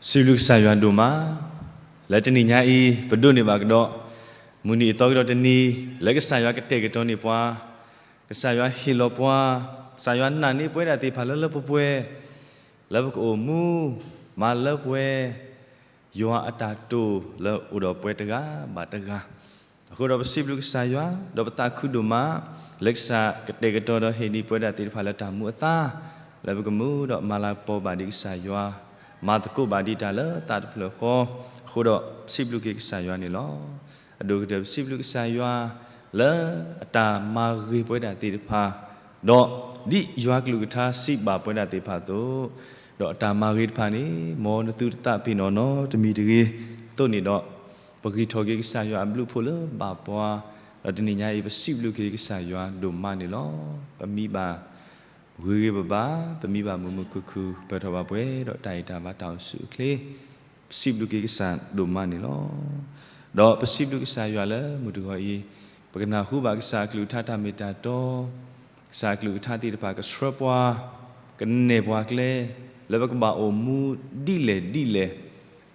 စံးဘျုးကစၢ်ယွၤဒိၣ်မး, လၢတနံၤညါအံၤ ပဒိးန့ၢ်ဘၣ်ကဒီး မုၢ်နံၤအသီကဒီးတနံၤ လၢကစၢ်ယွၤကတဲာ်ကတီၤန့ၢ်ပှၤ, ကစၢ်ယွၤဟ့ၣ်လီၤပှၤ, ကစၢ်ယွၤနာ်န့ၢ်ပဝဲဒၣ်သ့ၣ်တဖၣ်လၢလၢပှဲၤပှဲၤ, လၢပကအိၣ်မူ မၤလၢပှဲၤ ယွၤအတၢ်တိာ်လၢအိၣ်ဒီးပှၤတဂၤဘၣ်တဂၤ အဃိဒီးပစံးဘျုးကစၢ်ယွၤ ဒီးပသးခုဒိၣ်မး လၢကစၢ်ကတဲာ်ကတီၤဒီးဟ့ၣ်ဒံးပဝဲဒၣ်သ့ၣ်တဖၣ်လၢတၢ်မူအသါ လၢပကမူဒီးမၤလၤကပီၤဘၣ်ဒံးကစၢ်ယွၤ, မၤသကိးဘၣ်ဒံးတၢ်လၢသးတဖျၢၣ်ဃီ, အဃိဒီးပစံးဘျုးက့ၤကစၢ်ယွၤန့ၣ်လီၤ. အဒိၣ်ကတၢၢ်ပစံးဘျုးကစၢ်ယွၤ လၢအတၢ်မၤဂ့ၤပဝဲဒၣ်သ့ၣ်တဖၣ်, ဒီးဒ်ယွၤကလုၢ်ကထါစံးဘၣ်ပဝဲဒၣ်သ့ၣ်တဖၣ်အသိး, ဒီးအတၢ်မၤဂ့ၤတဖၣ်န့ၣ် မ်နသုတသးပ့ၤနီၣ်နီတမံၤတဂ့ၤ, အသိးန့ၣ်ဒီး ပဂံၢ်ထီၣ်က့ၤကစၢ်ယွၤအဘျုးအဖှိၣ်လၢဘၣ်ပှၤ, ဒီးတနံၤညါအံၤ ပစံးဘျုးက့ၤကစၢ်ယွၤဒိၣ်မးန့ၣ်လီၤ. ပမံဘၣ် ဂ့ၤဂ့ၤဘၣ်ဘၣ်, ပမံဘၣ်မုာ်မုာ်ခုၣ်ခုၣ် ပၢၢ်ထီၣ်ဘၣ်ပှဲၤဒီးတၢ်အံၣ်တၢ်ဘါ တၢ်အိၣ်ဆူၣ်အိၣ်ချ့, ပစံးဘျုးက့ၤကစၢ်ဒိၣ်မးန့ၣ်လီၤ. ဒီးပစံးဘျုးကစၢ်ယွၤလၢမုၢ်တဂီၤအံၤ, ပကနၢ်ဟူဘၣ်ကစၢ်အကလုၢ်ကထါတၢ်မ့ၢ်တၢ်တီ, ကစၢ်အကလုၢ်ကထါသ့ၣ်တဖၣ်ကဆှၢပှၤ, ကနဲၣ်ပှၤကျဲ, လၢပကဘၣ်အိၣ်မူဒ်လဲၣ်ဒ်လဲၣ်,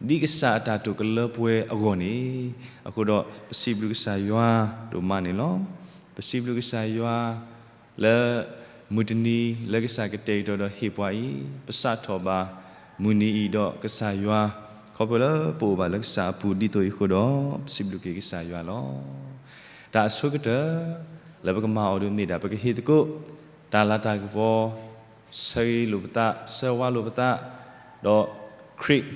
ဒ်ကစၢ်အတၢ်တိာ်ကလၢပှဲၤအဂီၢ်န့ၣ်, အဃိဒီးပစံးဘျုးကစၢ်ယွၤဒိၣ်မးန့ၣ်လီၤ. ပစံးဘျုးကစၢ်ယွၤ လၢမုၢ်တနံၤလၢကစၢ်ကတဲာ်ကတီၤဒီးဟ့ၣ်ပှၤအံၤ, ပစးထီၣ်ဘၣ်မုၢ်နံၤအံၤဒီးကစၢ်ယွၤ, ခီဖျိလၢပအိၣ်ဘၣ်လၢကစၢ်အပူၤဒ်သိးအံၤအဃိဒီး ပစံးဘျုးက့ၤကစၢ်ယွၤလီၤ. တၢ်အဆိကတၢၢ် လၢပကမၤအီၤဒ်မ့ၢ်ဒၣ် ပကဟ့ၣ်သကိး တၢ်လၤတၢ်ကပီၤ, ဆၢဂ့ၤလိာ်ပသး, ဆၢဝါလိာ်ပသး, ဒီးခရံာ်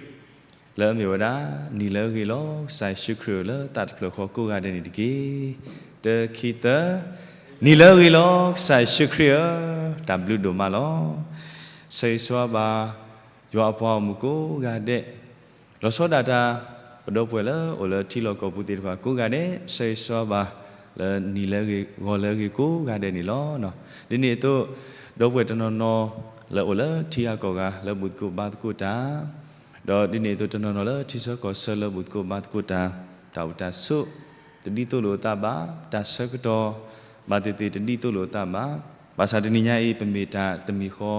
လၢအမ့ၢ်ဝဲဒၣ် နံၤလၢအဂ့ၤလီၤ ကစၢ်ယ့ၣ်ၡူးခရံာ်ဧၢလၢသးတဖျၢၣ်ဃီကိးဂၤဒဲးန့ၣ်တက့ၢ်. တၢ ခံ သၢ, နံၤလၢအဂ့ၤလီၤ ကစၢ်ယ့ၣ်ၡူးခရံာ်ဧၢ, တၢ်ဘျုးဒိၣ်မးလီၤ. ဆၢဂ့ၤဆၢဝါဘၣ် ယွၤအပှၤဂီၢ်မုၢ်ကိးဂၤဒဲး, လီၤဆီဒၣ်တၢ် ပဒီပုၢ်ဝဲၢ်လၢအိၣ်လၢထံလီၢ်ကီၢ်ပူၤသ့ၣ်တဖၣ်ကိးဂၤဒဲး, ဆၢဂ့ၤဆၢဝါဘၣ် လၢနံၤလၢအဂ့ၤ ဂီၤလၢအဂ့ၤကိးဂၤဒဲးန့ၣ်လီၤ. ဒ်န့ၣ်အသိး ဒီပုၢ်ဝဲၢ်တနီၤနီၤ လၢအိၣ်လၢထံဂၤကီၢ်ဂၤလၢဘူၣ်သကိးဘါသကိးတၢ်, ဒီးဒ်န့ၣ်အသိးတနီၤနီၤလၢထံဆၢကီၢ်ဆၢလၢဘူၣ်သကိးဘါသကိးတၢ်, တၢ်အိၣ်တၢ်ဆိး တဒ်သိးလိာ်အသးဘၣ်, တၢ်ဆၢကတီၢ် ဘၣ်သ့ၣ်သ့ၣ်တဒ်သိးလိာ်အသးဘၣ်, ဘၣ်ဆၣ်တနံၤညါအံၤ ပမ့ၢ်တၢ်တမံၤဃီ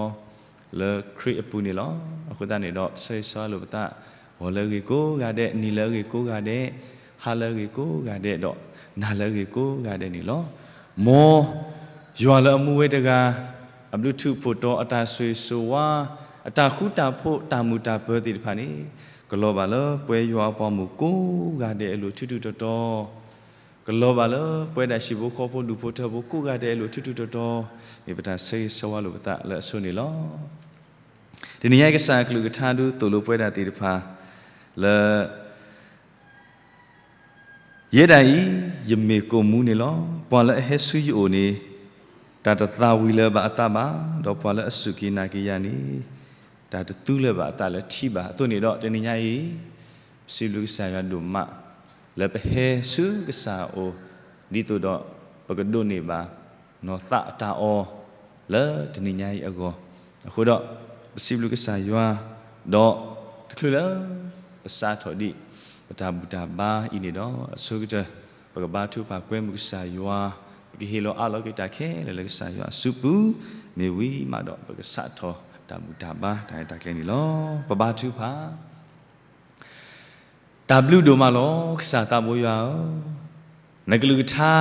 လၢခရံာ်အပူၤန့ၣ်လီၤ. အဃိသတးန့ၣ်ဒီး ဆၢဂ့ၤဆၢဝါလိာ်ပသး, ဂီၤလၢအဂ့ၤကိးဂၤဒဲး, နံၤလၢအဂ့ၤကိးဂၤဒဲး, ဟါလၢအဂ့ၤကိးဂၤဒဲး, ဒီးနၤလၢအဂ့ၤကိးဂၤဒဲးန့ၣ်လီၤ. မ်ယွၤလၢအမူဝဲတဂၤ အဘျုးထူးဖှိၣ်တီၤ အတၢ်ဆိၣ်ဂ့ၤဆိၣ်ဝါ အတၢ်ဃူတၢ်ဖိး တၢ်မုာ်တၢ်ပၢၤသ့ၣ်တဖၣ်န့ၣ် ကလီၤဘၣ်လၢပဝဲယွၤအပှၤဂီၢ်မုၢ်ကိးဂၤဒဲးအလိၤထူးထူးတီၤတီၤ, ကလီၤဘၣ်လၢပဝဲဒၣ်ဟံၣ်ဖိဃီဖိဒူၣ်ဖိထၢဖိကိးဂၤဒဲးအလိၤထူးထူးတီၤတီၤ, မ့ၢ်ပတၢ်ဆၢဂ့ၤဆၢဝါလိာ်ပသးလၢအဆိန့ၣ်လီၤ. တနံၤညါအံၤကစၢ်အကလုၢ်ကထါဒုးသိၣ်လိပဝဲဒၣ်သ့ၣ်တဖၣ် လၢ ယဲဒၣ်အံၤ ယမ့ၢ်ကိၣ်မူန့ၣ်လီၤ. ပှၤလၢအဟဲဆူယအိၣ်န့ၣ် တၢ်တသးဝံၤလၢၤဘၣ်အသးဘၣ်, ဒီးပှၤလၢအစူၢ်က့ၤနာ်က့ၤယၤန့ၣ် တၢ်တသူလၢၤဘၣ်အသးလၢထံဘၣ်. အသိးန့ၣ်ဒီး တနံၤညါအံၤ ပစံးဘျုးကစၢ်ယွၤဒိၣ်မး လၢပဟဲဆူကစၢ်အအိၣ် ဒ်သိးဒီးပကဒိးန့ၢ်ဘၣ် နီၢ်သးအတၢ်အီၣ် လၢတနံၤညါအံၤအဂီၢ်, အဃိဒီး ပစံးဘျုးကစၢ်ယွၤ ဒီးတချုးလၢ ပစးထီၣ်ဒံး ပတၢ်ဘူၣ်တၢ်ဘါအံၤန့ၣ်ဒီး အဆိကတၢၢ် ပကဘါထုကဖၣ်ကွဲမုာ်ကစၢ်ယွၤ, ပကဟ့ၣ်လီၤအးလီၤက့ၤတၢ်ခဲလၢာ်လၢကစၢ်ယွၤအစုပူၤ, မ့ၢ်ဝံၤမးဒီး ပကစးထီၣ်တၢ်ဘူၣ်တၢ်ဘါတၢ်ရဲၣ်တၢ်ကျဲၤန့ၣ်လီၤ. ပဘါထုကဖၣ် တၢ်ဘျုးဒိၣ်မးလီၤ ကစၢ်သးဘိယွၤဧၢ, နကလုၢ်ကထါ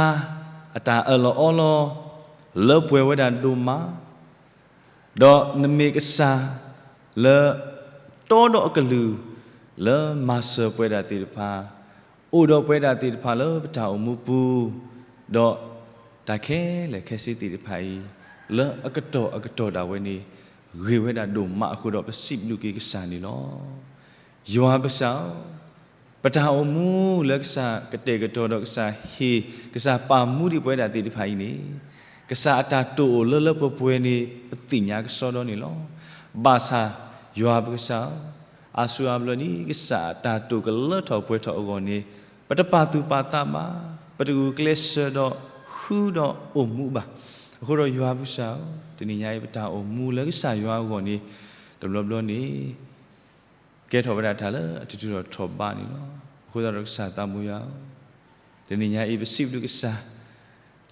အတၢ်အၢၣ်လီၤအီလီၤ လၢပှဲၤဝဲဒၣ်ဒိၣ်မး, ဒီးနမ့ၢ်ကစၢ်လၢ တီဒီးအကလုၢ် လၢမၤစၢၤပဝဲဒၣ်သ့ၣ်တဖၣ်, အိၣ်ဒီးပဝဲဒၣ်သ့ၣ်တဖၣ်လၢပတၢ်အိၣ်မူပူၤ, ဒီးတၢ်ခဲလၢာ်ခဲဆ့သ့ၣ်တဖၣ်အံၤ လၢအကတီၢ်အကတီၢ်ဒၣ်ဝဲန့ၣ် ဂ့ၤဝဲဒၣ်ဒိၣ်မးအဃိဒီး ပစံးဘျုးက့ၤကစၢ်န့ၣ်လီၤ. ယွၤကစၢ်ဧၢ, ပတၢ်အိၣ်မူလၢကစၢ်ကတဲာ်ကတီၤဒီးကစၢ်ဟ့ၣ် ကစၢ်ပာ်မူဒံးပဝဲဒၣ်သ့ၣ်တဖၣ်အံၤန့ၣ်, ကစၢ်အတၢ်တိာ်အိၣ်လၢလၢပှဲၤပှဲၤန့ၣ် ပသ့ၣ်ညါကစီဒီန့ၣ်လီၤ. ဘၣ်ဆၣ်ယွၤပကစၢ်ဧၢ, အါစုအါဘျီဒ်ကစၢ်အတၢ်တိာ်ကလၢထီၣ်ပှဲၤထီၣ်အဂီၢ်န့ၣ်, ပတပာ်သူၣ်ပာ်သးဘၣ်, ပတဂုာ်ကျဲးစၢးဒီးဃုဒီးအိၣ်မူဘၣ်. အဃိဒီးယွၤပကစၢ်ဧၢ, တနံၤညါအံၤပတၢ်အိၣ်မူလၢကစၢ်ယွၤအဂီၢ်န့ၣ် တဘျီဘျီန့ၣ် ကဲထီၣ်ဝဲဒၣ်တၢ်လၢအတတုၤထီၣ်ထီၣ်ဘးန့ၣ်လီၤ. အဃိသတးဒီးကစၢ်သးဘိယွၤဧၢ, တနံၤညါအံၤပစံးဘျုးကစၢ်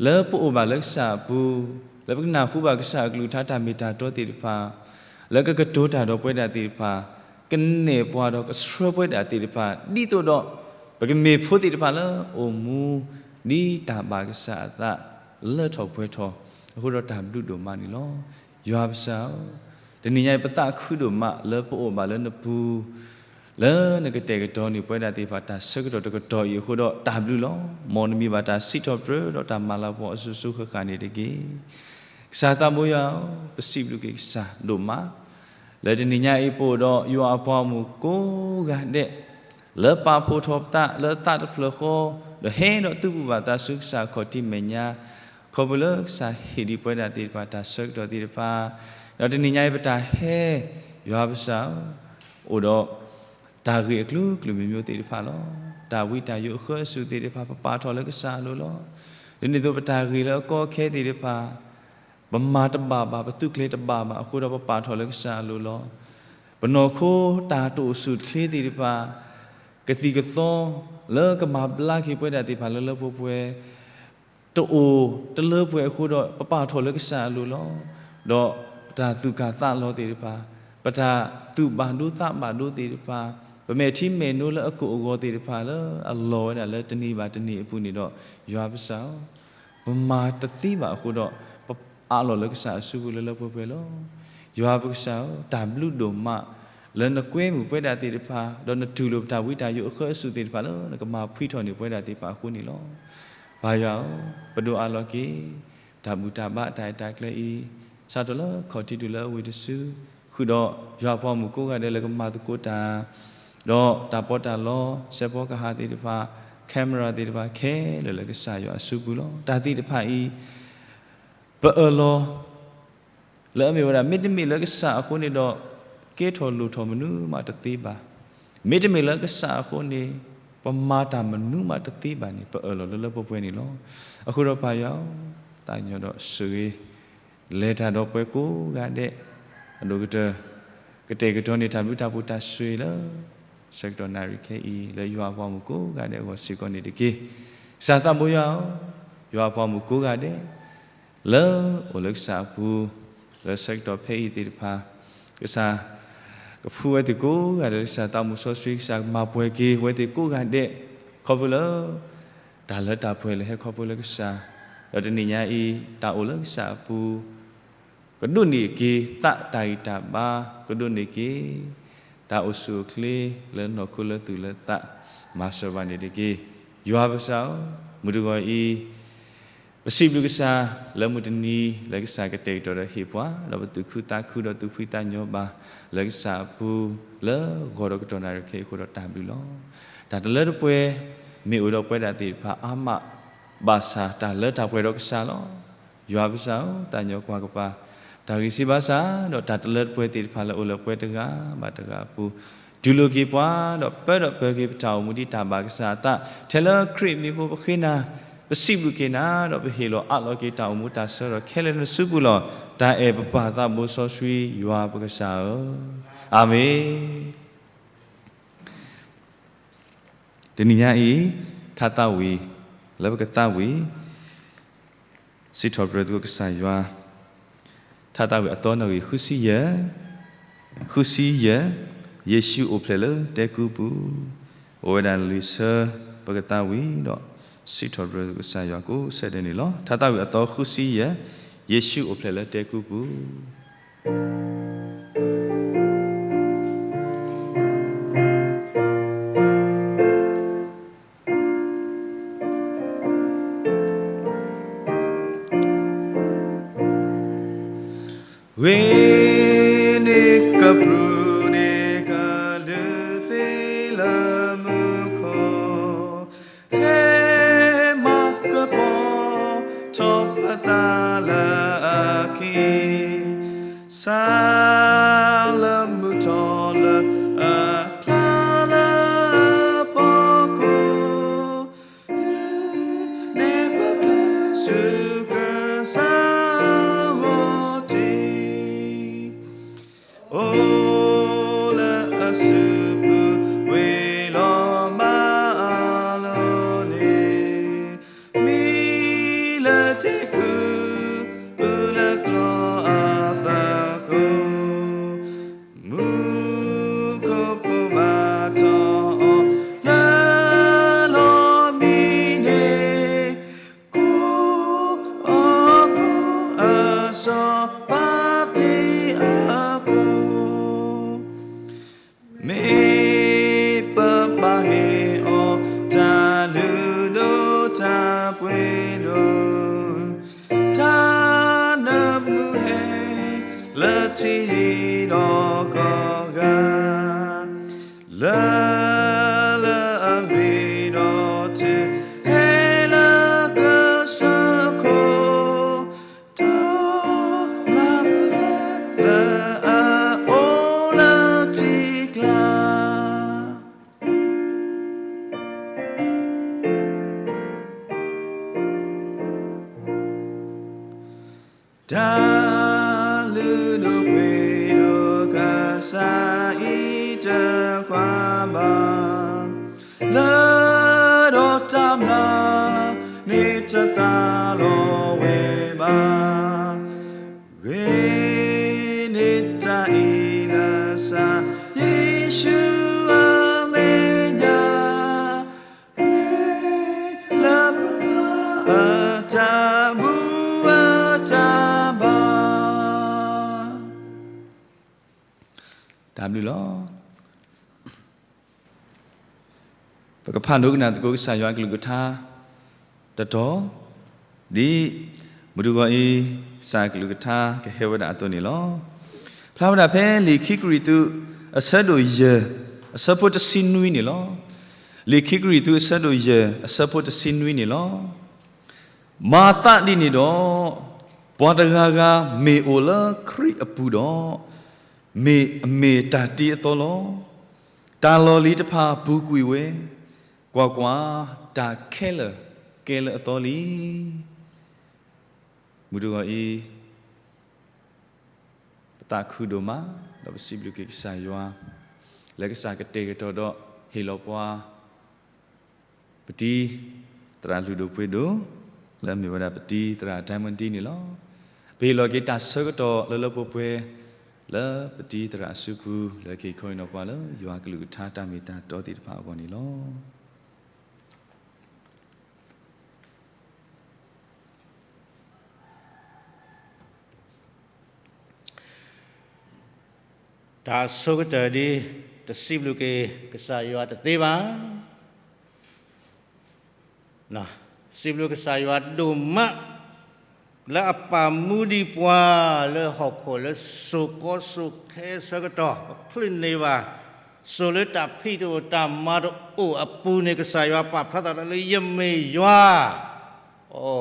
လၢပအိၣ်ဘၣ်လၢကစၢ်အပူၤ, လၢပကနၢ်ဟူဘၣ်ကစၢ်အကလုၢ်ကထါတၢ်မ့ၢ်တၢ်တီသ့ၣ်တဖၣ်, လၢကကတိၤတၢ်ဒီးပဝဲဒၣ်သ့ၣ်တဖၣ်, ကနဲၣ်ပှၤဒီးကဆှၢပဝဲဒၣ်သ့ၣ်တဖၣ် ဒ်သိးဒီး ပကမ့ၢ်ဖိသ့ၣ်တဖၣ်လၢအိၣ်မူ ဒ်တၢ်ဘၣ်ကစၢ်အသး လၢထီၣ်ပှဲၤထီၣ် အဃိဒီးတၢ်ဘျုးဒိၣ်မးန့ၣ်လီၤ. ယွၤပကစၢ်ဧၢ, တနံၤညါအံၤ ပသးခုဒိၣ်မးလၢပအိၣ်ဘၣ်လၢနပူၤ လၢနကတဲာ်ကတီၤန့ၢ်ပဝဲဒၣ်သ့ၣ်တဖၣ် တၢ်ဆၢကတီၢ်တကတီၢ်အံၤအဃိဒီးတၢ်ဘျုးလီၤ. မ်နမံၤဘၣ်တၢ်စံးထီၣ်ပတြၢၤဒီးတၢ်မၤလၤကပီၤအစိၤစိၤဃၣ်ဃၣ်န့ၣ်တက့ၢ်. ကစၢ်သးဘိယွၤဧၢ, ပစံးဘျုးက့ၤကစၢ်ဒိၣ်မး လၢတနံၤညါအံၤပအိၣ်ဒီးယွၤအပှၤဂီၢ်မုၢ်ကိးဂၤဒဲး လၢပာ်ဖှိၣ်ထီၣ်ပသးလၢသးတဖျၢၣ်ဃီ ဒီးဟဲဒီးသုးဘူးဘၣ်သးဆူကစၢ်ခီၣ်ထံးမဲာ်ညါ ခီဖျိလၢကစၢ်ဟ့ၣ်ဒံးပဝဲဒၣ်သ့ၣ်တဖၣ်တၢ်ဆၢကတီၢ်သ့ၣ်တဖၣ်, ဒီးတနံၤညါအံၤပတၢ်ဟဲ ယွၤပကစၢ်ဧၢ, အိၣ်ဒီး တၢ်ဂ့ၢ်အကလုာ်ကလုာ်မံၤမံၤသ့ၣ်တဖၣ်လီၤ. တၢ်ဝံတၢ်ယိးအဃၢအစူၢ်သ့ၣ်တဖၣ် ပပာ်ထီၣ်လၢကစၢ်အလိၤလီၤ. ဒ်န့ၣ်အသိးပတၢ်ဂ့ၢ်လၢအကီအခဲသ့ၣ်တဖၣ် ပမၤတဘၣ်ဘၣ် ပသုးကျဲၤတဘၣ်ဘၣ်အဃိဒီးပပာ်ထီၣ်လၢကစၢ်အလိၤလီၤ. ပနီၢ်ခိတၢ်တအိၣ်ဆူၣ်အိၣ်ချ့သ့ၣ်တဖၣ် ကသံၣ်ကသီ လၢကမၤဘျါက့ၤပဝဲဒၣ်သ့ၣ်တဖၣ်လၢလၢပှဲၤပှဲၤ တအိၣ်တလၢပှဲၤအဃိဒီး ပပာ်ထီၣ်လၢကစၢ်အလိၤလီၤ. ဒီးပတၢ်သူၣ်ကၢ်သးလီၤသ့ၣ်တဖၣ်, ပတၢ်သူၣ်ဘၣ်ဒိသးဘၣ်ဒိသ့ၣ်တဖၣ်, ပမဲာ်ထံမဲာ်နိလၢအကိၣ်အဂီၤသ့ၣ်တဖၣ် လၢအလီၤဝဲဒၣ်လၢတနံၤဘၣ်တနံၤအပူၤန့ၣ်ဒီး ယွၤပကစၢ်ဧၢ, ပမၤတသ့ဘၣ်အဃိဒီး ပအးလီၤလၢကစၢ်အစုပူၤလၢလၢပှဲၤပှဲၤလီၤ. ယွၤပကစၢ်ဧၢ, တၢ်ဘျုးဒိၣ်မး လၢနကွဲမုာ်ပဝဲဒၣ်သ့ၣ်တဖၣ်, ဒီးနတူၢ်လိာ်ပတၢ်ဝံတၢ်ယိးအဃၢအစူၢ်သ့ၣ်တဖၣ်လၢနကမၤဖှံထီၣ်န့ၢ်ပဝဲဒၣ်သ့ၣ်တဖၣ်အဃိန့ၣ်လီၤ. ပၢ်ယွၤဧၢ, ပဒိးအးလီၤက့ၤ တၢ်ဘူၣ်တၢ်ဘါတၢ်အဲၣ်တၢ်ကျၢၤအံၤ စးထီၣ်လၢခီၣ်ထံးတုၤလၢအဝ့ၢ်တစု, ဃုာ်ဒီးယွၤအပှၤဂီၢ်မုၢ်ကိးဂၤဒဲးလၢကမၤသကိးတၢ်, ဒီးတၢ်ပီးတၢ်လီ, စဲးဖီကဟၣ်သ့ၣ်တဖၣ်, camera သ့ၣ်တဖၣ်ခဲလၢာ်လၢကစၢ်ယွၤအစုပူၤလီၤ. တၢ်သ့ၣ်တဖၣ်အံၤ ပအၢၣ်လီၤ လၢအမ့ၢ်ဝဲဒၣ် မ့တမ့ၢ်လၢကစၢ်အဃိန့ၣ်ဒီး ကဲထီၣ်လိၣ်ထီၣ်မနုၤမးတသ့ဘၣ်. မ့တမ့ၢ်လၢကစၢ်အဃိန့ၣ် ပမၤတၢ်မနုၤမးတသ့ဘၣ်န့ၣ် ပအၢၣ်လီၤလၢလၢပှဲၤပှဲၤန့ၣ်လီၤ. အဃိဒီးပၢ်ယွၤဧၢ, သးကညီၤဒီးဆိၣ်ဂ့ၤ လဲၤတၢ်ဒီးပှၤကိးဂၤဒဲး အဒိၣ်ကတၢၢ် ကတဲာ်ကတီၤန့ၢ်တၢ်ဘျုးတၢ်ဖှိၣ်တၢ်ဆိၣ်ဂ့ၤလၢ ဆၢကတီၢ်နၣ်ရံၣ်ခဲအံၤ လၢယွၤအပှၤဂီၢ်မုၢ်ကိးဂၤဒဲးအဂီၢ်စ့ၢ်ကီးန့ၣ်တက့ၢ်. ကစၢ်သးဘိယွၤဧၢ, ယွၤအပှၤဂီၢ်မုၢ်ကိးဂၤဒဲး လၢအိၣ်လၢကစၢ်အပူၤ လၢဆၢကတီၢ်ဖဲအံၤသ့ၣ်တဖၣ်, ကစၢ် ကဖှူဝဲသ့ၣ်ကိးဂၤဒဲးလၢကစၢ်သးမူစီဆှံ, ကစၢ်ကမၤပှဲၤက့ၤဝဲသ့ၣ်ကိးဂၤဒဲး ခီဖျိလၢ တၢ်လၢတၢ်ပှဲၤလၢဟဲခီဖျိလၢကစၢ်, ဒီးတနံၤညါအံၤ တၢ်အိၣ်လၢကစၢ်အပူၤ ကဒိးန့ၢ်က့ၤသးတၢ်ဂံၢ်တၢ်ဘါ, ကဒိးန့ၢ်က့ၤ တၢ်အိၣ်ဆူၣ်အိၣ်ချ့လၢနီၢ်ခိလၢသူၣ်လၢသး, မၤစၢၤဘၣ်န့ၣ်တက့ၢ်. ယွၤပကစၢ်ဧၢ, မုၢ်တဂီၤအံၤ ပစံးဘျုးကစၢ်လၢမုၢ်တနံၤလၢကစၢ်ကတဲာ်ကတီၤဒီးဟ့ၣ်ပှၤ, ဒီးပသူၣ်ခုသးခုဒီးသူၣ်ဖှံသးညီဘၣ် လၢကစၢ်အပူၤ လၢဂီၤဒီးကတီၢ်နၣ်ရံၣ်ခဲအံၤအဃိဒီးတၢ်ဘျုးလီၤ. တၢ်တလၢတပှဲၤ မ့ၢ်အိၣ်ဒီးပဝဲဒၣ်သ့ၣ်တဖၣ်အါမး ဘၣ်ဆၣ်တၢ်လၢတၢ်ပှဲၤဒီးကစၢ်လီၤ. ယွၤပကစၢ်ဧၢ, သးကညီၤကွၢ်ကပၤ တၢ်ဂံၢ်စၢ်ဘါစၢ် ဒီးတၢ်တလၢတပှဲၤသ့ၣ်တဖၣ်လၢအိၣ်လၢပှဲၤတဂၤဘၣ်တဂၤအပူၤ, တူၢ်လိာ်က့ၤပှၤ ဒီးပၢဒီးပၢၤက့ၤပတၢ်အိၣ်မူဒ်တၢ်ဘၣ်ကစၢ်အသး ထဲလၢခရံာ်မံၤအဃိပဃ့နၤ, ပစံးဘျုးက့ၤနၤ ဒီးပဟ့ၣ်လီၤအးလီၤက့ၤတၢ်အိၣ်မူတၢ်ဆၢဒီးခဲလၢာ်လၢနစုပူၤလီၤ. တၢ်အဲၣ်ပပၢ်သးဘိစီဆှံယွၤပကစၢ်ဧၢ, အၤမ့ၣ်. တနံၤညါအံၤ ထါသးဝံၣ် လၢပကသးဝံၣ် စံးထီၣ်ပတြၢၤသကိးကစၢ်ယွၤ, ထါသးဝံၣ်အသီနၣ်ရံၣ်ဃုဆံယဲၢ်, ဃုဆံယဲၢ်, ယ့ၣ်ၡူးအိၣ်ဖျဲၣ်လၢတဲကူပူၤ, အိၣ်ဝဲဒၣ်လံာ်ဆၢ ပကသးဝံၣ်ဒီး စံးထီၣ်ပတြၢၤသကိးကစၢ်ယွၤကိးဆၢဒဲးန့ၣ်လီၤ. ထါသးဝံၣ်အသီဃုဆံယဲၢ်, ယ့ၣ်ၡူးအိၣ်ဖျဲၣ်လၢတဲကူပူၤ ဂ့ၤန့ၢ်ကပြုၢ်န့ၢ်ကလုၢ်သ့လၢမူခိၣ်, ဟဲမၤကပီၤထီၣ်ပသးလၢအခံ, ဆၢလၢမုၢ်ထီၣ်လၢအဖျါလၢအဖီခိၣ် နဲၣ်ပကျဲစူၢ်ကစၢ်ဂီၢ်ထံး, အိၣ်လၢအစုပူၤဝ့ၤလီၤမၤအလီၢ်န့ၣ်, မံလၢတဲကူပူၤလၢကျီအသကိး ပှ့ၤဒိၣ်, တၢ်နၢမူဟဲလၢထံဒီးကီၢ်ဂၤ, လၢလၢအဂ့ၤဒီးတုၤ ဟဲလၢကစၢၢ်ခိၣ်, တၢ်လၢပလဲလၢအအိၣ်လၢထံကျါ တၢ်လုၢ်ဒိၣ်ပှ့ၤဒိၣ်ကစၢ်အံၤတကွၢ်ဘၣ်, လၢဒီးတၢ်မျၢ်န့ၣ်တသးလီၤဝဲဘၣ်. ဂ့ၤန့ၢ်တၢ်အံၤလၢကစၢ်ယ့ၣ်ၡူးအမဲာ်ညါ, မ့ၢ်လၢပသးအတၢ်ဘူၣ်အတၢ်ဘါ. တၢ်ဘျုးလီၤ. ပကဖးဒိကနၣ်သကိးကစၢ်ယွၤအကလုၢ်ကထါတတီၤ, ဒ်မုၢ်တဂီၤအံၤ ကစၢ်အကလုၢ်ကထါကဟဲဝဲဒၣ်အသိးန့ၣ်လီၤ. ဖျါဝဲဒၣ်ဖဲလံာ်ခံကရံၣ်သူး အဆၢဒိၣ်ယဲၢ် အဆၢဖိတဆံနွံန့ၣ်လီၤ. လံာ်ခံကရံၣ်သူး အဆၢဒိၣ်ယဲၢ် အဆၢဖိတဆံနွံန့ၣ်လီၤ. မၤသးဒ်န့ၣ်ဒီး, ပှၤတဂၤဂၤမ့ၢ်အိၣ်လၢခရံာ်အပူၤဒီး, မ့ၢ်အမ့ၢ်တၢ်တ့အသီလီၤ. တၢ်လီၢ်လံၤတဖၣ်ပူၤကွံာ်ဝဲ, ကွၢ်ကွၢ်, တၢ်ခဲလၢာ်ကဲလၢအသီလံ. မုၢ်တဂီၤအံၤ ပသးခုဒိၣ်မး, ဒီးပစံးဘျုးက့ၤကစၢ်ယွၤ, လၢကစၢ်ကတဲာ်ကတီၤဒီးဟ့ၣ်လီၤပှၤ ပတံၤသရၣ်လုၢ်ဒိၣ်ပှ့ၤဒိၣ်, လၢအမ့ၢ်ဝဲဒၣ်ပတံၤသရၣ် Diamond D န့ၣ်လီၤ. ပဟ့ၣ်လီၤက့ၤတၢ်ဆၢကတီၢ်လၢလၢပှဲၤပှဲၤ လၢပတံၤသရၣ်အစုပူၤ လၢကဟ့ၣ်ခီဟ့ၣ်နီၤပှၤလၢယွၤအကလုၢ်ကထါတၢ်မ့ၢ်တၢ်တီသ့ၣ်တဖၣ်အဂီၢ်န့ၣ်လီၤ. တၢ်ဆိကတၢၢ်ဒ် တစံးဘျုးက့ၤကစၢ်ယွၤတသ့ဘၣ်. စံးဘျုးကစၢ်ယွၤဒိၣ်မး လၢအပာ်မူဒံးပှၤလၢဟီၣ်ခိၣ်လၢစိၤကီစိၤခဲဆၢကတီၢ် ပချုးန့ၢ်ဘၣ် စိၤလၢတၢ်ဖံးတအိၣ်တၢ်မၤတအိၣ်အပူၤန့ၣ် ကစၢ်ယွၤပာ်ဖျါသးလၢယမ့ၢ်ယွၤ အိ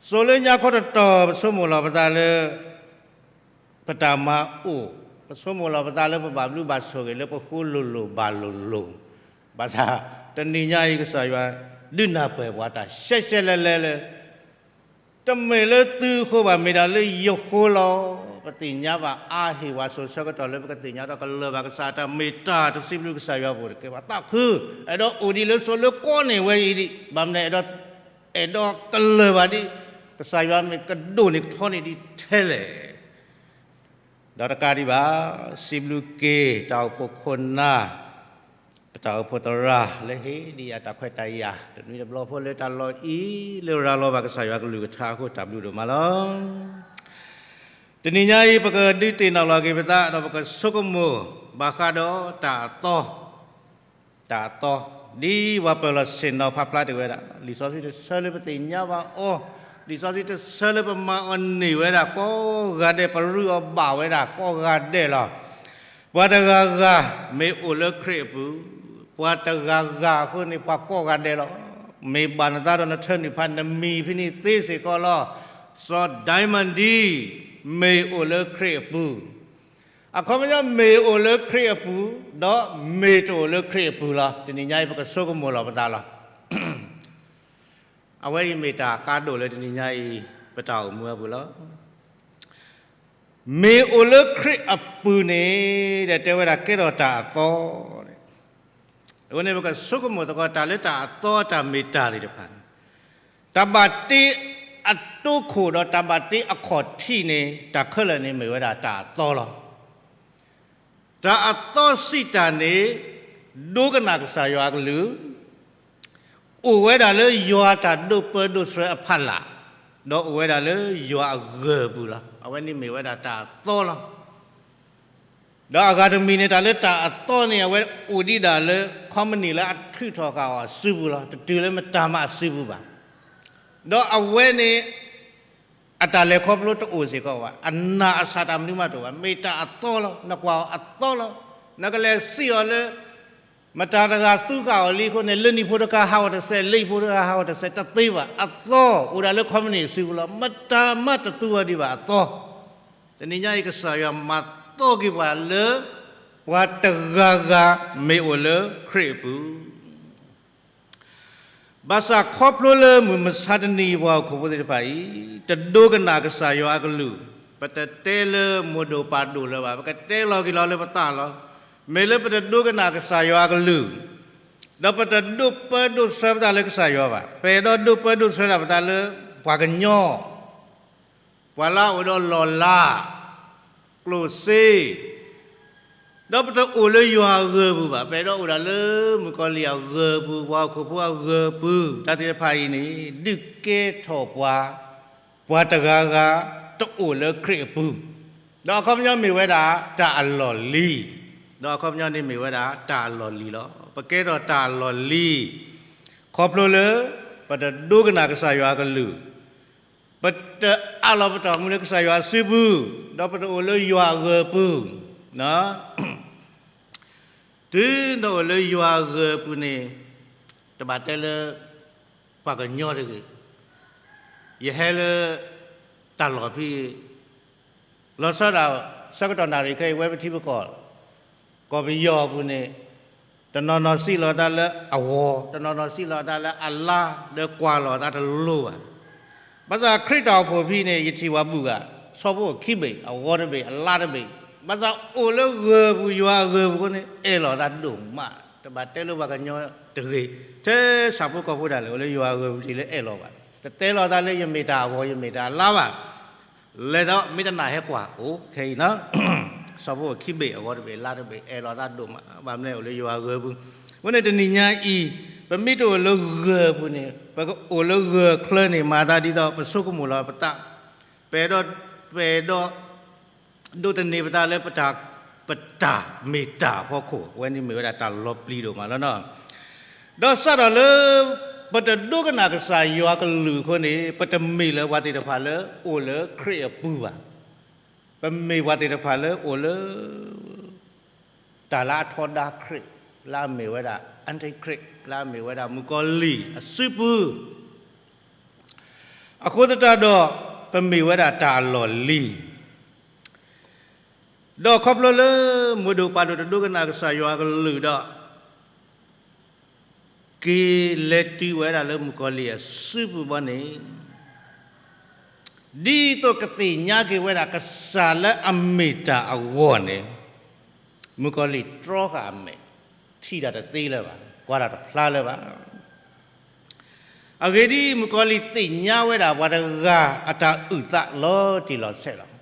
စိၤလၢညါခီတတီၤ ပဆိကမိၣ်လီၤပသးလၢ ပတၢ်မၤအိၣ်, ပဆိကမိၣ်လီၤပသးလၢပဘၣ်ဘျုးဘၣ်ဆိၣ်ဂ့ၤလၢပဃိလိၤလိၤဘၣ်လိၤလိၤ, ဘၣ်ဆၣ် တနံၤညါအံၤ ကစၢ်ယွၤဒုးနၢ်ပၢၢ်ပှၤတၢ်ရှဲရှဲလဲၤလဲၤလၢ တမ့ၢ်လၢသုအဃိဘၣ် မ့ၢ်ဒၣ်လၢယဃိလီၤ. ပသ့ၣ်ညါဘၣ်အါဟ့ၣ်ဝဲစိၤဆၢကတီၢ်လၢပကသ့ၣ်ညါဒီးကလၢၤဘၣ်ကစၢ်အတၢ်မ့ၢ်တၢ် တစံးဘျုးကစၢ်ယွၤပူၤတကဲဘၣ်သးခု, အဲၣ်ဒိးအိၣ်ဒံးလၢစိၤလၢကီန့ၢ်ဝဲအံၤဒံး ဘၣ်မနုၤ အဲၣ်ဒိးကလၢၤဘၣ်ဒံး ကစၢ်ယွၤမ့ၢ်ကဒိၣ်န့ၢ်ကထီန့ၢ်ဒံးထဲလဲၣ် ဒီးတကးဒံးဘၣ် စံးဘျုးက့ၤတၢ်အိၣ်ဖှိၣ်ခိၣ်နၢ် ပတၢ်အိၣ်ဖှိၣ်သရၣ်လၢဟ့ၣ်ဒံးယၤတၢ်ခွဲးတၢ်ယာ် တနွံတဘျီဖိလၢတၢ်လီၢ်အံၤ လၢရၤလီၤဘၣ်ကစၢ်ယွၤကလုၢ်ကထါအဃိ တၢ်ဘျုးဒိၣ်မးလီၤ. တနံၤညါအံၤ ပကဒုးသ့ၣ်နီၣ်လီၤက့ၤပသး ဒီးပကဆိကမိၣ်ဘၣ်ဃးဒီးတၢ်အသီ တၢ်အသီ ဒ်ပှၤပၢၤလီၢ်ဆ့ၣ်နီၤဖးဖျါတ့ၢ်ဝဲဒၣ် လံာ်စီဆှံတဆၢလၢပသ့ၣ်ညါဘၣ်အီၤ, လံာ်စီဆှံတဆၢလၢပမၤအီၤန့ၢ်ဝဲဒၣ် ကိးဂၤဒဲး ပရုၢ်အီၤဘၣ်ဝဲဒၣ်ကိးဂၤဒဲးလီၤ. ပှၤတဂၤဂၤမ့ၢ်အိၣ်လၢခရံာ်အပူၤ, ပှၤတဂၤဂၤအဃိန့ၣ် ပှၤကိးဂၤဒဲးလီၤ. မ့ၢ်ဘၣ်နသးဒီးနထၢနုာ်ဖးနမံၤဖဲန့ၣ်သ့စ့ၢ်ကီးလီၤ. စီၤ Diamond D မ့ၢ်အိၣ်လၢခရံာ်အပူၤ အခီပညီမ့ၢ်အိၣ်လၢခရံာ်အပူၤ ဒီးမ့ၢ်တအိၣ်လၢခရံာ်အပူၤလီၤ. တနံၤညါအံၤ ပကဆိကမိၣ်လီၤပသးလီၤ. အဝဲအံၤမ့ၢ်တၢ်ကါဒိၣ်လၢတနံၤညါအံၤ ပတၢ်အိၣ်မူအပူၤလီၤ. မ့ၢ်အိၣ်လၢခရံာ်အပူၤန့ၣ် ဒီးတဲဝဲဒၣ်ကဲထီၣ်တၢ်အသီ အဃိန့ၣ် ပကဆိကမိၣ်သကိးတၢ်လၢတၢ်အသီတၢ်မ့ၢ်တၢ်သ့ၣ်တဖၣ်န့ၣ်, တၢ်ဘၣ်တ့အတိခိၣ်ဒီးတၢ်ဘၣ်တ့အခီၣ်ထံးန့ၣ် တၢ်ခဲလၢာ်န့ၣ်မ့ၢ်ဝဲဒၣ်တၢ်အသီလီၤ. တၢ်အသီစံးတၢ်န့ၣ် ဒိကနၣ်ကစၢ်ယွၤအကလုၢ် အိၣ်ဝဲဒၣ်လၢယွၤအတၢ်ဒိးပၢဒိးဆှၢအဖီလာ်, ဒီးအိၣ်ဝဲဒၣ်လၢယွၤအဂၢၢ်အပူၤလီၤ. အဝဲန့ၣ်မ့ၢ်ဝဲဒၣ်တၢ်အသီလီၤ. ဒီးအဂၤတမံၤန့ၣ် တၢ်လၢတၢ်အသီန့ၣ် အဝဲအိၣ်ဒံးဒၣ်လၢ ခီပနံၣ်လၢအထုးထီၣ်ဃာ်အီၤအစုပူၤလီၤ. တတုၤလၢမတၤမးအစုပူၤဘၣ်. ဒီးအဝဲန့ၣ် အတၢ်လဲၤခီဖျိတအိၣ်စ့ၢ်ကီးဘၣ်, အနၢ်အဆၣ်တၢ်မနုၤမးတအိၣ်ဘၣ်, မ့ၢ်တၢ်အသီလီၤ. နကွၢ်အီၤအသီလီၤ. နကလဲၤစံးအီၤလၢ မတၤတဂၤသူဃာ်အီၤလံအဃိန့ၣ် လၢနံၣ်ဖိတခါဟးဂီၤတစဲး, လၢအံၤဖိတခါဟးဂီၤတစဲး, တသ့ဘၣ်. အသီအိၣ်ဒၣ်လၢခီပနံၣ်အစုပူၤလီၤ. မတၤမးတသူအီၤဒံးဘၣ်အသီ. တနံၤညါအံၤကစၢ်ယွၤမၤသီက့ၤပှၤလၢ ပှၤတဂၤဂၤမ့ၢ်အိၣ်လၢခရံာ်အပူၤ ဘၣ်ဆၣ်ခီဖျိလၢမုၢ်မဆါတနံၤအံၤ ပှၤဟီၣ်ခိၣ်ဖိသ့ၣ်တဖၣ်အံၤ တဒိကနၣ်ကစၢ်ယွၤအကလုၢ်, ပတတဲလၢမိၢ်ဒိၣ်ပၢ်ဒိၣ်လၢၤဘၣ်, ပကတဲလီၤက့ၤလီၤလၢပသးလီၤ. မ့ၢ်လၢပတဒိကနၣ်ကစၢ်ယွၤအကလုၢ်, ဒီးပတဒိၣ်ပၢဒိၣ်ဆှၢပသးလၢကစၢ်ယွၤဘၣ်, ပအဲၣ်ဒိးဒိၣ်ပၢဒိၣ်ဆှၢဒၣ်ပသးလၢပှၤကညီ ပှၤလၢအအိၣ်ဒီးလီၢ်လၤ, ကျိၣ်စ့, ဒီးပတအိၣ်လၢယွၤအဂၢၤပူၤဘၣ်, ပအဲၣ်ဒိးအိၣ်ဒၣ်လၢမုၣ်ကီၤလံၢ်အဂၢၤပူၤ, ပှၤဟီၣ်ခိၣ်ဖိအဂၢၤပူၤ, တၢ်သ့ၣ်တဖၣ်အံၤန့ၣ် ဒုးကဲထီၣ်ပှၤ, ပှၤတဂၤဂၤတအိၣ်လၢခရံာ်အပူၤ, ဒီးအခီပညီမ့ၢ်ဝဲဒၣ်တၢ်အလီၢ်လံၤ, ဒီးအခီပညီန့ၣ်မ့ၢ်ဝဲဒၣ်တၢ်အလီၢ်လံၤလီၤ. ပကဲထီၣ်တၢ်အလီၢ်လံၤ ခီဖျိလၢ ပတဒိကနၣ်ကစၢ်ယွၤအကလုၢ်, ပတအးလီၤပတၢ်အိၣ်မူလၢကစၢ်ယွၤအစုပူၤ, ဒီးပတအိၣ်လၢယွၤအဂၢၤအပူၤ, တုၤနအိၣ်လၢယွၤအဂၢၤအပူၤန့ၣ်, တဘၣ်တဲလၢ ပှၤကညီတဂ့ၤ, ယဟဲလၢ တၢ်လီၢ်ဖဲ လီၤဆီဒၣ် ဆၢကတီၢ်နၣ်ရံၣ်ခဲအံၤ ဝဲပထံပကီၢ် ကီၢ်ပယီၤအပူၤန့ၣ် တနီၤနီၤစံးလီၤသးလၢအဂီၤ, တနီၤနီၤစံးလီၤသးလၢအလါ, ဒီးကွၢ်လီၤသးတလိၤဘၣ်. ဘၣ်ဆၣ်ခရံာ်တၢ်အိၣ်ဖှိၣ်ဖဲန့ၣ် ယထံၣ်ပှၤဘူၣ်ဂၤ, ဆီဖိခံဘ့ၣ်, အဂီၤတဘ့ၣ်, အလါတဘ့ၣ်, ဘၣ်ဆၣ်အိၣ်လၢဂၢၤပူၤ, ယွၤအဂၢၤပူၤအဃိန့ၣ် အဲၣ်လီၤသးဒိၣ်မး, တဘၣ်တဲလၢပှၤကညီတဂ့ၤ, ထဲဆၣ်ဖိကီၢ်ဖိဒၣ်လဲာ် အိၣ်လၢယွၤအဂၢၤပူၤတ့ၢ်လၢအဲၣ်လီၤဘၣ်. တတဲလီၤသးလၢယမ့ၢ်တၢ်အဂီၤ, ယမ့ၢ်တၢ်အလါဘၣ်. လဲၤဒီးမ့ၢ်တနာ်ဟဲကွၢ်, အိၣ်ခဲအံၤနီၤ, ဆီဖိခံဘ့ၣ်, အဂီၤတဘ့ၣ်, အလါတဘ့ၣ်, အဲၣ်လီၤသးဒိၣ်မး, ဘၣ်မနုၤလဲၣ် အိၣ်လၢယွၤအဂၢၤပူၤ. အဃိန့ၣ်တနံၤညါအံၤ, ပမ့ၢ်တအိၣ်လၢဂၢၤပူၤန့ၣ်, ပကအိၣ်လၢဂၢၤချၢန့ၣ် မၤသးဒ်သိး ပဆိကမိၣ်လီၤပသး, ပအဲၣ်ဒိး, ပအဲၣ်ဒိး ဒိးသန့ၤပသးလၢပတၢ်, ပတၢ်မ့ၢ်တၢ်အဖီခိၣ်, အဝဲန့ၣ်မ့ၢ်ဝဲဒၣ်တၢ်လီၤပျံၤဒိၣ်မးလီၤနီၤ. ဒီးစးထီၣ်လၢ ပတဒိကနၣ်ကစၢ်ယွၤကလုၢ်အဃိန့ၣ်, ပတမ့ၢ်လၢပှၤသ့ၣ်တဖၣ်လၢအိၣ်လၢခရံာ်အပူၤဘၣ်. ပမ့ၢ်ပှၤသ့ၣ်တဖၣ်လၢအိၣ်လၢ တၢ်လၢအထီဒါခရံာ်, လၢအမ့ၢ်ဝဲဒၣ် Antichrist, လၢအမ့ၢ်ဝဲဒၣ်မုၣ်ကီၤလံၢ်အစုပူၤ အဃိသတးဒီး ပမ့ၢ်ဝဲဒၣ်တၢ်အလီၢ်လံၤ, ဒီးခီဖျိလၢမိၢ်ဒိၣ်ပၢ်ဒိၣ်တဒိကနၣ်ကစၢ်ယွၤအကလုၢ်ဒီး က့ၤလဲၤတုၤဝဲဒၣ်လၢမုၣ်ကီၤလံၢ်အစုပူၤဘီန့ၣ်, ဒ်သိးကသ့ၣ်ညါက့ၤဝဲဒၣ်ကစၢ်လၢအမ့ၢ်တၢ်အဂီၢ်န့ၣ်, မုၣ်ကီၤလံၢ်တြီဃာ်အမဲာ်, ထံၣ်တၢ်တသ့လၢၤဘၣ်, ကွၢ်တၢ်တဖျါလၢၤဘၣ်. အဂ့ၢ်ဒ်အံၤ, မုၣ်ကီၤလံၢ်သ့ၣ်ညါဝဲဒၣ်ပှၤတဂၤအတၢ်အုၣ်သးလီၤတံၢ်လီၤဆဲးလီၤ.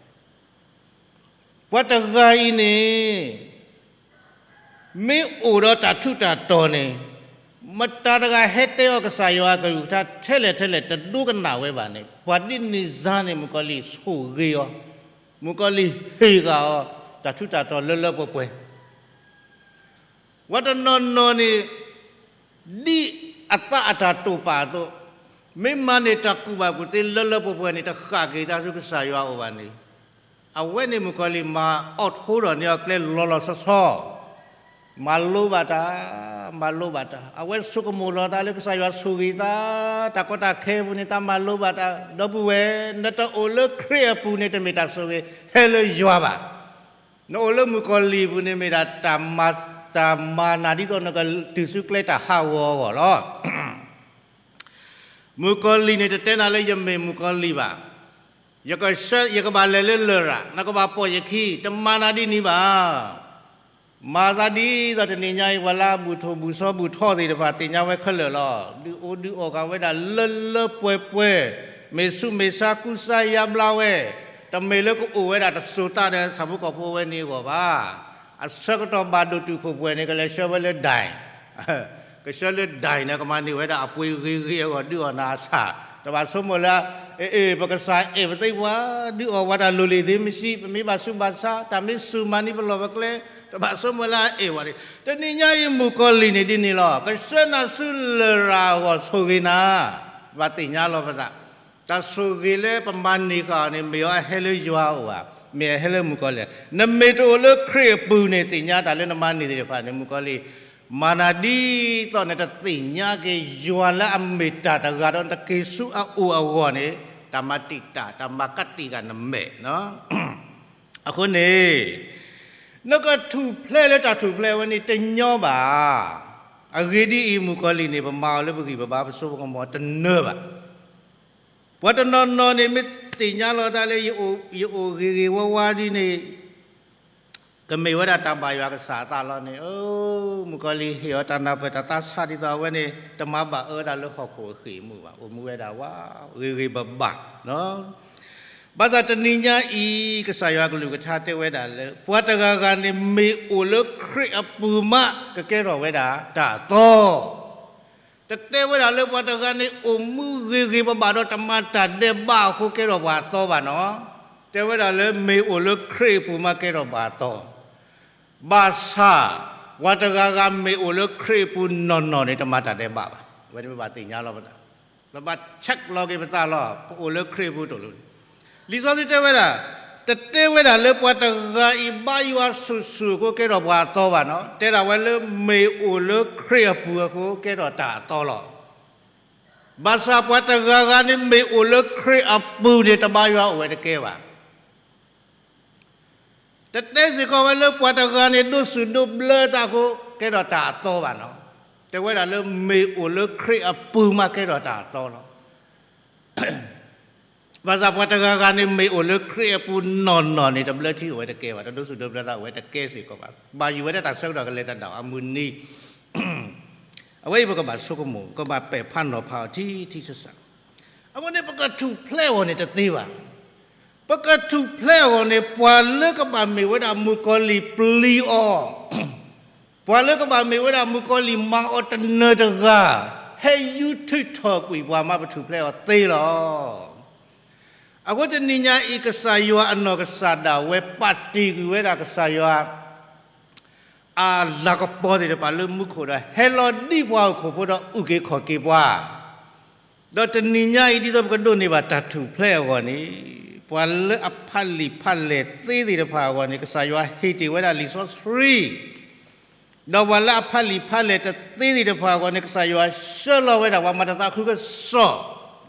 ပှၤတဂၤအံၤန့ၣ် မ့ၢ်အိၣ်ဒီးတၢ်ထူးတၢ်တီၤန့ၣ်, မတၤတဂၤဟဲတဲအီၤကစၢ်ယွၤအကလုၢ်ကထါထဲလဲၣ်ထဲလဲၣ် တဒိကနၣ်ဝဲဘၣ်န့ၣ်, ပှၤဒ်န့ၣ်စါန့ၣ် မုၣ်ကီၤလံၢ်ဆိၣ်ဂ့ၤအီၤ, မုၣ်ကီၤလံၢ်ဟ့ၣ်ဃာ်အီၤ တၢ်ထူးတၢ်တီၤလၢလၢပှဲၤပှဲၤ ပှၤတနီၤနီၤန့ၣ် ဒ်အသးအတၢ်တိာ်ပာ်အသိး, မ့ၢ်မၤန့ၢ်တၢ်ကူၣ်ဘၣ်ကူၣ်သ့လၢလၢပှဲၤပှဲၤန့ၣ် တဃၣ်က့ၤသးဆူကစၢ်ယွၤအအိၣ်ဘၣ်န့ၣ်, အဝဲန့ၣ်မုၣ်ကီၤလံၢ်မၤအီၣ်ထိးထီၣ်န့ၢ်အီၤကျဲလီၤလီၤဆီဆီ, မၤလိဘၣ်တၢ်, မၤလိဘၣ်တၢ်, အဝဲဆိကမိၣ်လီၤသးလၢကစၢ်ယွၤဆိၣ်ဂ့ၤသး, တၢ်ကီတၢ်ခဲအပူၤန့ၣ် သးမၤလိဘၣ်တၢ်, ဒီပုၢ်ဝဲၢ်, နတအိၣ်လၢခရံာ်အပူၤန့ၣ် တမ့ၢ်တၢ်ဆိၣ်ဂ့ၤဟဲလၢယွၤဘၣ်. နအိၣ်လၢမုၣ်ကီၤလံၢ်အပူၤန့ၣ် မ့ၢ်ဒၣ်တၢ်မၤ, တၢ်မၤနၤဒ်သိးနကတုၤဆူကျဲတၢ်ဟးဂီၤအဂီၢ်လီၤ. မုၣ်ကီၤလံၢ်န့ၣ် တတဲနၤလၢယမ့ၢ်မုၣ်ကီၤလံၢ်ဘၣ်. ယကဆှၢ, ယကဘၣ်လဲၤလၢလရာ်, နကဘၣ်ပိာ်ယခံ, တမၤနၤဒ်န့ၣ်ဘၣ်. မၤသးဒ်သိးတနံၤညါအံၤ ပှၤလၢအဘူၣ်ထီၣ်ဘူၣ်ဆီဘူၣ်ထီသ့ၣ်တဖၣ် သ့ၣ်ညါဝဲခဲလၢာ်လီၤ. ဒုးအိၣ်ဒုးအီၣ်က့ၤဝဲဒၣ်လၢလၢပှဲၤပှဲၤ, မ့ၢ်ဆူးမ့ၢ်ဆါကူစါယါဘျါဝဲ, တမ့ၢ်လၢကအိၣ်ဝဲဒၣ်တစိၤသးဒီးဆၣ်ဖိကီၢ်ဖိဝဲန့ၣ်အဂီၢ်ဘၣ်. အဆၢကတီၢ်ဘၣ်ဒိၣ်တုာ်ခိၣ်ပှဲၤန့ၣ် ကလဲၤဆှၢဝဲလၢ ဒၢၣ် ကဆှၢလၢဒၢၣ်န့ၣ် ကမၤန့ၢ်ဝဲဒၣ်အပှ့ၤဂ့ၤဂ့ၤအဂီၢ် ဒုးအီၣ်နၤအဆၣ်, တဘၣ်ဆိကမိၣ်လၢ အ့ၣ် အ့ၣ် ပကစၢ်အဲၣ်ပသ့ပှၤ, ဒုးအီၣ်ပှၤတၢ်လိၣ်လံၤသ့မ့ၢ်ဆံး, ပမ့ၢ်ဘၣ်ဆူးဘၣ်ဆါ, တၢ်မ့ၢ်ဆူၣ်မၤန့ၢ်ပလီၢ်ပကျဲ, တဘၣ်ဆိကမိၣ်လၢအအဲၣ်ဝဲန့ၣ်. တနံၤညါအံၤမုၣ်ကီၤလံၢ်န့ၣ်ဒ်န့ၣ်လီၤ. ကဆှၢနၤဆူလရာ်အဂီၢ်ဆိၣ်ဂ့ၤနၤ. ဘၣ်သ့ၣ်ညါလီၤပသး, တၢ်ဆိၣ်ဂ့ၤလၢပမၤန့ၢ်ဃာ်အီၤန့ၣ် မ့ၢ်အီၤအဟဲလၢယွၤအအိၣ်ဧါ, မ့ၢ်အဟဲလၢမုၣ်ကီၤလံၢ်ဧါ. နမ့ၢ်တအိၣ်လၢခရံာ်အပူၤန့ၣ် သ့ၣ်ညါတၢ်လၢနမၤန့ၢ်သ့ၣ်တဖၣ်န့ၣ် မုၣ်ကီၤလံၢ် မၤနၤဒ်သိးနတသ့ၣ်ညါက့ၤယွၤလၢအမ့ၢ်တၢ်တဂၤဒီးနတက့ၤဆူအအိၣ်အဂီၢ်န့ၣ် တၢ်မၤတံာ်တာ် တၢ်မၤကးတံာ်ဃာ်နမဲာ် အဃိန့ၣ် နကထူၣ်ဖျဲးလၢတၢ်ထူၣ်ဖျဲးဝဲန့ၣ်တညီဘၣ်. အဂ့ၢ်ဒ်အံၤ, မုၣ်ကီၤလံၢ်န့ၣ် ပမၤအီၤလၢပဂံၢ်ပဘါ ပစိပကမီၤတနၢၤဘၣ်. ပှၤတနီၤနီၤန့ၣ် မ့ၢ်သ့ၣ်ညါလီၤတၢ်လၢ ယအိၣ်ဂ့ၤဂ့ၤဝါဝါဒ်န့ၣ် ကမ့ၢ်ဝဲဒၣ်တၢ်ဘၣ်ယွၤကစၢ်အသးလီၤန့ၣ်, မုၣ်ကီၤလံၢ်ဟ့ၣ်အီၤတၢ်နၢ်ပၢၢ်တၢ်သးဆးဒ်သိးအဝဲန့ၣ် တမၤဘၣ်အၢတၢ်လၢဟီၣ်ခိၣ်အဃံၢ်အမူဘၣ်, အိၣ်မူဝဲဒၣ်ဝါ ဂ့ၤဂ့ၤဘၣ်ဘၣ် ဘၣ်ဆၣ်တနံၤညါအံၤ ကစၢ်ယွၤကလုၢ်ကထါတဲဝဲဒၣ်လၢ ပှၤတဂၤဂၤန့ၣ်မ့ၢ်အိၣ်လၢခရံာ်အပူၤမး ကကဲထီၣ်ဝဲဒၣ်တၢ်အသီ, တတဲဝဲဒၣ်လၢပှၤတဂၤန့ၣ် အိၣ်မူဂ့ၤဂ့ၤဘၣ်ဘၣ်ဒီးတမၤတၢ်ဒဲးဘးအဃိကဲထီၣ်ပှၤအသီဘၣ်နီၤ, တဲဝဲဒၣ်လၢမ့ၢ်အိၣ်လၢခရံာ်အပူၤမးကဲထီၣ်ပှၤအသီ, ဘၣ်ဆၣ် ပှၤတဂၤဂၤမ့ၢ်အိၣ်လၢခရံာ်အပူၤနီၢ်နီၢ်န့ၣ် တမၤတၢ်ဒဲးဘးဘၣ်. ဝဲန့ၣ်ပဘၣ်သ့ၣ်ညါလီၤပသး, ပဘၣ် check လီၤက့ၤပသးလီၤ, ပအိၣ်လၢခရံာ်အပူၤတအိၣ်လၢ လံာ်စီဆှံတဲဝဲဒၣ်, တတဲဝဲဒၣ်လၢပှၤတဂၤအံၤဘါယွၤဆူၣ်ဆူၣ်အဃိကဲထီၣ်ပှၤအသီဘၣ်နီၤ, တဲဒၣ်ဝဲလၢမ့ၢ်အိၣ်လၢခရံာ်အပူၤအဃိကဲထီၣ်တၢ်အသီလီၤ. ဘၣ်ဆၣ်ပှၤတဂၤဂၤန့ၣ်မ့ၢ်အိၣ်လၢခရံာ်အပူၤန့ၣ် တဘါယွၤအိၣ်ဝဲတကဲဘၣ်. တတဲစ့ၢ်ကီးဝဲလၢပှၤတဂၤန့ၣ် ဒိးဆူၣ်ဒိးဘျၢသးအဃိ ကဲထီၣ်တၢ်အသီဘၣ်နီၤ, တဲဝဲဒၣ်လၢမ့ၢ်အိၣ်လၢခရံာ်အပူၤမးကဲထီၣ်တၢ်အသီလီၤ. ဘၣ်ဆၣ်ပှၤတဂၤဂၤန့ၣ် မ့ၢ်အိၣ်လၢခရံာ်အပူၤနီၢ်နီၢ်န့ၣ် တဘျၢထံအိၣ်ဝဲတကဲဘၣ်, တဒိးဆူၣ်ဒိးဘျၢသးအိၣ်ဝဲတကဲစ့ၢ်ကီးဘၣ်. ဘၣ်ယိၣ်ဝဲဒၣ်တၢ်ဆၢကတီၢ်ကလဲၤတၢ်ဒၣ်အမုၢ်နံၤ အဝဲအံၤပကဘၣ်ဆိကမိၣ် ကဘၣ်ပဲာ်ဖးနီၤဖးအီၤထံထံဆးဆး. အဃိန့ၣ် ပကထူၣ်ဖျဲးအဂီၢ်န့ၣ်တသ့ဘၣ်. ပကထူၣ်ဖျဲးအဂီၢ်န့ၣ် ပှၤလၢကဘၣ်မ့ၢ်ဝဲဒၣ်မုၣ်ကီၤလံၢ်ပျံၤအီၤ, ပှၤလၢကဘၣ်မ့ၢ်ဝဲဒၣ်မုၣ်ကီၤလံၢ်မၤအီၤတနၢၤတဂၤ, ဟဲယူၤထုးထီၣ်ကွံာ်ပှၤမး ပထူၣ်ဖျဲးအီၤသ့လီၤ. အဃိတနံၤညါအံၤ ကစၢ်ယွၤအနီၢ်ကစၢ်ဒၣ်ဝဲ ပာ်တ့ၢ်ကွံာ်ဝဲဒၣ်ကစၢ်ယွၤ အလၤကပီၤသ့ၣ်တဖၣ်လၢမူခိၣ်ဒီး ဟဲလီၤဒ်ပှၤဟီၣ်ခိၣ်ဖိဒီးအုၣ်က့ၤခီၣ်က့ၤပှၤ, ဒီးတနံၤညါအံၤ ဒ်သိးပကဒိးန့ၢ်ဘၣ်တၢ်ထူၣ်ဖျဲးအဂီၢ်န့ၣ်, ပှၤလၢအဖးလံာ်ဖးလဲၢ်သ့သ့ၣ်တဖၣ်အဂီၢ်န့ၣ် ကစၢ်ယွၤဟ့ၣ်တ့ၢ်ဝဲဒၣ်လံာ်စီဆှံ ဒီးပှၤလၢအဖးလံာ်ဖးလဲၢ်တသ့သ့ၣ်တဖၣ်အဂီၢ်န့ၣ် ကစၢ်ယွၤဆှၢလီၤဝဲဒၣ်ပှၤမၤတၢ်သးခုကစီၣ်,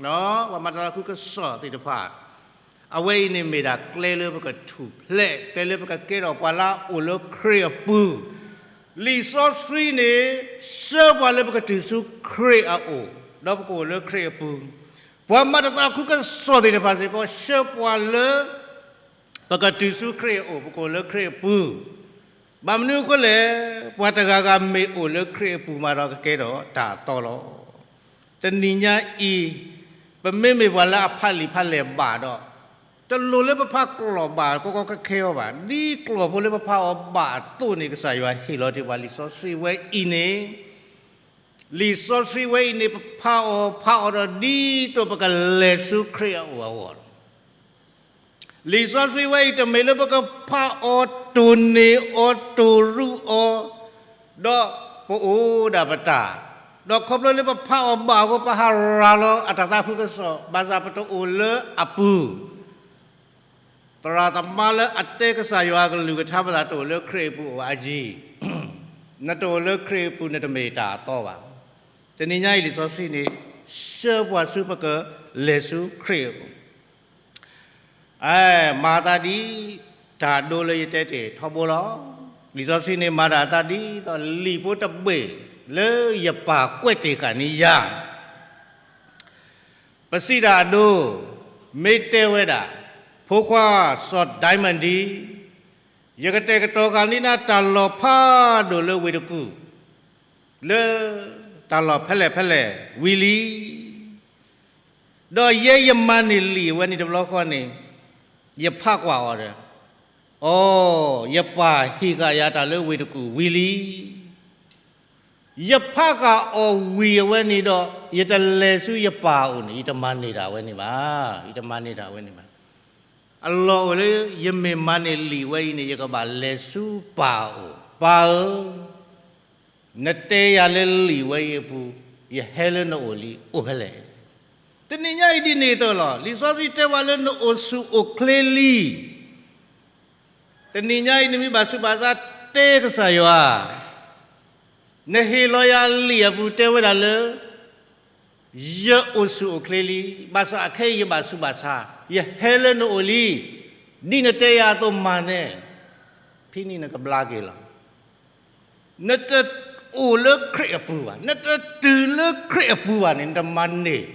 ပှၤမၤတၢ်သးခုကစီၣ်သ့ၣ်တဖၣ်, အဝဲအံၤန့ၣ်မ့ၢ်ဒၣ်ကျဲလၢပကထူၣ်ဖျဲး, ကျဲလၢပကကဲထီၣ်ပှၤလၢအအိၣ်လၢခရံာ်အပူၤ, လံာ်စီဆှံန့ၣ် ဆှၢပှၤလၢပကတုၤဆူခရံာ်အအိၣ်, ဒီးပကအိၣ်လၢခရံာ်အပူၤ, ပှၤမၤတၢ်သးခုကစီၣ်သ့ၣ်တဖၣ်စ့ၢ်ကီး ဆှၢပှၤလၢ ပကတုၤဆူခရံာ်အအိၣ်, ပကအိၣ်လၢခရံာ်အပူၤ, ဘၣ်မနုၤအဃိလဲၣ်, ပှၤတဂၤဂၤမ့ၢ်အိၣ်လၢခရံာ်အပူၤမးဒီးကကဲထီၣ်တၢ်အသီလီၤ. တနံၤညါအံၤ, ပမ့မ့ၢ်ပှၤလၢအဖးလံာ်ဖးလဲၢ်ဘၣ်ဒီး, တလိၣ်လၢပဖးကျိာ်ဘၣ်ကီကီခဲခဲအီၤဘၣ်, ဒ်ကျိာ်ဖိလၢပဖးအီၤဘၣ်အသိးန့ၣ် ကစၢ်ယွၤဟ့ၣ်လီၤတ့ၢ်ပှၤလံာ်စီဆှံဝဲအံၤန့ၣ် လံာ်စီဆှံဝဲအံၤန့ၣ် ပဖးအီၤဖးအီၤဒီးဒ်သိးပကလဲၤဆူခရံာ်အအိၣ်အဂီၢ်လီၤ. လံာ်စီဆှံဝဲအံၤ တမ့ၢ်လၢပကဖးအီၤတိၢ်န့ၢ်အီၤတိၢ်ရူးအီၤ, ဒီးပအိၣ်ဒၣ်ပတၢ်, ဒီးခီဖျိလၢပဖးအီၤဘၣ်အဃိ ပဟးရၤလီၤအတၢ်သးခုကစီၣ် ဘၣ်ဆၣ်ပတအိၣ်လၢအပူၤ သရၣ်သမါလၢအတဲကစၢ်ယွၤအကလုၢ်ကထါ ပသးတအိၣ်လၢခရံာ်အပူၤအိၣ်အါကံ, နတအိၣ်လၢခရံာ်အပူၤ နတမ့ၢ်တၢ်အသီဘၣ်. တနံၤညါအံၤလံာ်စီဆှံန့ၣ် ဆှၢပှၤဆူပကလဲၤဆူခရံာ်အပူၤ, အဲ, မၤသးဒ်တၢ်ဒိလၢယတဲတ့ၢ်ထီဘိလီၤ. လံာ်စီဆှံန့ၣ် မၤတၢ်အသးဒ်သိးလံာ်ဖိတဘ့ၣ်လၢယပၢ်ကွဲးတ့ၢ်ဃာ်န့ၢ်ယၤ ပစံးတၢ်အဒိ, မ့ၢ်တဲဝဲဒၣ်, ဖိခွါစီၤဒဲမၣ်ဒံ, ယကတဲာ်ကတီၤဃာ်န့ၢ်နၤတၢ်လီၢ်ဖးဒိၣ်လၢဝ့ၢ်တကူၣ်, လၢတၢ်လီၢ်ဖဲလဲၣ်ဖဲလဲၣ်ဝံၤလံ. ဒီးယဲယမၤန့ၢ်လံာ်ဝဲန့ၣ်တဘျီဃီန့ၣ်, ယဖးကွၢ်အီၤဒီး, အိ, ယပၢ်ဟ့ၣ်ဃာ်ယၤတၢ်လၢဝ့ၢ်တကူၣ်ဝံၤလံ. ယဖးဃာ်အီၤဝံၤအဝဲန့ၣ်ဒီး ယတလဲၤဆူယပၢ်အအိၣ်န့ၣ် ယတမၤန့ၢ်တၢ်ဝဲန့ၣ်ဘၣ်, ယတမၤန့ၢ်တၢ်ဝဲန့ၣ်ဘၣ်. အလီၢ်အိၣ်လၢ ယမ့ၢ်မၤန့ၢ်လံာ်ဝဲအံၤန့ၣ် ယကဘၣ်လဲၤဆူပၢ်အအိၣ်, ပၢ်ဧၢ, နတဲယၤလၢလံာ်ဝဲအံၤအပူၤ, ယဟဲလၢနအိၣ်လံ, အိၣ်ဖဲလဲၣ်. တနံၤညါအံၤဒ်န့ၣ်အသိးလီၤ. လံာ်စီဆှံတဲဝဲလၢနအိၣ်ဆူၣ်အိၣ်ချ့လံ. တနံၤညါအံၤနမ့ၢ်ဘၣ်ဆူးဘၣ်ဆါတဲကစၢ်ယွၤ, နဟ့ၣ်လီၤယၤလံာ်အပူၤတဲဝဲဒၣ်လၢ ယအိၣ်ဆူၣ်အိၣ်ချ့လံ, ဘၣ်ဆၣ်အခဲအံၤယဘၣ်ဆူးဘၣ်ဆါ, ယဟဲလၢနအိၣ်လံ, ဒ်နတဲယၤအသိးမၤန့ၣ်, ဖဲန့ၣ်နကဘျါက့ၤလီၤ. နတအိၣ်လၢခရံာ်အပူၤဘၣ်, နတတုၤလၢခရံာ်အပူၤဘၣ်န့ၣ် နတမၤန့ၢ်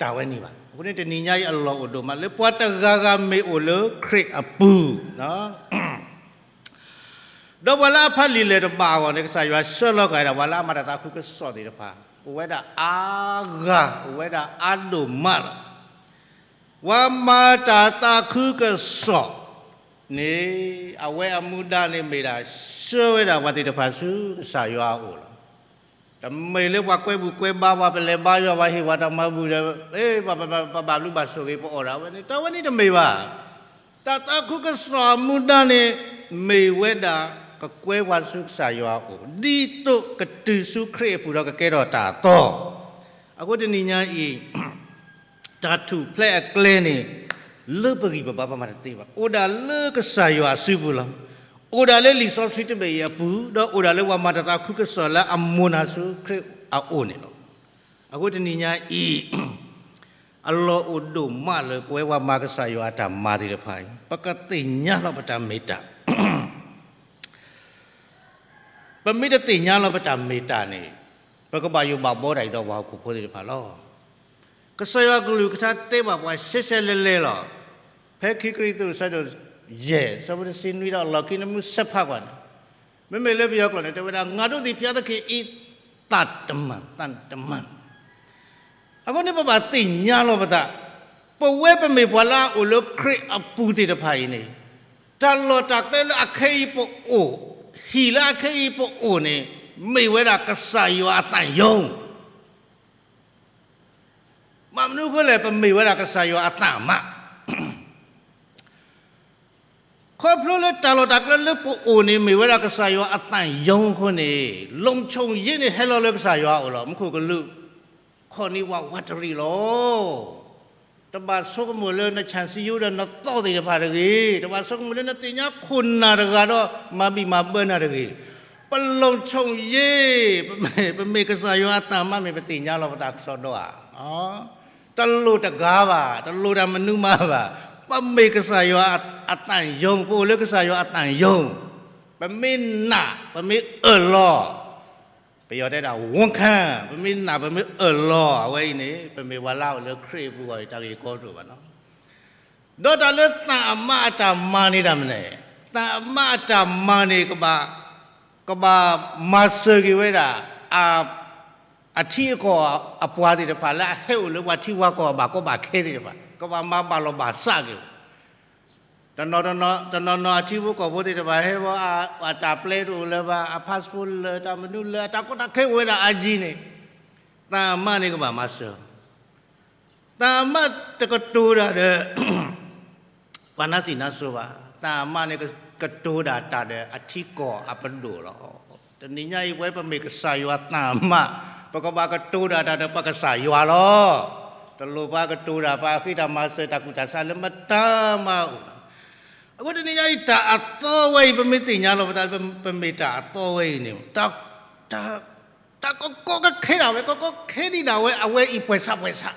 တၢ်ဝဲန့ၣ်ဘၣ်. အဃိန့ၣ်တနံၤညါအံၤအလီၢ်အိၣ်ဒိၣ်မးလၢပှၤတဂၤဂၤမ့ၢ်အိၣ်လၢခရံာ်အပူၤ ဒီးပှၤလၢအဖးလံာ်လဲၢ်တဘၣ်အဂီၢ်န့ၣ် ကစၢ်ယွၤဆှၢလီၤက့ၤဒၣ် ပှၤလၢအမၤတၢ်သးခုကစီၣ်သ့ၣ်တဖၣ် အိၣ်ဝဲဒၣ်အါဂၤ, အိၣ်ဝဲဒၣ်အါဒိၣ်မးလီၤ. ပှၤမၤတၢ်သးခုကစီၣ်န့ၣ် အဝဲအမူဒါန့ၣ်မ့ၢ်ဒၣ် ဆှၢဝဲဒၣ်ပှၤသ့ၣ်တဖၣ်ဆူကစၢ်ယွၤအအိၣ်လီၤ. တမ့ၢ်လၢပှၤကွဲဘူးကွဲဘါ ပှၤပလဲၤဘါယွၤ ပှၤဟ့ၣ်ပှၤတၢ်မၤဘူၣ်ဒီး ပဘၣ်ဘျုးဘၣ်ဆိၣ်ဂ့ၤ ပအီၣ်ဒၣ်ဝဲန့ၣ်, တၢ်ဝဲန့ၣ်တမ့ၢ်ဘၣ်. တၢ်သးခုကစီၣ်အမူဒါန့ၣ် မ့ၢ်ဝဲဒၣ်ကကွဲပှၤဆူကစၢ်ယွၤအအိၣ် ဒ်သိးကတုၤဆူခရံာ်အပူၤဒီးကကဲထီၣ်တၢ်အသီ. အဃိတနံၤညါအံၤ တၢ်ထူၣ်ဖျဲးအကျဲန့ၣ် လၢပဂံၢ်ပဘါပမၤတသ့ဘၣ်. အိၣ်ဒၣ်လၢကစၢ်ယွၤအစုပူၤလီၤ. အိၣ်ဒၣ်လၢလံာ်စီဆှံတဘ့ၣ်အံၤအပူၤ, ဒီးအိၣ်ဒၣ်လၢပှၤမၤတၢ်သးခုကစီၣ်လၢအမိၢ်နၤဆူခရံာ်အအိၣ်န့ၣ်လီၤ. အဃိတနံၤညါအံၤ အလီၢ်အိၣ်ဒိၣ်မးလၢပဝဲပှၤမၤကစၢ်ယွၤအတၢ်မၤသ့ၣ်တဖၣ်အံၤ ပကသ့ၣ်ညါလီၤပတၢ်မ့ၢ်တၢ် ပမ့ၢ်တသ့ၣ်ညါလီၤပတၢ်မ့ၢ်တၢ်န့ၣ် ပကဘၣ်ယိၣ်ဘၣ်ဘီဒၣ်အံၤဒီးပှၤဟီၣ်ခိၣ်ဖိသ့ၣ်တဖၣ်လီၤ. ကစၢ်ယွၤကလုၢ်ကထါတဲဘၣ်ပှၤရှဲရှဲလဲၤလဲၤလီၤ. ဖဲခံကရံၣ်သူးအဆၢဒိၣ်ယဲၢ် အဆၢဖိတဆံနွံဒီးအလီၢ်ခံနမုၢ်ဆၢဖးကွၢ်န့ၣ်, မ့မ့ၢ်လၢပယီၤကျိာ်န့ၣ် တဲဝဲဒၣ် ငါတို့သည်ဘုရားသခင်၏ သံတမန်, သံတမန်. အဃိန့ၣ်ပဘၣ်သ့ၣ်ညါလီၤပသး, ပဝဲပမ့ၢ်ပှၤလၢအအိၣ်လၢခရံာ်အပူၤသ့ၣ်တဖၣ်အံၤန့ၣ်, တၢ်လီၢ်တၢ်ကျဲလၢအခဲအံၤပအိၣ်, ဟံၣ်လၢအခဲအံၤပအိၣ်န့ၣ်, မ့ၢ်ဝဲဒၣ်ကစၢ်ယွၤအသၣ်ယီၤ ဘၣ်မနုၤအဃိလဲၣ်, ပမ့ၢ်ဝဲဒၣ်ကစၢ်ယွၤအသၣ်မါ ခီဖျိလၢတၢ်လီၢ်တၢ်ကျဲလၢပအိၣ်န့ၣ် မ့ၢ်ဝဲဒၣ်ကစၢ်ယွၤအသၣ်ယီၤအဃိန့ၣ်, လုံခြုံရေးန့ၣ် ဟဲလီၤလၢကစၢ်ယွၤအအိၣ်လီၤ. မူခိၣ်ကလူး ခီၣ်နံၤဝးဝးတရံးလီၤ. တဘၣ်ဆိကမိၣ်လၢနဆၣ်စံယိဒီးနသီၣ်သ့ၣ်တဖၣ်တဂ့ၤ, တဘၣ်ဆိကမိၣ်လၢနသ့ၣ်ညါခိၣ်နၢ်တဂၤဒီးမၤဘံၣ်မၤဘၢနၤတဂ့ၤ. ပလုံခြုံရေး, ပမ့ၢ်ကစၢ်ယွၤအသၣ်မါ မ့ၢ်ပသ့ၣ်ညါလီၤပသးကစီဒီဧါ. တလိၣ်တဂၤဘၣ်, တလိၣ်တၢ်မနုၤမးဘၣ်. ပမ့ၢ်ကစၢ်ယွၤအသၣ်ယီၤ, ပအိၣ်လၢကစၢ်ယွၤအသၣ်ယီၤ, ပမ့ၢ်နာ်, ပမ့ၢ်အၢၣ်လီၤ, ပယီၤတဲဒၣ် ဝန်ခံ, ပမ့ၢ်နာ်ပမ့ၢ်အၢၣ်လီၤ အဝဲအံၤန့ၣ် ပမ့ၢ်ပှၤလၢအအိၣ်လၢခရံာ်အပူၤအဂီၢ်အံၤ တၢ်ဂ့ၢ်ကီတအိၣ်ဘၣ်နီၤ. ဒီးတၢ်လၢသၣ်အမါအတၢ်မၤန့ၣ်တၢ်မနုၤလဲၣ်, သၣ်အမါအတၢ်မၤန့ၣ် ကဘၣ်, ကဘၣ်မၤစၢၤက့ၤဝဲဒၣ် အ, အထံအကီၢ်အပှၤသ့ၣ်တဖၣ် လၢအဟဲအိၣ်လၢပှၤထံပှၤကီၢ်အဘၣ်ကီဘၣ်ခဲသ့ၣ်တဖၣ် ကဘၣ်မၤဘၣ်လီၤဘၣ်စးက့ၤ တနီၤနီၤအထံဖိကီၢ်ဖိသ့ၣ်တဖၣ်ဟဲဝဲ အတၢ်ပျဲတအိၣ်လၢၤဘၣ်, အ passport လၢာ် တၢ်မနုၤလၢာ် အတၢ်ကီတၢ်ခဲအိၣ်ဝဲဒၣ်အါကံန့ၣ်, သၣ်မါန့ၣ်ကဘၣ်မၤစၢၤ, သၣ်မါတကတိၤတၢ်ဒီး ပှၤနါစံးနါစိၤဘၣ်, သၣ်မါန့ၣ်ကတိၤဒၣ်တၢ်ဒီးအထံကီၢ်အပဒိၣ်လီၤ. တနံၤညါအံၤ ပဝဲပမ့ၢ်ကစၢ်ယွၤသၣ်မါ, ပကဘၣ်ကတိၤဒၣ်တၢ်ဒီးပကစၢ်ယွၤလီၤ. တလိၣ်ပှၤကတိၤဒၣ်ပှၤအဃံတၢ်မၤစၢၤတၢ်ကူၣ်တၢ်ဆးလၢမတၤမးအိၣ်ဘၣ်. အဃိတနံၤညါအံၤ တၢ်အသီဝဲအံၤ ပမ့ၢ်သ့ၣ်ညါလီၤပသး ပမ့ၢ်တၢ်အသီဝဲအံၤန့ၣ် တၢ်ကကီကခဲဒၣ်ဝဲ ကကီခဲဒံးဒၣ်ဝဲ အဝဲအံၤပှဲၤဆးပှဲၤဆး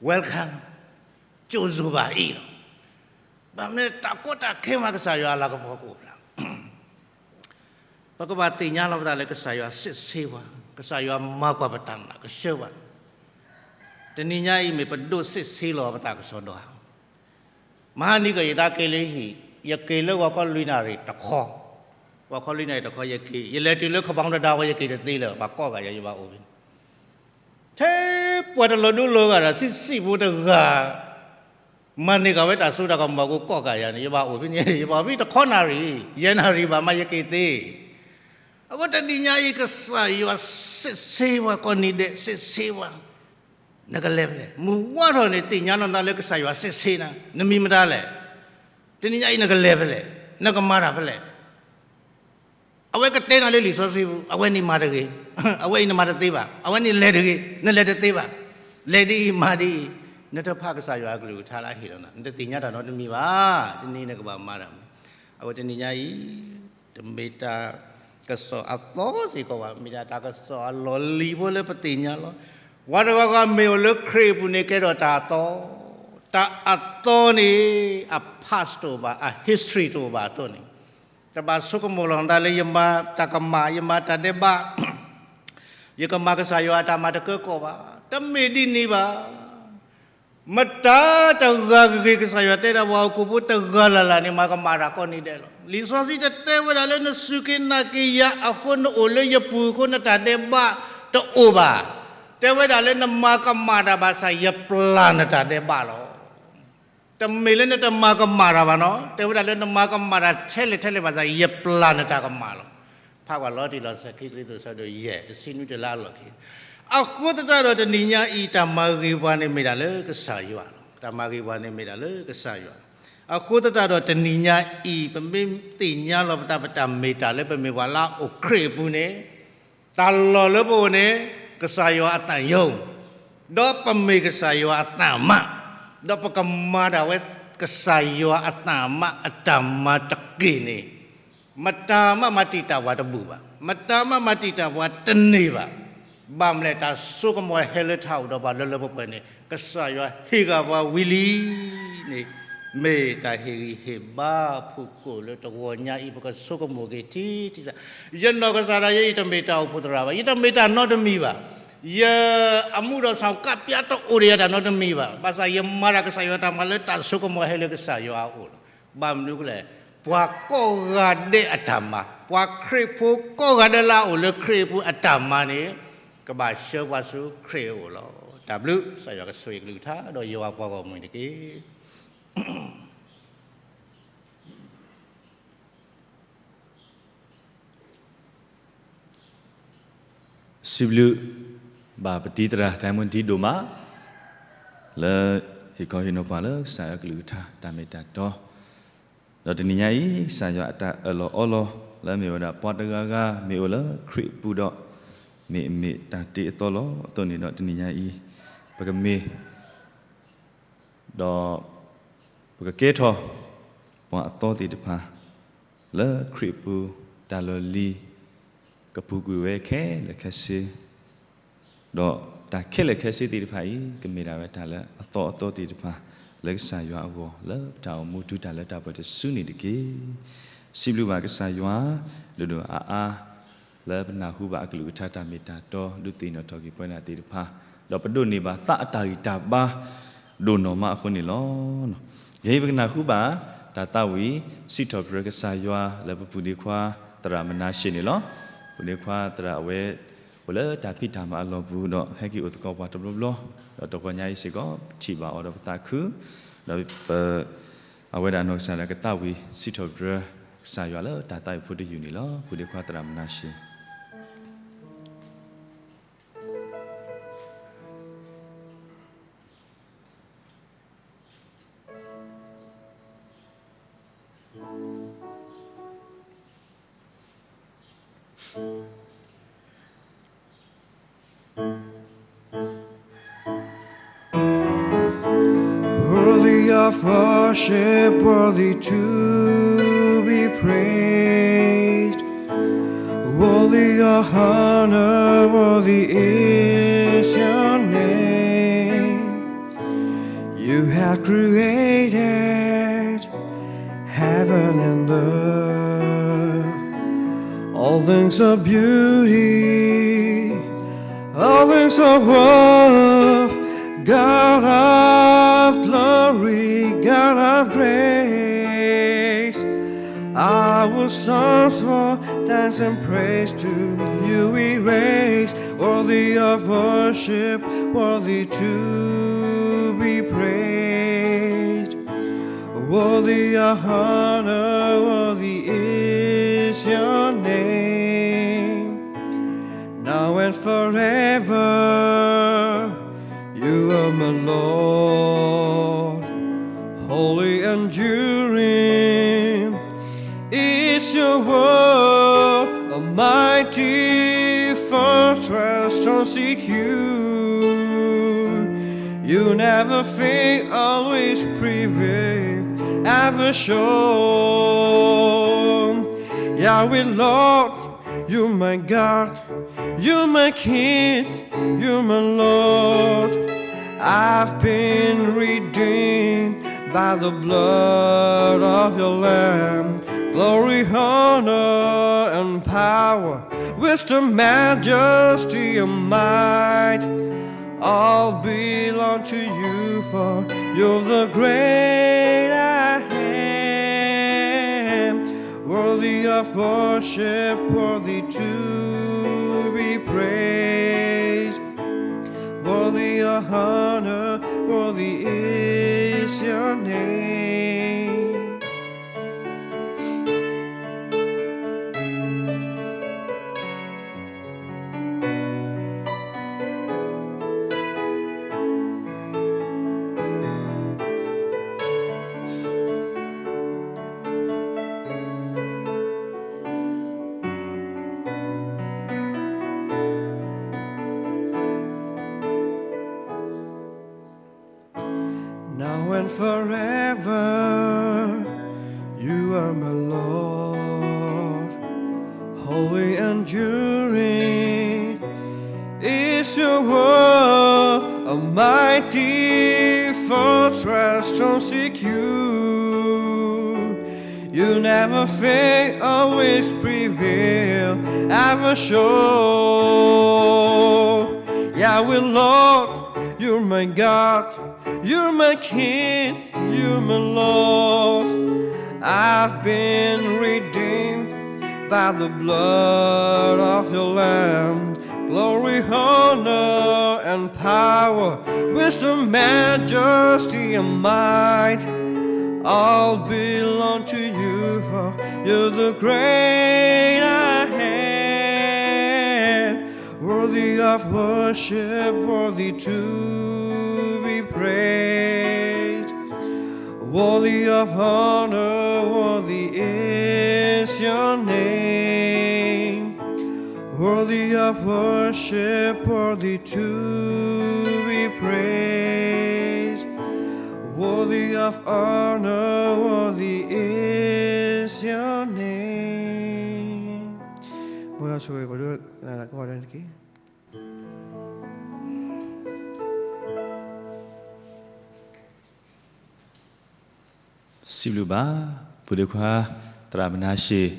welcome လီၤ, ကြိုဆိုပါအံၤလီၤ. ဘၣ်မနုၤတၢ်ကီတၢ်ခဲမး ကစၢ်ယွၤအလၤကပီၤကအိၣ်ဖျါ ပကဘၣ်သ့ၣ်ညါလီၤပသးလၢကစၢ်ယွၤစစ်ဆေးပှၤ, ကစၢ်ယွၤမၤကွၢ်ပတၢ်နာ်ကစၢ်ပှၤ, တနံၤညါအံၤမ့ၢ်ပဒိၣ်စစ်ဆေးလီၤပသးကစီဒီဧါ. မဟါနံၤကယံာ်သးက့ၤလၢဟံၣ်, ယက့ၤလၢဂီၤခီလွံၢ်နၣ်ရံၣ်တခီ, ဂီၤခီလွံၢ်နၣ်ရံၣ်တခီယက့ၤ, ယလဲၤတုၤလၢခဘီတဒါဝဲ ယက့ၤတသ့လၢၤ ပှၤကိးဂၤယၤ ယဘၣ်အိၣ်ဖဲန့ၣ်, ထဲပှၤတလီၤဒူလီၤဂာ်ဒီး ဆံးဆံးဖိတဂၤ မၤန့ၢ်က့ၤဝဲတၢ်စိတၢ်ကမီၤ ကိးဂၤယၤန့ၣ် ယဘၣ်အိၣ်ဖဲန့ၣ် ယဘၣ်အိၣ်ဖဲတခီနၣ်ရံၣ်, ယဲၢ်နၣ်ရံၣ်ဘၣ်မးယက့ၤသ့. အဃိတနံၤညါအံၤ ကစၢ်ယွၤစစ်ဆေးပှၤကိးနံၤဒဲး စစ်ဆေးပှၤ, နကလဲၤဖဲလဲၣ်. မုၢ်ဝါထီၣ်န့ၣ် သ့ၣ်ညါလီၤနသးလၢကစၢ်ယွၤစစ်ဆေးနၤ, နမံၤမတၤလဲၣ်. တနံၤညါအံၤနကလဲၤဖဲလဲၣ်, နကမၤတၢ်ဖဲလဲၣ်. အဝဲကတဲနၤလၢလံာ်စီဆှံပူၤ, အဝဲန့ၣ်မၤတဂ့ၤ, အဝဲအံၤနမၤတသ့ဘၣ်, အဝဲန့ၣ်လဲၤတဂ့ၤ, နလဲၤတသ့ဘၣ်. လဲၤဒ်အံၤမၤဒ်အံၤ, နတဖးကစၢ်ယွၤအကလုၢ်ကထါလၢအဟ့ၣ်လီၤနၤ, နတသ့ၣ်ညါတၢ်နီတမံၤဘၣ်. တနံၤနကဘၣ်မၤတၢ်မ့ၢ်, အဝဲတနံၤညါအံၤ တမ့ၢ်တၢ်ကစီၣ်အသီစ့ၢ်ကီးဘၣ်, မ့ၢ်ဒၣ်တၢ်ကစီၣ်အလီၢ်လံၤဖိလၢပသ့ၣ်ညါလီၤ. ပှၤတဂၤဂၤမ့ၢ်အိၣ်လၢခရံာ်အပူၤန့ၣ် ကဲထီၣ်တၢ်အသီ, တၢ်အသီန့ၣ် အ past တအိၣ်ဘၣ်, အ history တအိၣ်ဘၣ်အသိးန့ၣ်, တဘၣ်ဆိကမိၣ်လီၤနသးလၢယမၤတၢ်ကမၣ်, ယမၤတၢ်ဒဲးဘး ယကမၤကစၢ်ယွၤအတၢ်မၤတကၢကီၢ်ဘၣ်. တမ့ၢ်ဒ်န့ၣ်ဘၣ်. မတၤတဂၤဂ့ၤဂ့ၤ ကစၢ်ယွၤတဲဒၣ်ပှၤဟီၣ်ခိၣ်ဖိတဂၤလၢ်လၢ်န့ၣ် မၤကမၣ်တၢ်ကိးနံၤဒဲးလီၤ. လံာ်စီဆှံတတဲဝဲဒၣ်လၢ နစူၢ်က့ၤနာ်က့ၤယၤအဃိ နအိၣ်လၢယပူၤအဃိ နတၢ်ဒဲးဘးတအိၣ်ဘၣ်. တဲဝဲဒၣ်လၢ နမၤကမၣ်တၢ်ဘၣ်ဆၣ် ယပျၢ်နတၢ်ဒဲးဘးလီၤ. တမ့ၢ်လၢနတမၤကမၣ်တၢ်ဘၣ်နီၤ, တဲဝဲဒၣ်လၢ နမၤကမၣ်တၢ်ထဲလဲၣ်ထဲလဲၣ်ဘၣ်ဆၣ် ယပျၢ်နတၢ်ကမၣ်လီၤ. ဖးကွၢ်လီၤတံၢ်လီၤဆဲး ခံကရံၣ်သူး ဆၢဒိၣ်ယဲၢ် တဆံနွံတုၤလၢအလီၢ်ခံ. အဃိသတးဒီးတနံၤညါအံၤ တၢ်မၤဂ့ၤပှၤန့ၣ်မ့ၢ်ဒၣ်လၢကစၢ်ယွၤလီၤ. တၢ်မၤဂ့ၤပှၤန့ၣ်မ့ၢ်ဒၣ်လၢကစၢ်ယွၤလီၤ. အဃိသတးဒီးတနံၤညါအံၤ ပမ့ၢ်သ့ၣ်ညါလီၤပသး ပတၢ်မ့ၢ်တၢ်လၢပမ့ၢ်ပှၤလၢအအိၣ်ခရံာ်အပူၤန့ၣ် တၢ်လီၢ်လၢပအိၣ်န့ၣ် ကစၢ်ယွၤအသးယိာ်, ဒီးပမ့ၢ်ကစၢ်ယွၤအသးမး, ဒီးပကမၤဒၣ်ဝဲကစၢ်ယွၤအသးမးအတၢ်မၤတက့ၢ်န့ၣ်, မတၤမးမၤတံာ်တာ်ပှၤတဘူၣ်ဘၣ်, မတၤမးမၤတံာ်တာ်ပှၤတန့ၢ်ဘၣ်. ဘၣ်မနုၤလဲၣ် တၢ်ဆိကမိၣ်ဟဲလၢထးအိၣ်ဒီးပှၤလၢလၢပှဲၤပှဲၤန့ၣ် ကစၢ်ယွၤဟ့ၣ်ဂၢၢ်ပှၤဝံၤလံန့ၣ် မ့ၢ်တၢ်ဟ့ၣ်ဂံၢ်ဟ့ၣ်ဘါဖုၣ်ကိာ်လၢတဂီၤညါအံၤ ပကဆိကမိၣ်က့ၤထံထံဆးဆး, ယနီၢ်ကစၢ်ဒၣ်ယဲ ယတမ့ၢ်တၢ်အိၣ်ဖှိၣ်သရၣ်ဘၣ်, ယတမ့ၢ်တၢ်နီတမံၤဘၣ်, ယအမူဒီးဆၣ်ကးပၠးတအိၣ်ဒီးယၤတၢ်နီတမံၤဘၣ်. ဘၣ်ဆၣ်ယမၤတၢ်ကစၢ်ယွၤတၢ်မၤလၢ တၢ်ဆိကမိၣ်ဟဲလၢကစၢ်ယွၤအအိၣ်လီၤ. ဘၣ်မနုၤလဲၣ်, ပှၤကိးဂၤဒဲးအတၢ်မၤ, ပှၤခရံာ်ဖိကိးဂၤဒဲးလၢအအိၣ်လၢခရံာ်အပူၤအတၢ်မၤန့ၣ် ကဘၣ်ဆှၢပှၤဆူခရံာ်အအိၣ်လီၤ. တၢ်ဘျုး, ကစၢ်ယွၤကဆိၣ်ဂ့ၤအကလုၢ်ကထါ ဒီးယွၤပှၤဂီၢ်မုၢ်တက့ၢ်. စံးဘျုးဘၣ်ပတံၤသရၣ် တၢ်မုၢ်တံၤဒိၣ်မး လၢဟ့ၣ်ခီဟ့ၣ်နီၤပှၤလၢကစၢ်ယွၤကလုၢ်ကထါ တၢ်မ့ၢ်တၢ်တီ, ဒီးတနံၤညါအံၤ ကစၢ်ယွၤအတၢ်အၢၣ်လီၤအီလီၤ လၢမ့ၢ်ဝဲဒၣ်ပှၤတဂၤဂၤ မ့ၢ်အိၣ်လၢခရံာ်အပူၤဒီး မ့ၢ်အမ့ၢ်တၢ်တ့အသီလီၤ. အသိးန့ၣ်ဒီးတနံၤညါအံၤ ပကမ့ၢ် ဒီးပကကဲထီၣ် ပှၤအသီသ့ၣ်တဖၣ် လၢခရံာ်အပူၤ တၢ်လီၢ်လံၤ ကပူၤကွံာ်ဝဲခဲလၢာ်ခဲဆ့, ဒီးတၢ်ခဲလၢာ်ခဲဆ့သ့ၣ်တဖၣ်အံၤ ကမ့ၢ်ဒၣ်ဝဲတၢ်လၢအသီအသီသ့ၣ်တဖၣ် လၢကစၢ်ယွၤအဂီၢ် လၢပတၢ်အိၣ်မူတုၤတၢ်လၢတၢ်ပှဲၤတစုန့ၣ်တက့ၢ်. စံးဘျုးဘၣ်ကစၢ်ယွၤ ဒိၣ်ဒိၣ်အါအါ လၢပနၢ်ဟူဘၣ်အကလုၢ်ကထါတၢ်မ့ၢ်တၢ်တီ ဒုးသ့ၣ်နီၣ်ထီၣ်က့ၤပဝဲဒၣ်သ့ၣ်တဖၣ်, ဒီးပဒိးန့ၢ်ဘၣ်သးအတၢ်ဂံၢ်တၢ်ဘါ ဒိၣ်နီၢ်မးအဃိန့ၣ်လီၤ. ယဲအံၤပကနၢ်ဟူဘၣ် တၢ်သးဝံၣ် စံးထီၣ်ပတြၢၤကစၢ်ယွၤ လၢပပုၢ်ဒ့ခွါသရၣ်မနၤၡ့န့ၣ်လီၤ. ပုၢ်ဒ့ခွါသရၣ်အဝဲ အိၣ်လၢတၢ်ဖံးတၢ်မၤအလီၢ်ပူၤ ဒီးဟဲက့ၤအိၣ်သကိးပှၤတဘျီဘျီ, ဒီးတဂီၤညါအံၤစ့ၢ်ကီး ပထံၣ်ဘၣ်အီၤဒီးပသးခု, ဒီးပ အဝဲဒၣ်နီၢ်ကစၢ်ဒၣ်ကသးဝံၣ် စံးထီၣ်ပတြၢၤ ကစၢ်ယွၤလၢတၢ်သးဝံၣ်ဖိတယုၢ်န့ၣ်လီၤ. ပုၢ်ဒ့ခွါသရၣ်မနၤၡ့. Worthy of worship, worthy to be praised. Worthy of honor, worthy is your name. You have created heaven and earth. All things are beauty, all things are worth. God of glory, God of grace, I will soar for thanks and praise to you we raise. Worthy of worship, worthy to be praised. Worthy of honor, worthy is your name. Now and forever, you are my Lord. Holy enduring is your word, a mighty fortress strong secure. You never fail, always prevail, ever show. Yahweh Lord, you're my God, you're my King, you're my Lord. I've been redeemed by the blood of your Lamb. Glory, honor, and power, wisdom, majesty, and might, all belong to you, for you're the great I am. Worthy of worship, worthy to be praised. Worthy of honor, worthy is your name. Now and forever, you are my Lord. Holy and enduring is your word, a mighty fortress strong secure. You never fail, always prevail, ever show. Yahweh Lord, you're my God, you're my King, you're my Lord. I've been redeemed by the blood of your Lamb. Glory, honor, and power, wisdom, majesty, and might, all belong to you, for you're the great I am. Worthy of worship, worthy to be praised. Worthy of honor, worthy is your name. Worthy of worship, worthy to be praised. Worthy of honor, worthy is your name. ဝဲဆိကမိၣ်တက့ၢ်. စံးဘျုးဘၣ် ပူၤဒ့ခွါ သရၣ်မနၤရှ့ၣ်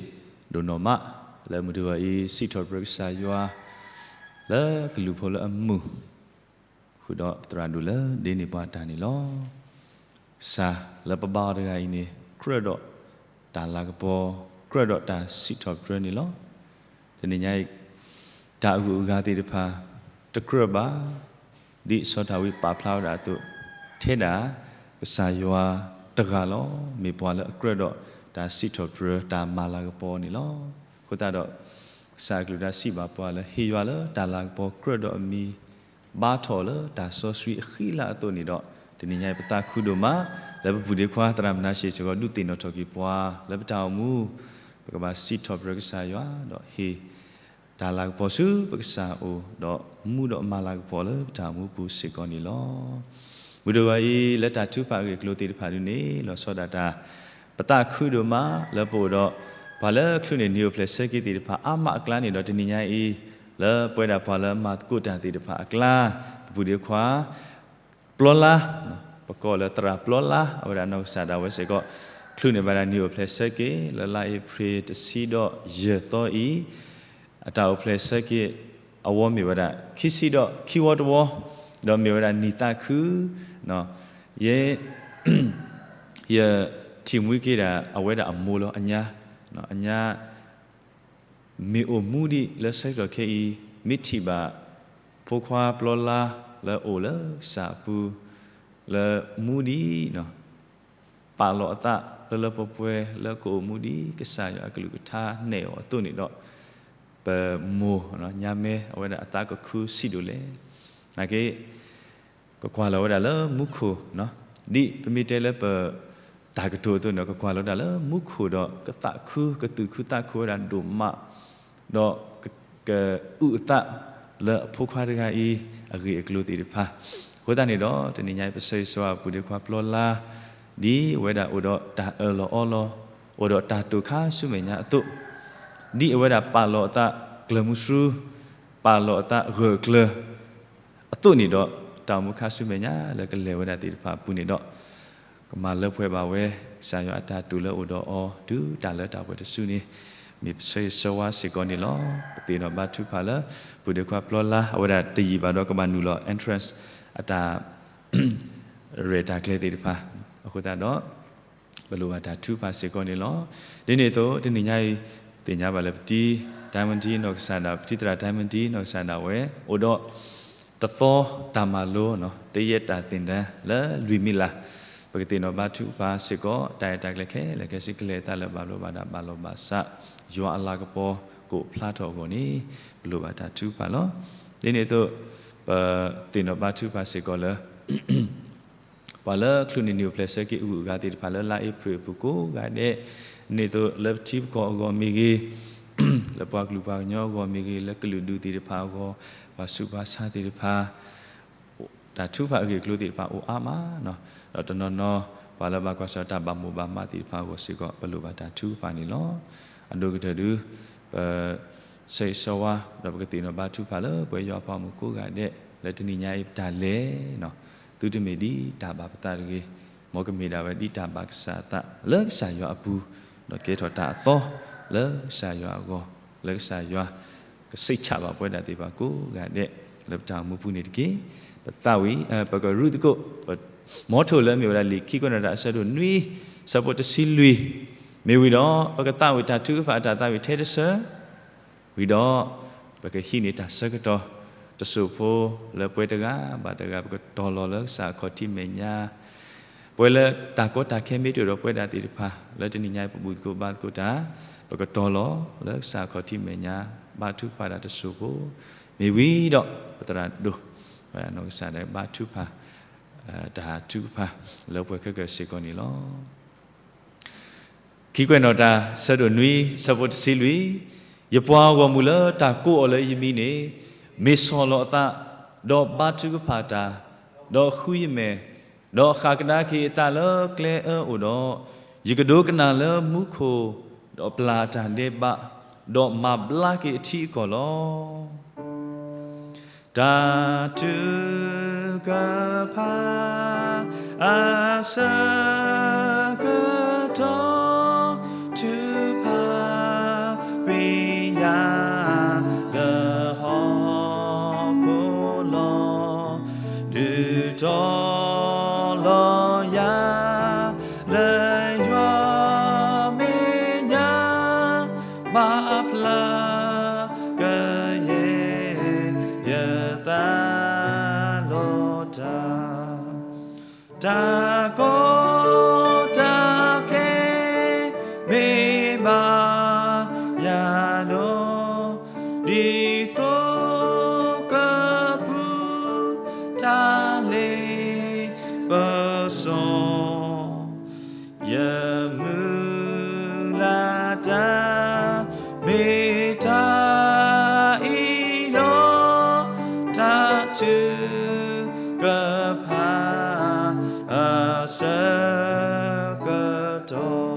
ဒိၣ်နီၢ်မး လၢမုၢ်တဂီၤအံၤ စံးထီၣ်ပတြၢၤကစၢ်ယွၤ လၢကလူၤဖိလၢအမုာ် ဃုာ်ဒီးသရၣ်ဒိၣ်လၢဒ်န့ၣ်ပှၤတၢ်န့ၣ်လီၤ. ကစၢ်လၢပဘါအီၤတဂၤအံၤန့ၣ် ကြၢးဒီးတၢ်လၤကပီၤ ကြၢးဒီးတၢ်စံးထီၣ်ပတြၢၤန့ၣ်လီၤ. တနံၤညါအံၤ တၢ်အဂုၤအဂၤသ့ၣ်တဖၣ် တကြၢးဘၣ် ဒ်စီၤဒၤဝံးပာ်ဖျါဝဲဒၣ်အသိး ထဲဒၣ်ကစၢ်ယွၤတဂၤလီၤ. မ့ၢ်ပှၤလၢအကြၢးဒီးတၢ်စံးထီၣ်ပတြၢၤ တၢ်မၤလၤကပီၤန့ၣ်လီၤ. အဃိသတးဒီး ကစၢ်အကလုၢ်ကထါစံးဘၣ်ပှၤလၢ ဟ့ၣ်ယွၤလၢတၢ်လၤကပီၤ ကြၢးဒီးအမံၤ ဘါထီၣ်လၢတၢ်စီဆှံအဃံလၤအသိးန့ၣ်ဒီး တနံၤညါအံၤ ပသးခုဒိၣ်မး လၢပပူၤဒ့ခွါ သရၣ်မနၤရှ့ၣ်စ့ၢ်ကီး ဒုးသ့ၣ်နီၣ်ထီၣ်က့ၤပှၤ လၢပတၢ်အိၣ်မူ ပကဘၣ်စံးထီၣ်ပတြၢၤကစၢ်ယွၤ ဒီးဟ့ၣ် တၢ်လၤကပီၤဆူပကစၢ်အအိၣ် ဒီးမူဒီးမၤလၤကပီၤလၢပတၢ်အိၣ်မူပူၤစ့ၢ်ကီးန့ၣ်လီၤ. မုၢ်တဂီၤအံၤ လၢတၢ်ထုကဖၣ်အဂ့ၢ်အကျိၤသ့ၣ်တဖၣ်ဒ်န့ၣ် လီၤဆီဒၣ်တၢ် ပသးခုဒိၣ်မး လၢပအိၣ်ဒီး ပှၤလၢချုးန့ၢ်နံၣ်အိၣ်ဖျဲၣ်ဆၢက့ၤသ့ၣ်တဖၣ်အါမးအကျါန့ၣ်ဒီး တနံၤညါအံၤ လၢပဝဲဒၣ်ပှၤလၢမၤသကိးတၢ်သ့ၣ်တဖၣ်အကျါ ပပူၤဒ့ခွါ ပျီလါ, ပကိးလၢသရၣ်ပျီလါ အဝဲဒၣ်အနီၢ်ကစၢ်ဒၣ်ဝဲစ့ၢ်ကီး ချုးန့ၢ်ဘၣ်ဒၣ်နံၣ်အိၣ်ဖျဲၣ်ဆၢက့ၤ လၢလါအ့ဖြ့ၣ်တဆံဒီးယဲၢ်သီအံၤ အတၢ်အိၣ်ဖျဲၣ်ဆၢက့ၤအဝီမ့ၢ်ဝဲဒၣ် ခံဆံဒီးခံဝီတဝီ, ဒီးမ့ၢ်ဝဲဒၣ်နံၣ်သးခု, ယဲ ယထံၣ်မှံက့ၤဒၣ် အဝဲဒၣ်အမိၢ်လီၤ. အညါ အညါ မ့ၢ်အိၣ်မူဒံးလၢဆၢကတီၢ်ခဲအံၤ မ့ၢ်ထံၣ်ဘၣ် ဖိခွါပျီလါ လၢအိၣ်လၢကစၢ်အပူၤ လၢမူဒံး ပာ်လီၤအသးလၢလၢပှဲၤပှဲၤ လၢကအိၣ်မူဒ်ကစၢ်ယွၤအကလုၢ်ကထါနဲၣ်အီၤအသိးန့ၣ်ဒီး ပမိၢ်ညါမဲ အဝဲဒၣ်အသးကခုဆံးဒိၣ်လဲၣ်. နာ်က့ ကကွၢ်လီၤဝဲဒၣ်လၢမူခိၣ်, ဒ်ပမ့ၢ်တဲလၢပ တၢ်ကတိၤအသိးန့ၣ်ဒီး ကကွၢ်လီၤဝဲဒၣ်လၢမူခိၣ်ဒီး ကသးခု ကသူၣ်ခုသးခုဝဲဒၣ်ဒိၣ်မး, ဒီး ကအုၣ်အသး လၢအဖိခွါတဂၤအံၤ အဂ့ၢ်အကျိၤသ့ၣ်တဖၣ်. အဃိသတးန့ၣ်ဒီး တနံၤညါအံၤ ပဆၢဂ့ၤဆၢဝါပူၤဒ့ခွါပျီလါ ဒ်အဝဲဒၣ်အိၣ်ဒီးတၢ်အၢၣ်လီၤအီလီၤ, အိၣ်ဒီးတၢ်တိာ်ခါဆူမဲာ်ညါအသိး, ဒ်အဝဲဒၣ်ပာ်လီၤအသးကျၢၢ်မုဆူ, ပာ်လီၤအသးဂၢၢ်ကျၢၤ အသိးန့ၣ်ဒီး တၢ်အိၣ်မူခါဆူမဲာ်ညါလၢကလဲၤဝဲဒၣ်သ့ၣ်တဖၣ်အပူၤန့ၣ်ဒီး ကမၤလၢပှဲၤဘၣ်ဝဲ ကစၢ်ယွၤအတၢ်တိာ်လၢအိၣ်ဒီးအီၤ တုၤတၢ်လၢတၢ်ပှဲၤတစုန့ၣ် မ့ၢ်ပဆၢဂ့ၤဆၢဝါစ့ၢ်ကီးန့ၣ်လီၤ. ပသ့ၣ်နီၣ်ဘါထုကဖၣ်လၢ ပူၤဒ့ခွါပျီလါ အဝဲဒၣ်တယံာ်ဘၣ်ဒီးကဘၣ်နုာ်လီၤ entrance အတၢ် ရဲၣ်တၢ်ကျဲၤသ့ၣ်တဖၣ် အဃိသတးဒီး ပလိၣ်ဘၣ်တၢ်ထုကဖၣ်စ့ၢ်ကီးန့ၣ်လီၤ. ဒ်န့ၣ်အသိး တနံၤညါအံၤ သ့ၣ်ညါဘၣ်လၢပတံၤ တၢ်မတံၤနီၢ်ကစၢ်ဒၣ် ပတံၤသရၣ်တၢ်မတံၤနီၢ်ကစၢ်ဒၣ်ဝဲ အိၣ်ဒီး တသီတၢ်မၤလိ တယဲၢ်တၢ်သ့ၣ်တၢ်လၢလွံၢ်မံၤလၢ် ပကသ့ၣ်နီၣ်ဘါထုကဖၣ်စ့ၢ်ကီး တၢ်ရဲၣ်တၢ်ကျဲၤခဲလၢာ်ခဲဆ့ကလဲၤအသးလၢဘၣ်ဘျိးဘၣ်ဒါဘၣ်လီၤဘၣ်စး ယွၤအလၤကပီၤကိးဖျါထီၣ်အဂီၢ်န့ၣ် ပလိၣ်ဘၣ်တၢ်ထုကဖၣ်လီၤ. ဒ်န့ၣ်အသိး ပသ့ၣ်နီၣ်ဘါထုကဖၣ်စ့ၢ်ကီးလၢ ပှၤလၢချုးန့ၢ်နံၣ်အိၣ်ဖျဲၣ်ဆၢက့ၤအဂုၤအဂၤသ့ၣ်တဖၣ်လၢလါအ့ဖြ့ၣ်အပူၤကိးဂၤဒဲး, ဒ်န့ၣ်အသိးလၢပထံပကီၢ်အဂီၢ်မ့ၢ်ဂ့ၤ, လၢပှၤကလုာ်ပှၤကညီအဂီၢ်မ့ၢ်ဂ့ၤ, လၢကလုာ်ဒူၣ်သ့ၣ်တဖၣ်အဂီၢ်, ပှၤဆူးပှၤဆါသ့ၣ်တဖၣ် တၢ်ထုကဖၣ်အဂ့ၢ်အကျိၤသ့ၣ်တဖၣ်အိၣ်အါမး, ဒီးတနီၤနီၤ ပှၤလၢဘၣ်ကွၢ်ဆၢၣ်တၢ်ဘၣ်မိၣ်ဘၣ်မးသ့ၣ်တဖၣ်အဂီၢ်စ့ၢ်ကီး ပလိၣ်ဘၣ်တၢ်ထုကဖၣ်န့ၣ်လီၤ. အဒိၣ်ကတၢၢ်ဒု ပ ဆၢဂ့ၤဆၢဝါ ဒီးပကသ့ၣ်နီၣ်ဘါထုကဖၣ်လၢပဝဲယွၤအပှၤမုၣ်ကိးဂၤဒဲး လၢတနံၤညါအံၤပတၢ်လဲၤ သုတမ့ၢ်ဒ်တၢ်ဘၣ်ပသးတဂ့ၤ, မ်ကမ့ၢ်ဒၣ်ဝဲဒ်တၢ်ဘၣ်ကစၢ်အသးလၢကစၢ်ယွၤအပူၤ, ဒီးကဲထီၣ်တၢ်အသီလၢကစၢ်ယွၤအဂီၢ်, လၢကစၢ်ယွၤ ကစံးဆၣ်ဘၣ်ပဝဲဒၣ်သ့ၣ်တဖၣ်ကိးဂၤဒဲး လၢပတၢ်အိၣ်မူပူၤန့ၣ်တက့ၢ်. ပသးဝံၣ် ပကရူၢ်သကိး မ်ထိၣ်လၢအမ့ၢ်ဝဲဒၣ်လံာ်ခံကွဲးနီၣ်တၢ်အဆၢဒိၣ်နွံ ဆၢဖိတဆံလွံၢ်, မ့ၢ်ဝံၤဒီး ပကသးဝံၣ်တၢ်ထုကဖၣ်အတၢ်သးဝံၣ်ထဲတဆၢ ဝံၤဒီး ပကဟံးန့ၢ်တၢ်ဆၢကတီၢ် တစိၢ်ဖိလၢပှၤတဂၤဘၣ်တဂၤ ပကတီၤလီၤလၢကစၢ်အခီၣ်ထံးမဲာ်ညါ, ပှၤလၢတၢ်ကီတၢ်ခဲမ့ၢ်တအိၣ်ဒီးပဝဲဒၣ်သ့ၣ်တဖၣ် လၢတနံၤညါအံၤပဘူၣ်သကိးဘါသကိးတၢ်, ပကတီၤလီၤလၢကစၢ်အခီၣ်ထံးမဲာ်ညါ ဘါထုကဖၣ်တၢ်တစိၢ်ဖိ, မ့ၢ်ဝံၤဒီး ပသရၣ်ဒိၣ် နီၢ်ကစၢ်ဒၣ်ဘါထုကဖၣ် တၢ်ထုကဖၣ်လၢပှဲၤခဲကၢၢ်စ့ၢ်ကီးန့ၣ်လီၤ. ခံကွဲးနီၣ်တၢ် ဆၢဒိၣ်နွံ ဆၢဖိတဆံလွံၢ်, ယပှၤဂီၢ်မုၢ်လၢတၢ်ကိးအီၤလၢယမံၤန့ၣ်, မ့ၢ်ဆီၣ်လီၤအသး, ဒီးဘါထုကဖၣ်တၢ်, ဒီးဃုယမဲာ်, ဒီးဃၣ်ကဒါက့ၤအသးလၢကျဲအၢအိၣ်ဒီး, ယကဒိကနၣ်လၢမူခိၣ်, ဒီးပျၢ်တၢ်ဒဲးဘး, ဒီးမၤဘျါက့ၤအထံအကီၢ်လီၤ. တၢ်ထုကဖၣ် အဆၢကတီၢ် ထုကဖၣ်ကွံာ်ယၤ လၢဟီၣ်ခိၣ်လီၤ, ဒုးတီၤလီၤယၤ လၢယွၤမဲာ်ညါ ဘၣ်ဖျါကယဲၢ်ယသးလီၤတၢ်, တၢ်ကီတၢ်ခဲမ့ၢ်ဘၣ်ယၤဒီး, ဒ်သိးကပူၤတၢ်လ့ပစီ ယမုၢ်လၢ်တၢ်မ့ၢ်တၢ်အံၤလီၤ, တၢ်ထုကဖၣ် အဆၢကတီၢ်.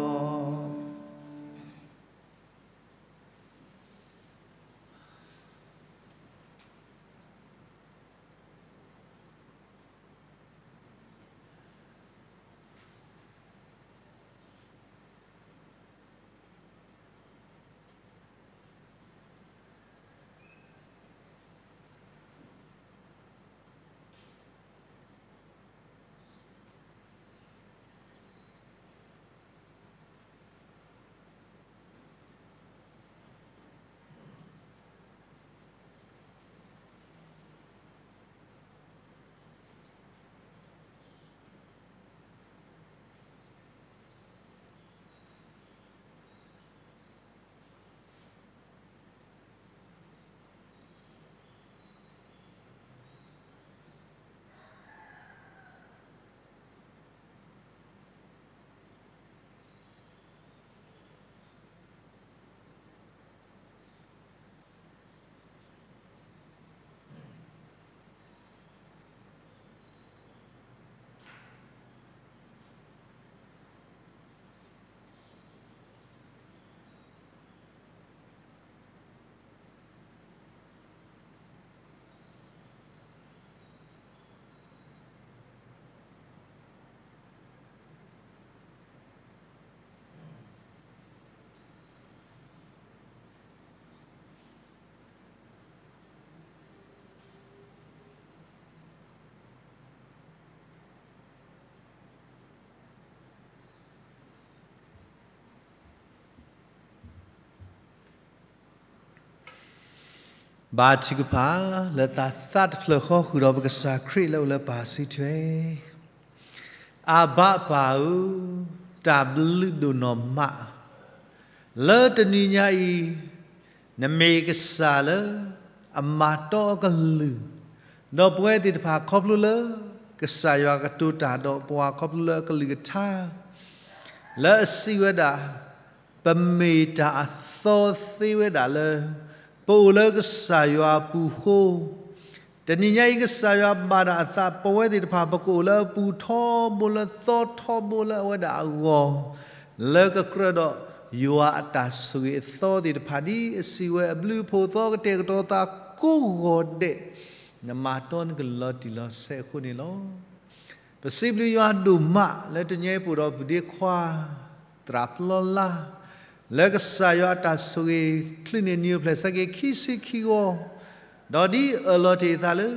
ဘါထုကဖၣ်, လၢသးသၣ်တဖျၢၣ်ဃီဃုာ်ဒီးပကစၢ်ခရံာ်လၢအိၣ်လၢပၢ်စုထွဲ, အဘၣ်ပၢ်ဧၢ, တၢ်ဘျုးဒိၣ်နီၢ်မး, လၢတနံၤညါအံၤ, နမ့ၢ်ကစၢ်လၢအမၤတီအကလုၢ်, ဒီးပဝဲသ့ၣ်တဖၣ်ခီဖျိလၢ ကစၢ်ယွၤကတိၤတၢ်ဒီးပှၤခီဖျိလၢအကလုၢ်ကထါ လၢအစံးဝဲဒၣ်, ပမ့ၢ်တၢ်အသီသ့ဝဲဒၣ်လၢ ပအိၣ်လၢကစၢ်ယွၤအပူၤအဃိ, တနံၤညါအံၤကစၢ်ယွၤဘၣ်ဒၣ်အသး ပဝဲသ့ၣ်တဖၣ် ပကအိၣ်လၢအပူၤထီဘိလၢသီထီဘိလၢအဝဲဒၣ်အဂီၢ်, လၢကကြၢးဒီးယွၤအတၢ်ဆိၣ်ဂ့ၤအသီသ့ၣ်တဖၣ် ဒ်အစံးဝဲအဘျုးအဖှိၣ်သီကတဲာ်ကတီၤသးကိးဂီၤဒဲး, နမၤတီနကလုၢ်လီၤတံၢ်လီၤဆဲးအဃိန့ၣ်လီၤ. ပစံးဘျုးယွၤဒိၣ်မးလၢတနံၤအံၤပအိၣ်ဒီးပုၢ်ဒ့ခွါ သရၣ်ပျီလါ, လၢကစၢ်ယွၤအတၢ်ဆိၣ်ဂ့ၤ ချုးန့ၢ်နံၣ်အိၣ်ဖျဲၣ်ဆၢက့ၤခံဆံခံဂီၤ, ဒီးဒ်အၢၣ်လီၤတ့ၢ်အသးလၢ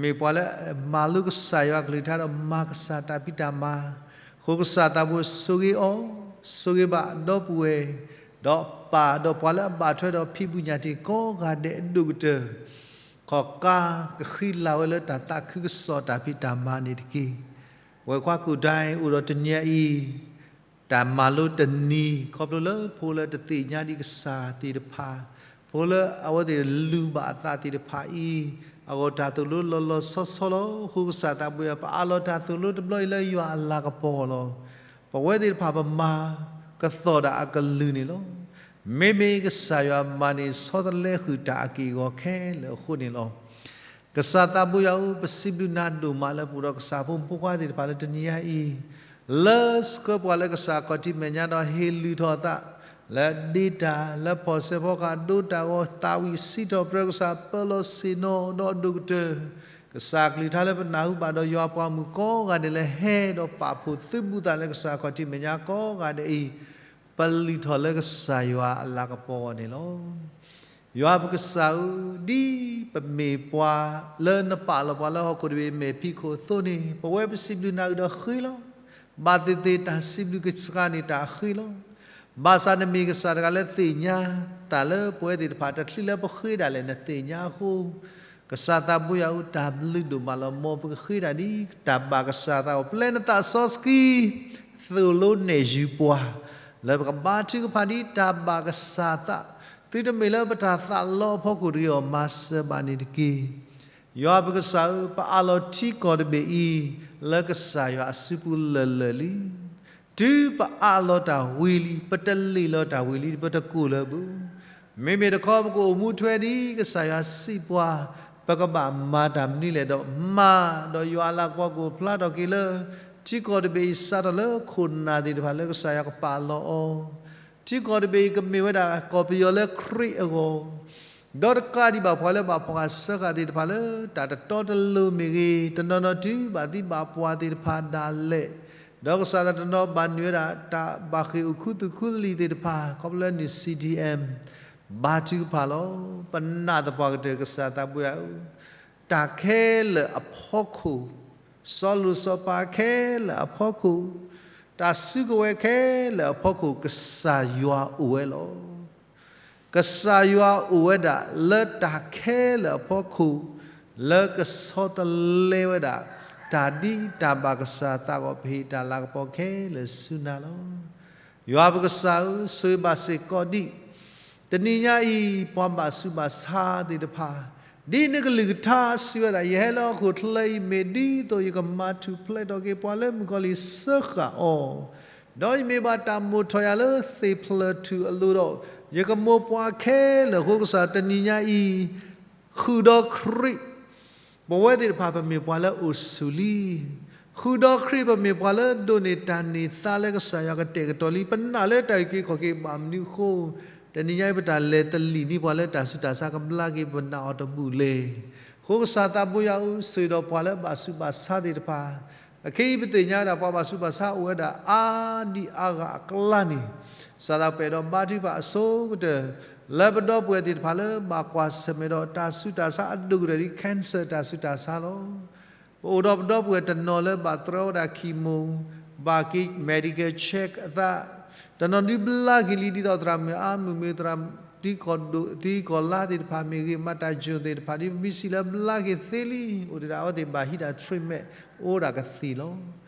မ့ၢ်ပှၤလၢအမၤလိကစၢ်ယွၤအကလုၢ်ကထါဒီးမၤကစၢ်တၢ်ဖံးတၢ်မၤ, အဃိကစၢ်သးဘိဆိၣ်ဂ့ၤအီၤ, ဆိၣ်ဂ့ၤဘၣ်ဒီပုၢ်ဝဲၢ်, ဒီးပၢ်ဒီးပှၤလၢအဘၣ်ထွဲဒီးဖံးဘူးညၣ်တ့ၢ်ကိးဂၤဒဲးအဒိၣ်ကတၢၢ် ခီၣ်ကါကဃံလၤဝဲလၢတၢ်သးခုကစီၣ်တၢ်ဖံးတၢ်မၤန့ၣ်တက့ၢ်. ဝဲၢ်ခွါကူၣ်ဒဲးအိၣ်ဒီးတနံၤအံၤ, တၢ်မၤလိတနံၤ ခီဖျိလၢဖိလၢတသ့ၣ်ညါဒံးကစၢ်သ့ၣ်တဖၣ်, ဖိလၢအဝဲသ့ၣ်လူၤဘၣ်အသးသ့ၣ်တဖၣ်အံၤ, အဂီၢ်တၢ်သိၣ်လိလီၤလီၤဆီဆီလီၤ. အဃိကစၢ်သးဘိယွၤ ပအးလီၤတၢ်သိၣ်လိတဘျီအံၤလၢယွၤအလၤကပီၤလီၤ. ပဝဲသ့ၣ်တဖၣ်ပမၤကသိၣ်ဒၣ်အကလုၢ်န့ၣ်လီၤ. မ့မ့ၢ်ကစၢ်ယွၤမၤန့ၢ်ဆီတလဲဃုာ်တၢ်အက့ၢ်အဂီၤခဲလၢာ်အဃိန့ၣ်လီၤ. ကစၢ်သးဘိယွၤဧၢ, ပစံးဘျုးနၤဒိၣ်မးလၢပအိၣ်ဒီးကစၢ်ဖိမုၣ်ဖိခွါသ့ၣ်တဖၣ်လၢတနံၤညါအံၤ, လၢဆှၢပှၤလၢကစၢ်ခီၣ်ထံးမဲာ်ညါဒီးဟ့ၣ်လုၢ်ထီၣ်အသး, လၢဒ့တၢ်, လၢဖီၣ်စဲးဖီကဟၣ်ဒိတၢ်ဂီၤ သးဝံၣ်စံးထီၣ်ပတြၢၤကစၢ်ပၢလီၤဆ့ၣ်နီၤဒီးအဒိၣ်ကတၢၢ်, ကစၢ်ကလုၢ်ကထါလၢပနၢ်ဟူဘၣ်ဒီးယွၤပှၤမုၣ်ကိးဂၤဒဲးလၢဟဲဒီးပာ်ဖှိၣ်သုးဘူးသးလၢကစၢ်ခီၣ်ထံးမဲာ်ညါကိးဂၤဒဲးအံၤ, ပလုၢ်ထီၣ်လၢကစၢ်ယွၤအလၤကပီၤအဂီၢ်န့ၣ်လီၤ. ယွၤပကစၢ်ဧၢ, ဒ်ပမ့ၢ်ပှၤလၢနပာ်လီၤပှၤလၢဟီၣ်ခိၣ်တဘ့ၣ်အမဲာ်ဖံးခိၣ်အသိးန့ၣ်, ပဝဲပစံးဘျုးနၤဂ့ၤဒီးဃ့လီၤ. ဘၣ်သ့ၣ်သ့ၣ်တၢ်စံးဘျုးကစၢ်န့ၣ်တၢ်ဃ့လီၤ. ဘၣ်ဆၣ်နမ့ၢ်ကစၢ်တဂၤလၢသ့ၣ်ညါတၢ်လၢပဝဲသ့ၣ်တဖၣ် တချုးလၢပဃ့ဒၣ်လဲာ် နသ့ၣ်ညါအဃိ, ကစၢ်သးဘိယွၤဧၢ, တၢ်ဘျုးဒိၣ်မးလီၤ. မ်ပကဃ့တၢ်ဒ်တၢ်ဘၣ်ကစၢ်သးအဂီၢ်, ပျဲနသးစီဆှံ သိၣ်လိနဲၣ်ယုၤပှၤ, လၢပကဘါထုကဖၣ်ဒ်တၢ်ဘၣ်ကစၢ်သး, သုတမ့ၢ်လၢပတၢ်သးလီအဖီခိၣ်တဂ့ၤအီၤ မၤစၢၤဘၣ်န့ၣ်တက့ၢ်. ယွၤပကစၢ်ဧၢ, ပအးလီၤထံကီၢ်တဘ့ၣ်အံၤ လၢကစၢ်ယွၤအစုပူၤလၢာ်လၢာ်လံ. တုၤပအးလီၤတၢ်ဝံၤလံ, ပတလ့ၣ်လီၤတၢ်ဝံၤလံ, ပတကိၢ်လၢၤဘၣ်. မ့မ့ၢ်တခီပကအိၣ်မူထွဲဒ်ကစၢ်ယွၤစံးပှၤ, ပကဘၣ်မၤတၢ်မနုၤလဲၣ်ဒီးမၤ, ဒီးယွၤအလၤကပီၤကအိၣ်ဖျါထီၣ်က့ၤလၢ ထံကီၢ်တဘ့ၣ်အံၤ စးထီၣ်လၢခိၣ်နၢ်သ့ၣ်တဖၣ်လၢကစၢ်ယွၤကပာ်လီၤအီၤ, ထံကီၢ်တဘ့ၣ်အံၤကမ့ၢ်ဝဲဒၣ်ကီၢ်ပယီၤလၢခရံာ်အဂီၢ်, ဒီးတကးဒံးဘၣ်ပှၤလၢဘၣ်ဖှီၣ်ဃာ်စၢဃာ်သ့ၣ်တဖၣ်လၢတၢ်တတီတလိၤမ့ၢ်ဂ့ၤ, တနီၤနီၤတုၤဘၣ်သံဘၣ်ပှၢ်သ့ၣ်တဖၣ်ဒၣ်လဲာ်, ဒီးကစၢ်တနီၤဘၣ်နုာ်ဝဲဒၣ်တၢ်ဘၣ်ဃ့ၢ်အိၣ်ခူသူၣ်ခူလံာ်သ့ၣ်တဖၣ် ခီဖျိလၢနုာ် CDM, ဘါထုကဖၣ်လီၤ. ပနာ်သပှၢ်ကတၢၢ်ကစၢ်သးဘိယွၤဧၢ, တၢ်ခဲလၢာ်အဖီခိၣ်, စီၤလိၣ်စီၤပၤခဲလၢာ်အဖီခိၣ်, တၢ်စုကဝဲၤခဲလၢာ်အဖီခိၣ် ကစၢ်ယွၤအိၣ်ဝဲလီၤ. ကစၢ်ယွၤအိၣ်ဝဲဒၣ်လၢတၢ်ခဲလၢာ်အဖီခိၣ်, လၢကဆီတလဲဝဲဒၣ် တၢ်ဒ်တၢ်ဘၣ်ကစၢ်သးအဂီၢ် ပဟ့ၣ်တၢ်လၤကပီၤခဲလၢာ်ဆူနၤလီၤ. ယွၤပကစၢ်ဧၢ, ဆိၣ်ဂ့ၤဘၣ်စ့ၢ်ကီးဒံး တနံၤညါအံၤ ပှၤဘၣ်ဆူးဘၣ်ဆါသ့ၣ်တဖၣ်, ဒ်နကလုၢ်ကထါစံးဝဲဒၣ်, ယဟဲလၢဟီၣ်ခိၣ်ချၢအံၤ မ့ၢ်ဒ်သိးယကမၤထူၣ်ဖျဲးထီၣ်က့ၤပှၤလၢမုၣ်ကီၤလံၢ်စၢဃာ်အီၤ, ဒီးယမ့ၢ်ဘၣ်တၢ်မိၣ်ထီၣ်ယၤလၢသ့ၣ်ဖျၢၣ်ထူၣ်အလိၤဒီး, ယကမိၢ်ပှၢ်ခဲလၢာ်အဃိကစၢ် တနံၤညါအံၤ ဃုာ်ဒီးခရံာ် ပဝဲသ့ၣ်တဖၣ် ပမ့ၢ်ပှၤလၢအိၣ်ဆူၣ်လံ. ဃုာ်ဒီးခရံာ် ပမ့ၢ်ပှၤလၢဒိးန့ၢ်တၢ်န့ၢ်သါလၢကစၢ်ယွၤကတဲာ်ကတီၤလံ. ပနာ်လၢတၢ်အုၣ်က့ၤခီၣ်က့ၤဘၣ်မနုၤအဃိ, တနံၤညါအံၤ ပတၢ်လဲၤတလံာ်န့ၢ်ပှၤလၢတၢ်ဆူးတၢ်ဆါကဘျါက့ၤပနာ်အီၤတဘူၣ်လဲၣ်. အဃိကစၢ်သးဘိယွၤဧၢ, ဆိၣ်ဂ့ၤဒီးပှၤလၢဘၣ်ဆူးဘၣ်ဆါသ့ၣ်တဖၣ်, အခဲအံၤပသ့ၣ်ညါဝဲဒၣ် ပှၤဘၣ်ဆူးဘၣ်ဆါအိၣ်ဝဲဒၣ်အါဒံအါဂၤအကျါန့ၣ်, ကစၢ်သးပအဲၣ်ဒိးဘါထုကဖၣ်အဆိကတၢၢ် လၢပဒီပုၢ်ဝဲၢ်သ့ၣ်တဖၣ်လၢဘၣ်ကွၢ်ဆၢၣ်မဲာ်ဒီးတၢ်ဆူးတၢ်ဆါအဒိၣ်ကတၢၢ်ဒ် cancer တၢ်ဆူးတၢ်ဆါလီၤ. ပအိၣ်ဒီးပဒီပုၢ်ဝဲၢ်တနီၤလၢဘၣ်တြီဝဲဒၣ် chemo, ဘၣ်က့ၤ medical check အသး, တနီၤဒုးဘျါက့ၤလံ ဒ်သိးသရၣ်မုၣ်အါမုၢ်မ့ၢ်သရၣ် သံကီၢ်ဒိၣ် သံကီၢ်လါသ့ၣ်တဖၣ်မ့ၢ်ဂ့ၤ, မၤတၢ်ကၠိၣ်သ့ၣ်တဖၣ် ဒ်ပမ့ၢ်စံးလၢဘျါက့ၤသ့လံ, အိၣ်တဒၣ်အဝဲသ့ၣ်ဘၣ်ဟံးတၢ် treatment အိၣ်ဒၣ်ကသ့လီၤ.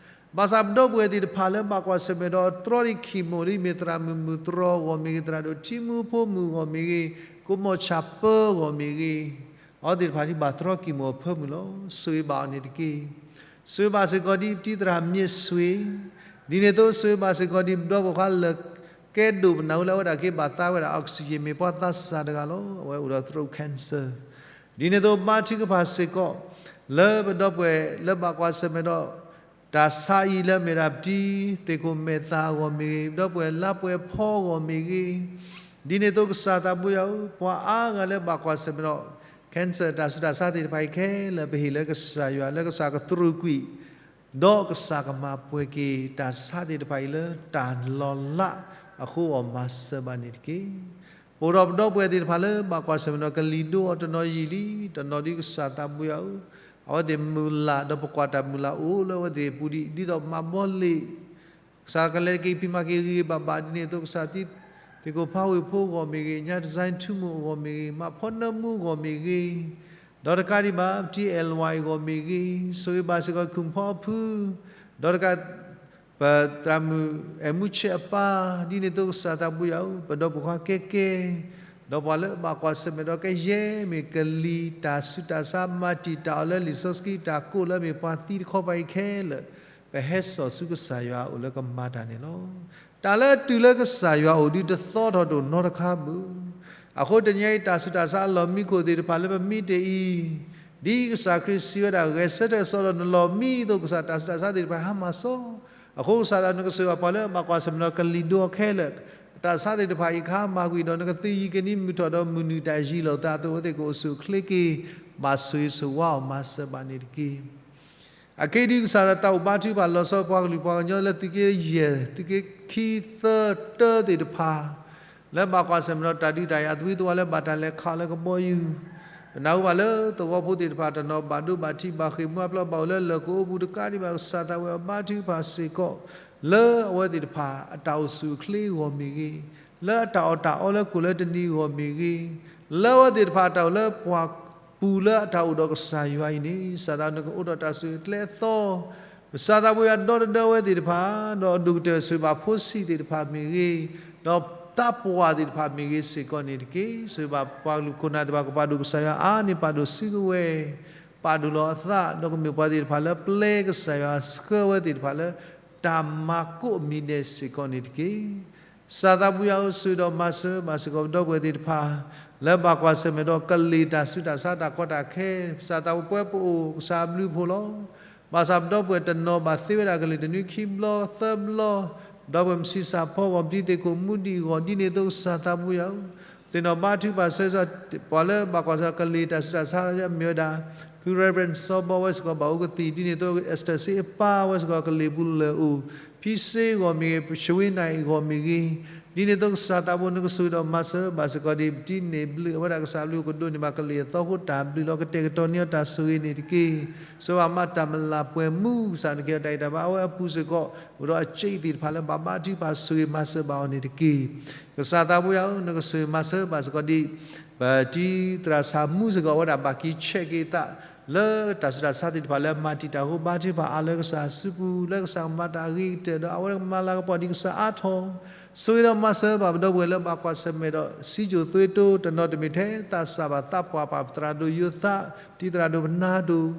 ဘၣ်ဆၣ်ပဒီပုၢ်ဝဲၢ်သ့ၣ်တဖၣ်လၢဘၣ်ကွၢ်ဆၢၣ်မဲာ်ဒီးတြီဒံး chemo ဒ်မ့ၢ်သရၣ်မုၣ်မုၣ်တြီၢ်အဂီၢ်မ့ၢ်ဂ့ၤ, သရၣ်ဒိၣ်ထံမူဖိမုၣ်အဂီၢ်မ့ၢ်ဂ့ၤ, ကိးမီၣ်ဆၣ်ပၢအဂီၢ်မ့ၢ်ဂ့ၤ, အဝဲသ့ၣ်တဖၣ်ဒ်ဘၣ်တြီ chemo အဖၢမုၢ်လီၤ. ဆိၣ်ဂ့ၤဘၣ်အီၤန့ၣ်တက့ၢ်. ဆိၣ်ဂ့ၤဘၣ်စ့ၢ်ကီးဒ်တံၤသရၣ်မ့ၢ်ဆိၣ်ဂ့ၤ, ဒ်န့ၣ်အသိးဆိၣ်ဂ့ၤဘၣ်စ့ၢ်ကီးဒ်ပဒီပုၢ်ဝဲၢ်ခွါလၢကဲဒိၣ်ပနၢ်ဟူလၢအဝဲဒၣ်က့ၤဘၣ်သါဝဲဒၣ် oxygen မ့ၢ်ပှၤသးစၢ်တဂၤလီၤ. အဝဲအိၣ်ဒီး throat cancer ဒ်န့ၣ်အသိးဘါထုကဖၣ်စ့ၢ်ကီး လၢပဒီပုၢ်ဝဲၢ်လၢဘၣ်ကွၢ်ဆၢၣ်မဲာ်ဒီး တၢ်ဆါအံၤလၢအမ့ၢ်ဒၣ်ပတံၤသ့ၣ်ခိၣ်မဲာ်သၣ်အဂီၢ်မ့ၢ်ဂ့ၤ, ပဒီပုၢ်ဝဲၢ်လါပှဲၤဖီအဂီၢ်မ့ၢ်ဂ့ၤ, ဒ်န့ၣ်အသိးကစၢ်သးဘိယွၤဧၢ, ပှၤအါဂၤလၢဘၣ်ကွၢ်ဆၢၣ်မဲာ်ဒီး cancer တၢ်ဆူးတၢ်ဆါသ့ၣ်တဖၣ်အံၤခဲလၢာ် ပဟ့ၣ်လၢကစၢ်ယွၤ လၢကစၢ်ကတြူာ်ကွံာ် ဒီးကစၢ်ကမၤပှဲၤက့ၤတၢ်ဆါသ့ၣ်တဖၣ်အံၤလၢတၢ်လီၤလးအဃိအီၤ မၤစၢၤဘၣ်န့ၣ်တက့ၢ်. ပအိၣ်ဒီးပဒီပုၢ်ဝဲၢ်သ့ၣ်တဖၣ်လၢဘၣ်ကွၢ်ဆၢၣ်မဲာ်ဒီးကလံၤဒိအီၤတနီၤယံာ်လံ, တနီၤဒ်ကစၢ်သးဘိယွၤဧၢ, အဝဲသ့ၣ်မုၢ်လၢ်ဒီးပကွၢ်တၢ်မုၢ်လၢ်အိၣ်လၢအဝဲသ့ၣ်အပူၤဒ် ဒ်သိးမၤဘီလ့ၣ် ကစၢ်ကလဲၤက့ၤဖံးမၤက့ၤဂ့ၤဂ့ၤဘၣ်ဘၣ် ဒ်န့ၣ်အသိးကစၢ်တံၤသ့ၣ်ခိၣ်ဖးဝ့ၢ်ဖိအဂီၢ်မ့ၢ်ဂ့ၤ, ညါတစဲထူမိၢ်အဂီၢ်မ့ၢ်ဂ့ၤ, မၤဖီနၢမူအဂီၢ်မ့ၢ်ဂ့ၤ, ဒီးတကးဒံးဘၣ် ပတံၤအဲၣ်ဝါအဂီၢ်မ့ၢ်ဂ့ၤ, ဆိၣ်ဂ့ၤဘၣ်စ့ၢ်ကီးခုၣ်ဖီအဖု, ဒီးတကး ပသရၣ်မုၣ်အဲၣ်မူဆဲးအပၢ်, ဒ်န့ၣ်အသိးကစၢ်သးဘိယွၤဧၢ, ပဒီပုၢ်ဝဲၢ်ခွါကဲကဲ, ဒီးပှၤလၢဘၣ်ကွၢ်ဆၢၣ်မဲာ်ဒီးကယဲၢ်မ့ၢ်ကလံၤတၢ်ဆူးတၢ်ဆါ မၤတံာ်တာ်အီၤလၢလံာ်စီဆှံတၢ်ကိးလၢအမ့ၢ်ပှၤသံတခီပၤအံၤခဲလၢာ်, ပဟဲစိာ်ဆူကစၢ်ယွၤအအိၣ်လၢကမၤတၢ်န့ၣ်လီၤ. တၢ်လၢအတုၤလၢကစၢ်ယွၤအအိၣ်ဒုးတသီထီၣ်ဒိၣ်နီတခါဘၣ်. အဃိတနံၤအံၤတၢ်ဆူးတၢ်ဆါအလီၢ်မံခိၣ်သ့ၣ်တဖၣ်လၢပမံတ့ၢ်အံၤ, ဒ်ကစၢ်ခရံာ်စံးဝဲဒၣ် ဂဲၤဆၢထၢၣ်စီဒီးနလီၢ်မံအသိး ကစၢ်တၢ်ဆူးတၢ်ဆါသ့ၣ်တဖၣ်ဟါမၢ်စီ, အဃိကစၢ်သးနကဆိၣ်ဂ့ၤဘၣ်ပှၤလၢဘၣ်ကွၢ်ဆၢၣ်မဲာ်ဒီးကလံၤဒိအီၤခဲလၢာ်, တၢ်ဆါသ့ၣ်တဖၣ်အံၤကဟါမၢ်ကွံာ်ဒီး နကသုးယံၤကနံၤမုၢ်ထီၣ်ဒီးမုၢ်နုာ်တၢ်ယံၤလိာ်သးအသိး အဝဲသ့ၣ်ကအိၣ်ဆူၣ်အိၣ်ချ့က့ၤ, ဘၣ်ဆိၣ်ဂ့ၤဆိၣ်ဝါအီၤမၤစၢၤဘၣ်န့ၣ်တက့ၢ်. အက့ဒ်ကစၢ်သးတၢ်အိၣ်ဘါထုကဖၣ်လီၤဆီ ပှၤကလုာ်ပှၤကညီလၢသုးက့ယဲၢ် သုးက့ခံသၢတၢသ့ၣ်တဖၣ် လၢဘၣ်ကွၢ်ဆၢၣ်မဲာ်ဒီးတၢ်ဒုးတၢ်ယၤသဝံသဝါလၢဘၣ်တၢ်လဲၤခးလၢကဘီယူၤ, ပနၢ်ဟူဘၣ်လၢသဝီဖိသ့ၣ်တဖၣ်တနီၤဘၣ်ဒိဘၣ်ထံးဘၣ်ဃ့ၢ်မူအပျီဘၣ်အိၣ်လၢလၢၢ်ကအိပူၤတကးဒံးဘၣ် ကစၢ်သးဝဲအဘါထုကဖၣ်စ့ၢ်ကီး လၢအဝဲသ့ၣ်တဖၣ်အတၢ်အိၣ်ဆူၣ်အိၣ်ချ့အဂီၢ်မ့ၢ်ဂ့ၤ, လၢအတၢ်အီၣ်တၢ်အီလၢကိၣ်လၢတနံၤအဂီၢ်မ့ၢ်ဂ့ၤ, လၢအဝဲသ့ၣ်တဖၣ်အတၢ်အိၣ်လၢပှၢ်ပူၤလၢအတၢ်အိၣ်ဒီးကစၢ်ယွၤအံၤန့ၣ် ကစၢ်သးနကအိၣ်ဒီးတၢ်ဆိၣ်ဂ့ၤကျဲအသီ, ကစၢ်သးဘိယွၤဒီတဒၢအဝဲသ့ၣ်တဖၣ်, ဒီးအဒိၣ်ကတၢၢ်ဆိၣ်ဂ့ၤဘၣ်ဖိဆံးသ့ၣ်တဖၣ်မ့ၢ်ဂ့ၤ, ဒီးသးပှၢ်သ့ၣ်တဖၣ်မ့ၢ်ဂ့ၤစ့ၢ်ကီးန့ၣ်တက့ၢ်. ဆိၣ်ဂ့ၤဘၣ်ပှၤကလုာ်ခိၣ်နၢ်သ့ၣ်တဖၣ် ကပာ်ဒိၣ်ကစၢ်ယွၤအါန့ၢ်ပာ်ဒိၣ်စုကဝဲၤ, ပာ်ဒိၣ်လီၤအသး ဒီးကမ့ၢ်ပှၤသ့ၣ်တဖၣ်လၢပျဲကစၢ်ယွၤဆှၢဝဲသ့ၣ်တဖၣ်လၢ တၢ်မၤကိးမံၤဒဲးစ့ၢ်ကီးန့ၣ်တက့ၢ်. ကစၢ်သးဘိယွၤဧၢ, ဆိၣ်ဂ့ၤဒီးမၤစၢၤဘၣ်စ့ၢ်ကီးပဒီပုၢ်ဝဲၢ်သ့ၣ်တဖၣ် လၢဘၣ်ကွၢ်ဆၢၣ်မဲာ်ဒီးကလံၤတၢ်ဆူးတၢ်ဆါတၢ်ကီတၢ်ခဲ, ကစၢ်သးပှဲၤပအိၣ် ကစၢ်အဘျုးအဖှိၣ်လီၤ. ဘၣ်ဆၣ်ပဒီပုၢ်ဝဲၢ်တနီၤဘၣ်သ့ဝဲဒၣ်ကလုၢ်တနွံခံဘျီသၢဘျီ, ဒီပုၢ်ဝဲၢ်မုၣ်ဆံးစၢ်ဖီအဂီၢ် ပတံၤသ့ၣ်ခိၣ်မူဒံးအဂီၢ် ဒ်န့ၣ်အသိးကစၢ်သးဘိယွၤဧၢ, သ့ၣ်နီၣ်ဘါထုကဖၣ်ဆၢကတီၢ် ပှၤလၢဘၣ်ကွၢ်ဆၢၣ်ကလံၤတၢ်ဆူးတၢ်ဆါအမ့ၢ်ဝဲဒၣ် ဖု Reverend စီၤဘီဝဲစ့ၢ်ကီးဘၣ်အိၣ်ကသံၣ်, ဒ်န့ၣ်အသိး Esther စ့အပၢ်ဝဲစ့ၢ်ကီးကလံၤပူၤလၢာ်အိၣ်, ဖံစ့အဂီၢ်မ့ၢ်ဂ့ၤ, ပၡဝ့နၢ်အဂီၢ်မ့ၢ်ဂ့ၤ, ဒ်န့ၣ်အသိးကစၢ်သးဘိနကဆိၣ်ဂ့ၤဒီးမၤစၢၤဘၣ်စ့ၢ်ကီးဒ်ပတံၤန့ၣ်ဘျုး အဝဲဒၣ်ကစၢ်အဘျုးကဒိးန့ၢ်ဘၣ်ကလံၤအသီအဃိ တၢ်ဘျုးလီၤ ကတဲာ်ကတီၤန့ၢ်အီၤတၢ်ဆိၣ်ဂ့ၤန့ၣ်တက့ၢ်. ဆိၣ်ဂ့ၤဘၣ်မၤတၢ်မုၢ်လၢ်ပှဲၤမူ ကစၢ်နကဲထီၣ်တၢ်အံၤတၢ်ဘၣ် အဝဲအပူၤစ့ၢ်ကီး အိၣ်ဒီးအစ့သ့ၣ်တဖၣ်လၢဘၣ်ဘါထုကဖၣ်ဆိၣ်ဂ့ၤမၤစၢၤဘၣ်အီၤန့ၣ်တက့ၢ်. ကစၢ်သးဘိယွၤဧၢ, နကဆိၣ်ဂ့ၤမၤစၢၤဘၣ်စ့ၢ်ကီးဒ် ပတံၤသရၣ်ဆၣ်မူစ့ၢ်ကီး အဝဲဒၣ်ဘၣ်က့ၤဆဲးက့ၤအသး လၢတၢ်ဆူးတၢ်ဆါသ့ၣ်တဖၣ်လၢအမၤတံာ်တာ်အဃိ ဘါထုကဖၣ်အါလၢကစၢ်အစုပူၤ လၢကစၢ်ကမၤတၢ်အဂ့ၤကတၢၢ်ဒီး အဝဲကမၤလၤကပီၤဒ်ကစၢ်အါထီၣ်, ဆိၣ်ဂ့ၤဒီးမၤစၢၤဘၣ်ပဒီပုၢ်ဝဲၢ်လၢဘၣ်ကွၢ်ဆၢၣ်မဲာ်ဒီး စံကၠိၣ်သွ့တိ တနီၤတမ့ၢ်ထဲသးစၢ်ဘၣ် သးပှၢ်ပာ် ပသရၣ်ဒိၣ်ယိၤသး ပတံၤသရၣ်ဒိၣ်ပနၢ်ဒိၣ်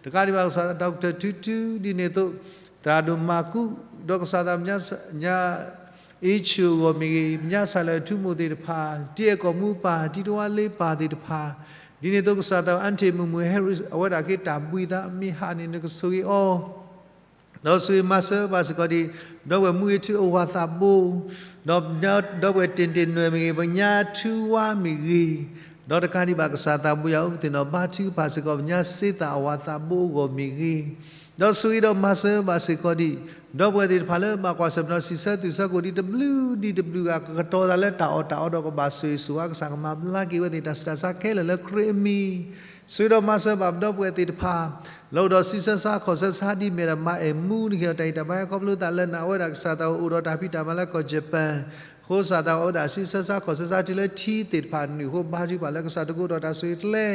တကးဒံးဘၣ်ကစၢ် Doctor ထူထူ ဒ်န့ၣ်အသိး သရၣ်ဒိၣ်မၤကူး ဒီးကစၢ်သးပညါ ညါ အ့ဆူၣ်အဂီၢ်မ့ၢ်ဂ့ၤ, ပညါစၢ်လၢအထူမိၢ်သ့ၣ်တဖၣ်, တံၤအဲၣ်ကီၢ်မူပၢ်, တံၤတဝါလ့ပၢ်သ့ၣ်တဖၣ်, ဒ်န့ၣ်အသိးကစၢ်သး အၣ်ထံးမုၢ်မုၢ် Harris အဝဲဒၣ်က့ၤတၢ်ဘှံးသး မ့ၢ်ဟးန့ၣ် နကဆိၣ်ဂ့ၤအီၤ ဒီးဆိၣ်ဂ့ၤမၤစၢၤဘၣ်စ့ၢ်ကီးဒ် ဒီပုၢ်ဝဲၢ်မူအ့ထူအဝၤသးဘိ, ဒီး ဒီပုၢ်ဝဲၢ်တ့ၢ်တ့ၢ်နွဲၣ်မ့ၢ်ဂ့ၤ, ပညါထူဝါမ့ၢ်ဂ့ၤ, ဒီးတကးဒံးဘၣ်ကစၢ်သးဘိယွၤဧၢ, ပသ့ၣ်နီၣ်ဘါထုကဖၣ်စ့ၢ်ကီး ပညါစ့သးအဝၤသးဘိအဂီၢ်မ့ၢ်ဂ့ၤ, ဒီးဆိၣ်ဂ့ၤဒီးမၤစၢၤဘၣ်စ့ၢ်ကီးဒ် ဒီပုၢ်ဝဲၢ်သ့ၣ်တဖၣ်လၢဘၣ်ကွၢ်ဆၢၣ်မဲာ်ဒီးစံးဆၢသုးဆၢကိၣ်ဒ်တဘျုးဒ်တဘျုးဂၤ ကကတီၤသးလၢတၢ်အီၣ်တၢ်အီဒီးကဘၣ်ဆိၣ်ဂ့ၤဆိၣ်ဝါ ကစၢ်ကမၤဘျါက့ၤဝဲသ့ၣ်တၢ်ဆူးတၢ်ဆါခဲလၢာ်လၢခရံာ်အမံၤ, ဆိၣ်ဂ့ၤဒီးမၤစၢၤဘၣ်ပဒီပုၢ်ဝဲၢ်သ့ၣ်တဖၣ် လၢအိၣ်ဒီးစံးဆၢဆါခီၣ်ဆၢဆါဒ်မ့ၢ်ဒၣ်မၤအဲၣ်မူနက့ၤအီၤတၢ်အံၤတၢ်ဘၣ် ခီဖျိသးလၢနၤဝဲဒၣ်ကစၢ်သးအိၣ်ဒီးတၢ်ဖံးတၢ်မၤလၢကီၢ် Japan, အဃိကစၢ်သးဝဲဒၣ် စံးဆၢဆၢ ခီၣ်ဆၢဆၢ တုၤလၢထံသ့ၣ်တဖၣ်နုာ်အဃိ ဘါထုကဖၣ်လၢကစၢ်တအိၣ်ဒီးတၢ်ဆိၣ်ဂ့ၤကျဲ,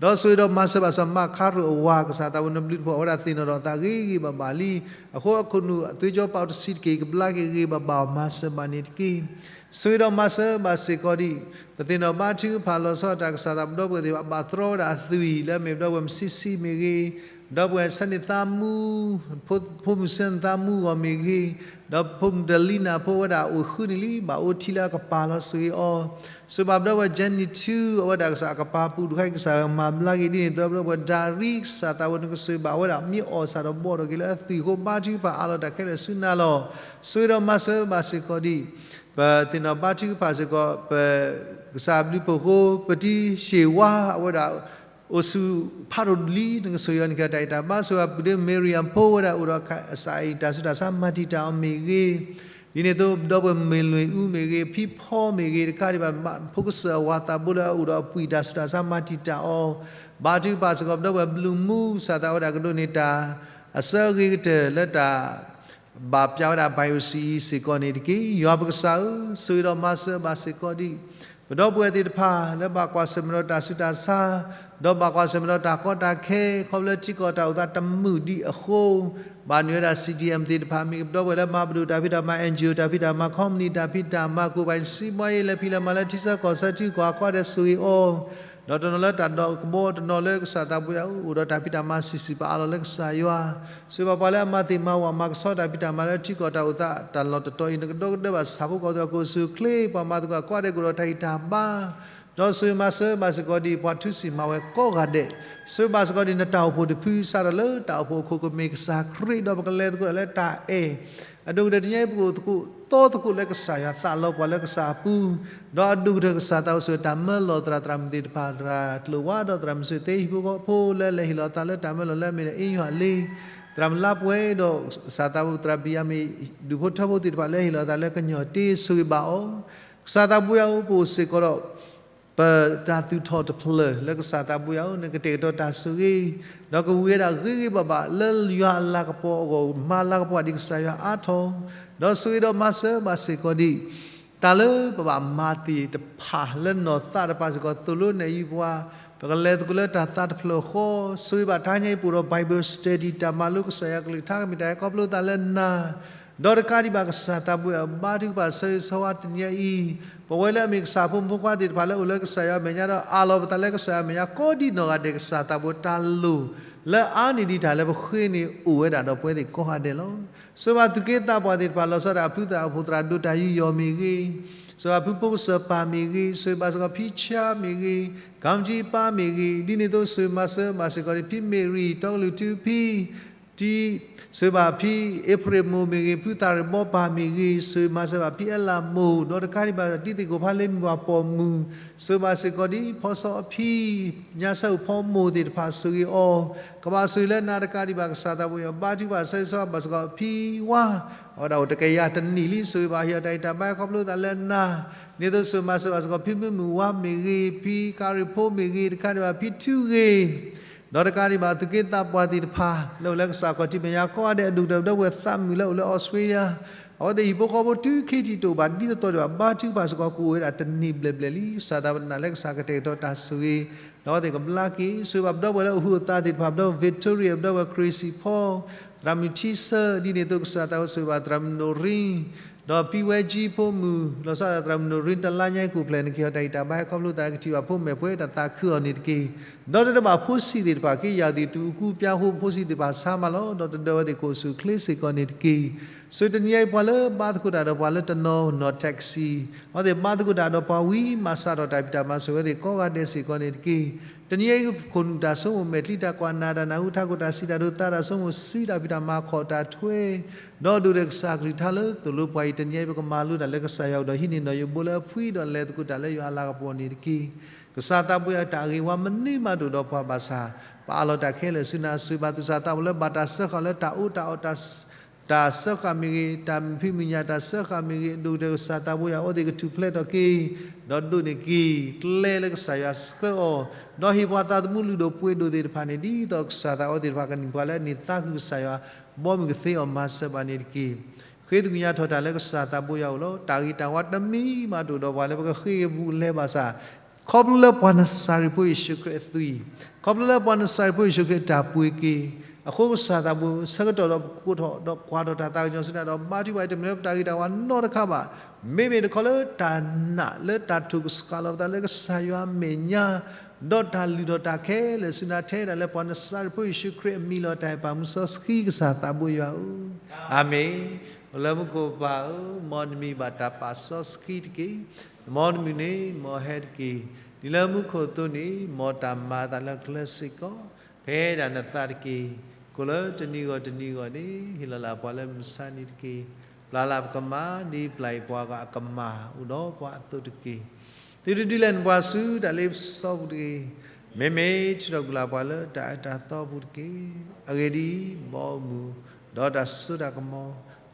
ဒီးဆိၣ်ဂ့ၤဒီးမၤစၢၤဘၣ်စၢၤ မးခါရိၣ်အဝၤ ကစၢ်သးဝဲ နဘျုးနဖှိၣ် အဝဲဒၣ်သ့ၣ်နီၣ်ထီၣ်အသးဂ့ၤဂ့ၤဘၣ်ဘၣ်လံ. အဃိအခိၣ်နူာ်အသွေးကြော ပေါင်တစ်ဆံ တက့ၢ် ကဘျါက့ၤဂ့ၤဂ့ၤဘၣ်ဘၣ်အီၤ မၤစၢၤဘၣ်န့ၣ်တက့ၢ်. ဆိၣ်ဂ့ၤဒီးမၤစၢၤဘၣ်စ့ၢ်ကီးဒံး ပသ့ၣ်နီၣ်ဘါထုကဖၣ်လီၤဆီဒၣ်တၢ် ကစၢ်သးပဒီပုၢ်ဝဲၢ်သ့ၣ်တဖၣ် ဘၣ်သရီဝဲဒၣ်အသွံၣ် လၢအမ့ၢ်ပဒီပုၢ်ဝဲၢ် မစံစံ မ့ၢ်ဂ့ၤ, ဒီပုၢ်ဝဲၢ်ဆၢန့ၢ်သးမူ, ဖိမုၣ်ဆၢန့ၢ်သးမူအဂီၢ်မ့ၢ်ဂ့ၤ, ဒီးဖိမုၣ်တလံနၤဖိဝဲဒၣ် အိၣ်ဃုန့ၣ်လံ ဘၣ်အိၣ်ထံလၢအကပၤလီၤ ဆိၣ်ဂ့ၤအီၤ. ဆိၣ်ဂ့ၤဘၣ်ပဒီပုၢ်ဝဲၢ် Jenny ထူ အဝဲဒၣ်ကစၢ်အကပၤပူၤတခါအံၤ ကစၢ်မၤဘျါက့ၤဒ်န့ၣ် ဒီပုၢ်ဝဲၢ် ဒါရံ ကစၢ်သးဝဲ နကဆိၣ်ဂ့ၤဘၣ်ဝဲဒၣ် မ့ၢ်အီၣ်ဆၣ်ဒီးဘီၣ်ထီၣ်က့ၤလၢအသွံၣ်အဃိ ဘါထုကဖၣ်အးလီၤတၢ်ခဲလၢာ်ဆူနၤလီၤ. ဆိၣ်ဂ့ၤဒီးမၤစၢၤဘၣ်စ့ၢ်ကီးဒံး ပသ့ၣ်နီၣ်ဘါထုကဖၣ်စ့ၢ်ကီး ပကစၢ်ဘျုးဖှိၣ်အဃိ ပတံၢ်ရှ့ၣ်ဝါ အဝဲဒၣ် အိၣ်ဆူၣ်ဖးဒိၣ်လံ နကဆိၣ်ဂ့ၤအီၤ နကဟ့ၣ်တၢ်အံၣ်တၢ်ဘါ ဆိၣ်ဂ့ၤဘၣ်ပုၢ်ဒ့ Miriam ဖိဝဲဒၣ် အိၣ်ဒီးကစၢ်အံၤ တၢ်ဆူးတၢ်ဆါ မၤတံာ်တာ်အီၤမ့ၢ်ဂ့ၤ, ဒ်န့ၣ်အသိး ပဒီပုၢ်ဝဲၢ်မ့ၢ်လွံၢ်အူမ့ၢ်ဂ့ၤ, ဖံဖီမ့ၢ်ဂ့ၤ, တကးဒံးဘၣ် ဖိကစၢၢ်အဝၤသးဘိလၢအအိၣ်ဒီးအပှံၢ် တၢ်ဆူးတၢ်ဆါ မၤတံာ်တာ်အီၤ, ဘါထုကဖၣ်စ့ၢ်ကီး ပဒီပုၢ်ဝဲၢ်ဘျုးမူ ကစၢ်သးဝဲဒၣ်ကဒိးန့ၢ်တၢ် အစၢအဂ့ၤကတၢၢ်လၢတၢ် ဘၣ်ပျၢ်ဝဲဒၣ် ဘၣ်ယိၣ်စံအံၤစ့ၢ်ကီးန့ၣ်တက့ၢ်. ယွၤပကစၢ်ဧၢ, ဆိၣ်ဂ့ၤဒီးမၤစၢၤဘၣ်စ့ၢ်ကီးဒံး ပဒီပုၢ်ဝဲၢ်သ့ၣ်တဖၣ် လၢဘၣ်ကွၢ်ဆၢၣ်မဲာ်ဒီးတၢ်ဆူးတၢ်ဆါ, ဒီးဘၣ်ကွၢ်ဆၢၣ်မဲာ်ဒီးတၢ်ကီတၢ်ခဲ ခီဖျိလၢထံကီၢ်တၢ်အိၣ်သးတမုာ်ဒံးအဃိ, ဘၣ်နုာ်ဝဲဒၣ် CDM သ့ၣ်တဖၣ် မ့ၢ်ပဒီပုၢ်ဝဲၢ်လၢမၤပဒိၣ်တၢ်ဖံးတၢ်မၤ NGO တၢ်ဖံးတၢ်မၤ company တၢ်ဖံးတၢ်မၤ ကိးပၤ စံးဘှါယဲ လဲၤဖံးလဲၤမၤလၢထံဆၢကီၢ်ဆၢ ထံဂုၤကီၢ်ဂၤ ကိးဂၤဒဲး ဆိၣ်ဂ့ၤအီၤ ဒီးတနီၤလၢတၢ်ဒီးကဘီ တနီၤလၢကစၢ်သးပူၤယၤ အိၣ်ဒီးတၢ်ဖံးတၢ်မၤဆံးဆံး ပအးလီၤလၢကစၢ်ယွၤ, ဆိၣ်ဂ့ၤဘၣ်ပှၤလၢအမၤသ့ၣ်မၤဝၣ် မၤကဆှီတၢ်ဖံးတၢ်မၤလၢထံကီၢ်တၢ်အိၣ်သး တၢ်လီၢ်တတီၤအံၤ နကဒီကဒၢဘၣ်ဆၣ်ဖိကီၢ်ဖိ ကအိၣ်ဆူၣ်အိၣ်ချ့ ပှၤမၤသကိးကိးဂၤဒဲး ကအိၣ်ဒီးတၢ်ဂံၢ်တၢ်ဘါ, ဒီးဆိၣ်ဂ့ၤမၤစၢၤဘၣ်စ့ၢ်ကီးဒံး ပှၤထုးဆံၣ်မၤဝဲကိးဂၤဒဲး, ဆိၣ်ဂ့ၤဘၣ်စ့ၢ်ကီးဒံး နတၢ်အိၣ်ဖှိၣ်တဖု စးထီၣ်လၢတၢ်အိၣ်ဖှိၣ်အခိၣ်ကမ့ၢ်ကစၢ်ခရံာ် ဒီးပကလဲၤသကိးတၢ်လၢတၢ်အဲၣ် အဒိၣ်ကတၢၢ်တနံၤအံၤ ပကအိၣ်သကိးသီသကိးလၢကစၢ်ယွၤသးလီပှၤလၢကစၢ်အပူၤ, ဒီးအဒိၣ်ကတၢၢ်ကစၢ်သးအိၣ်ဆိၣ်ဂ့ၤတၢ်မၢလီၤသရၣ်သရၣ်မုၣ်သ့ၣ်တဖၣ် သရၣ်ကျိၤဝါ ဒီးသရၣ်မုၣ်စ့ၣ်သ့ ဟံၣ်ဖိဃီဖိလၢလဲၤဟ့ၣ်လီၤသးလၢတၢ်မၢလီၤလၢအမ့ၢ်ဒၣ် အ့ယွၤလ့, သရၣ်မုၣ်လါပှဲၤ ဒီးကစၢ်သးအိၣ်သရၣ်ဘံၣ်ယၤမံၣ် ဒူၣ်ဖိထၢဖိသ့ၣ်တဖၣ်လၢဟ့ၣ်လီၤသးလၢကညီၤတ့ ဆိၣ်ဂ့ၤဘၣ်အီၤ, ကစၢ်သးပူၤယၤအိၣ် ပအိၣ်စ့ၢ်ကီးဒီး ပတၢ်သူၣ်ထီၣ်တဖျၢၣ်လၢကစၢ်သးပူၤယၤအိၣ် နကတဲာ်ကတီၤတၢ်ဆိၣ်ဂ့ၤ, ဒီးကဝံၤဝဲဒၣ်ဂ့ၤဂ့ၤဘၣ်ဘၣ်လၢယွၤအလၤကပီၤအဂီၢ် မၤလၤကပီၤဒံးကစၢ်ယွၤအါထီၣ်, ဒီးဆိၣ်ဂ့ၤဒီးမၤစၢၤဘၣ်စ့ၢ်ကီးဒံး တၢ်လၢပဘၣ်မၤသ့ၣ်တဖၣ်လၢနီၢ်သးတဖၣ်စ့ၢ်ကီး သိၣ်လိနဲၣ်ယုၢ်ပှၤ, ပကလဲၤသကိးလၢတၢ်သးတဖျၢၣ်ဃီ, ဆိၣ်ဂ့ၤဘၣ်တဟါညါအံၤပအိၣ်ဒီး Bible study တၢ်မၤလိကစၢ်ယွၤကလုၢ်ကထါ ကမ့ၢ်တၢ်ဟဲခီဖျိသးလၢနၤ ဒီးတကးဒံးဘၣ်ကစၢ်သးပူၤယၤ ဘါထုကဖၣ်ဆၢဂ့ၤဆၢဝါတနံၤအံၤ, ပဝဲလၢအမ့ၢ်ကစၢ်ဖိမုၣ်ဖိခွါသ့ၣ်တဖၣ်လၢအိၣ်လၢကစၢ်ယွၤအမဲာ်ညါဒီး အးလီၤပသးလၢကစၢ်ယွၤအမဲာ်ညါ ကိးဒံးနီၢ်ဂၤဒဲး ကစၢ်သးပူၤတၢ်လိၣ်လၢအါန့ၢ်ဒံးတၢ်လၢပဃ့န့ၣ် အိၣ်ဝဲဒၣ်ဒီးပဝဲသ့ၣ်ကိးဂၤဒဲးလီၤ. ဆိၣ်ဂ့ၤဘၣ်သူၣ်က့သးပှၢ်သ့ၣ်တဖၣ် လီၤဆီဒၣ်ဖုသရၣ်အိၣ်ဖှိၣ်သရၣ်ဒိၣ်တၢ်ယူးယီၣ်မ့ၢ်ဂ့ၤ, ဆိၣ်ဂ့ၤဘၣ်ဖုဖိကစၢၢ်ပၢ်မ့ၢ်ဂ့ၤ, ဆိၣ်ဂ့ၤဘၣ်စ့ၢ်ကီးဖံဆါမ့ၢ်ဂ့ၤ, ကၣ်မထံပၢ်မ့ၢ်ဂ့ၤ, ဒ်န့ၣ်အသိးဆိၣ်ဂ့ၤမၤစၢၤဘၣ်စ့ၢ်ကီးဒံး ဖံမ့ၣ်ရံၣ် တီကလုၢ်ထူ ဖံ တံ ဆိၣ်ဂ့ၤဘၣ်ဖံအ့ဖြ့ၣ်မိၢ်မ့ၢ်ဂ့ၤ, ဖုသၣ်ရ့ၣ်ဘီပၢ်မ့ၢ်ဂ့ၤ, ဆိၣ်ဂ့ၤမၤစၢၤဘၣ်ဖံအဲလးမိၢ်, ဒီးတကးဒံးဘၣ်တံၤသကိးဖါလ့မုၢ်ပှၢ်ပိာ်မုၣ်, ဆိၣ်ဂ့ၤဘၣ်စ့ၢ်ကီးဒံး ဖီစီအဖံ, ညါဆၢအိၣ်ဖီမိၢ်သ့ၣ်တဖၣ်ဆိၣ်ဂ့ၤအီၤ, ကဘၣ်ဆိၣ်ဂ့ၤလၢနၤတကးဒံးဘၣ်ကစၢ်သးပူၤယၤ ဘါထုကဖၣ်ဆၢဂ့ၤဆၢဝါဘၣ်စ့ၢ်ကီးဖံဝါ, အဝဲဒၣ်အိၣ်တကယၤတနံၣ်လံ ဆိၣ်ဂ့ၤဘၣ်ဟ့ၣ်အီၤတၢ်ဂံၢ်တၢ်ဘါ ခီဖျိသးလၢနၤ, ဒ်န့ၣ်အသိးဆိၣ်ဂ့ၤမၤစၢၤဘၣ်စ့ၢ်ကီးဖံမုၢ်မုၢ်ဝါမ့ၢ်ဂ့ၤ, ဖံကၤရံၣ်ဖိမ့ၢ်ဂ့ၤ, တကးဒံးဘၣ်ဖံထူဂ့ၤ ဒီးတကးဒံးဘၣ်သူၣ်က့သးပှၢ်သ့ၣ်တဖၣ် လၢအိၣ်လၢကစၢ်ခီၣ်ထံးမဲာ်ညါကိးဂၤဒဲး အဒိၣ်ကတၢၢ်ပဒီပုၢ်ဝဲၢ်သးမုာ်လၢအိၣ်လၢအီစထြ့လယါ, အဝဲသ့ၣ်ဟံၣ်ဖိဃီဖိတုၤခံထံၣ်တအိၣ်ဘၣ်ဒ်သိးသိးဒံးဘၣ် ဘါထုကဖၣ်စ့ၢ်ကီးကအိၣ်ဝဲဒၣ်တနံၤဘျဲၣ်ဘျဲၣ်လံ. ကစၢ်သးပူၤနာ်လၢကစၢ်ကတဲာ်ကတီၤတၢ်ဆိၣ်ဂ့ၤ, ဒီးအဝဲသ့ၣ်ကဘျါက့ၤ ဆိၣ်ဂ့ၤဘၣ်ပဒီပုၢ်ဝဲၢ်လၢအဟူးအသးသ့ၣ်တဖၣ် ပဒီပုၢ်ဝဲၢ် Victoria ပဒီပုၢ်ဝဲၢ် Crazy Paul သရၣ်မုၣ်ထံဆၢ ဒ်န့ၣ်အသိးကစၢ်သးပူၤဆိၣ်ဂ့ၤဘၣ်သရၣ်မုၣ်နိၣ်ရံ ဒီးဖံဝဲကၠံဖိမုၣ် လီၤဆီဒၣ်တၢ်သရၣ်မုၣ်နိၣ်ရံ တလါညါအံၤ ကိၣ်ဖျဲၣ်န့ၣ် ကဟ့ၣ်အီၤတၢ်ဂံၢ်တၢ်ဘါ ဟဲခီဖျိသးကထံၣ်ဘၣ်ဖိမဲာ်ဖှဲးတၢ်သးခုအီၤန့ၣ်တက့ၢ်. ဒီးတဒၢဘၣ်ဖိဆံးသ့ၣ်တဖၣ် က့ယၤသ့ၣ် သူၣ်အူကူပျါဃိ ဖိဆံးသ့ၣ်တဖၣ်ဆါမးလီၤ. ဒီးတဒၢဝဲသ့ၣ်ကအိၣ်ဆူၣ်အိၣ်ချ့စ့ၢ်ကီးန့ၣ်တက့ၢ်. ဆိၣ်ဂ့ၤတနံၤအံၤပှၤလၢဘါသကိးတၢ်ဒီးပှၤလၢတနီၤနီၤ taxi အဝဲသ့ၣ်ဘါသကိးတၢ်ဒီးပှၤဝံၤ မၤစးထီၣ်တၢ်ဖံးတၢ်မၤဆိၣ်ဂ့ၤဝဲသ့ၣ် ကိးဂၤဒဲးစ့ၢ်ကီးန့ၣ်တက့ၢ်. တနံၤအံၤ ခိၣ်နူာ်တၢ်ဆိကမိၣ် မဲာ်ချံတၢ်ကွၢ် နၢ်တၢ်နၢ်ဟူ ထးခိၣ်တၢ်စံးတၢ်ဒိး သးတၢ်ဆိကမိၣ် စုတၢ်ဖံးတၢ်မၤ ခီၣ်တၢ်ထွဲ ဒီးဒိၣ်ဒီးကစၢ်ကလုၢ်ကထါလၢသိၣ်လိပှၤအံၤ တနံၤအံၤ ပကမၤလိတၢ်လၢကစၢ်ယွၤအအိၣ်ဒီးဟံးန့ၢ်နီၢ်ယိးဘိလၢအဖှံဒီးလဲၤသကိးတၢ်လၢယွၤအလၤကပီၤန့ၣ်တက့ၢ်. ကစၢ်သးပူၤယၤတၢ်ဂ့ၤဝါမနုၤမးတအိၣ်ဒီးပှၤဘၣ်ဆၣ် ပအးလီၤတၢ်ခဲလၢာ်ဆူနၤ ဆိၣ်ဂ့ၤဘၣ်သူၣ်စၢ်သးဘီၣ်လၢဘၣ်တၢ်စၢဃာ်လၢတၢ်အီၣ်တၢ်အီ တၢ်စၢဃာ်မ့ၢ်ဂ့ၤ, တၢ်မုာ်ဖံးမုာ်ညၣ်တၢ်စၢဃာ်မ့ၢ်ဂ့ၤ, ဒိၣ်ကတၢၢ်ကစၢ်သးပူၤယၤအဝဲသ့ၣ်ကထူၣ်ဖျဲးထီၣ်က့ၤ ဒီးဒိးန့ၢ်က့ၤ ကျဲလၢကစၢ်ယွၤဆှၢအီၤ, ဒီးဟ့ၣ်ပှၤသးသမူလုၢ်ဒိၣ်ပှ့ၤဒိၣ်သ့ၣ်တဖၣ်န့ၣ် ဒ်သိးကစၢ်သးအဝဲသ့ၣ်တဖၣ်ကန့ၢ်ပှၤလၢအန့ၢ်သါဃုာ်ကစၢ်ယွၤ ဘီမုၢ်ကသ့အီၤမၤစၢၤဘၣ်န့ၣ်တက့ၢ်. ဃ့သကွံာ်ညါထီၣ်တၢ်လၢကစၢ်သးဘိယွၤအအိၣ်လီၤ. တၢ်ဂ့ၤတၢ်ဝါတမံၤမးတအိၣ်ဒီးပှၤလၢပကဃ့ကပူၤလဲၤဘၣ်ဆၣ်, ခီဖျိလၢပှၤနစၤရ့းဖိယ့ၣ်ၡူးခရံာ်အသွံၣ်, ခီဖျိလၢပှၤနစၤရ့းဖိယ့ၣ်ၡူးခရံာ်အတၢ်ပှ့ၤက့ၤ, အဃိကစၢ်သးဘိဆၢကတီၢ်ဒီးပကိးထီၣ်ဒီးကွၢ်ထီၣ်တၢ်သးကညီၤဆူနၤဒီးဘါထုကဖၣ်အံၤ တမ့ၢ်လၢပတၢ်ဂ့ၤတၢ်ဝါနီတခါဘၣ်. မ့မ့ၢ်တခီလၢတၢ်နာ်လၢတၢ်ထိၣ်ကစှၤလီၤပသးလၢကစၢ်ယွၤအမဲာ်ညါ ဒီးတၢ်လုၢ်ထီၣ်တၢ်ခဲလၢာ်ဆူနၤထဲဒၣ်လၢပှၤနစၤရ့းဖိယ့ၣ်ၡူးခရံာ်အမံၤလီၤ. တၢ်အဲၣ်ပၢ်မုၢ်စီဆှံကစၢ်သးဘိယွၤဧၢ, အၤမ့ၣ်. အိၣ်လၢမူခိၣ်ပၢ်ဧၢ, မ်နမံၤဘၣ်တၢ်ပာ်စီဆှံတက့ၢ်. မ်နမုၢ်န့ၣ်မ်ဟဲတက့ၢ်. ဒ်လၢမူခိၣ်အသိးန့ၣ် မ်တၢ်မၤအသးလၢကျဲစ့ၢ်ကီး, ဖဲဒၣ်နသးတက့ၢ်. ကိးလၢတနံၤဂီၢ်တနံၤဂီၢ်န့ၣ် ဟ့ၣ်လီၤလၢပှၤလၢမုၢ်မဆါနံၤတက့ၢ်. ပျၢ်လၢပကမၤ ဒ်ပျၢ်အံၤပှၤဂၤအကမၤအိၣ်ဒီးပှၤအသိးတက့ၢ်. သုတဒုးလဲၤနုာ်ပှၤဆူတၢ်လ့ပစီပူၤတဂ့ၤ. မ့မ့ၢ်ထုးထီၣ်ကွံာ်လၢပှၤလၢတၢ်အၢတၢ်သီပူၤတက့ၢ်. အဂ့ၢ်ဒ်အံၤ, မ်အမူးဒီးတၢ်စိတၢ်ကမီၤ,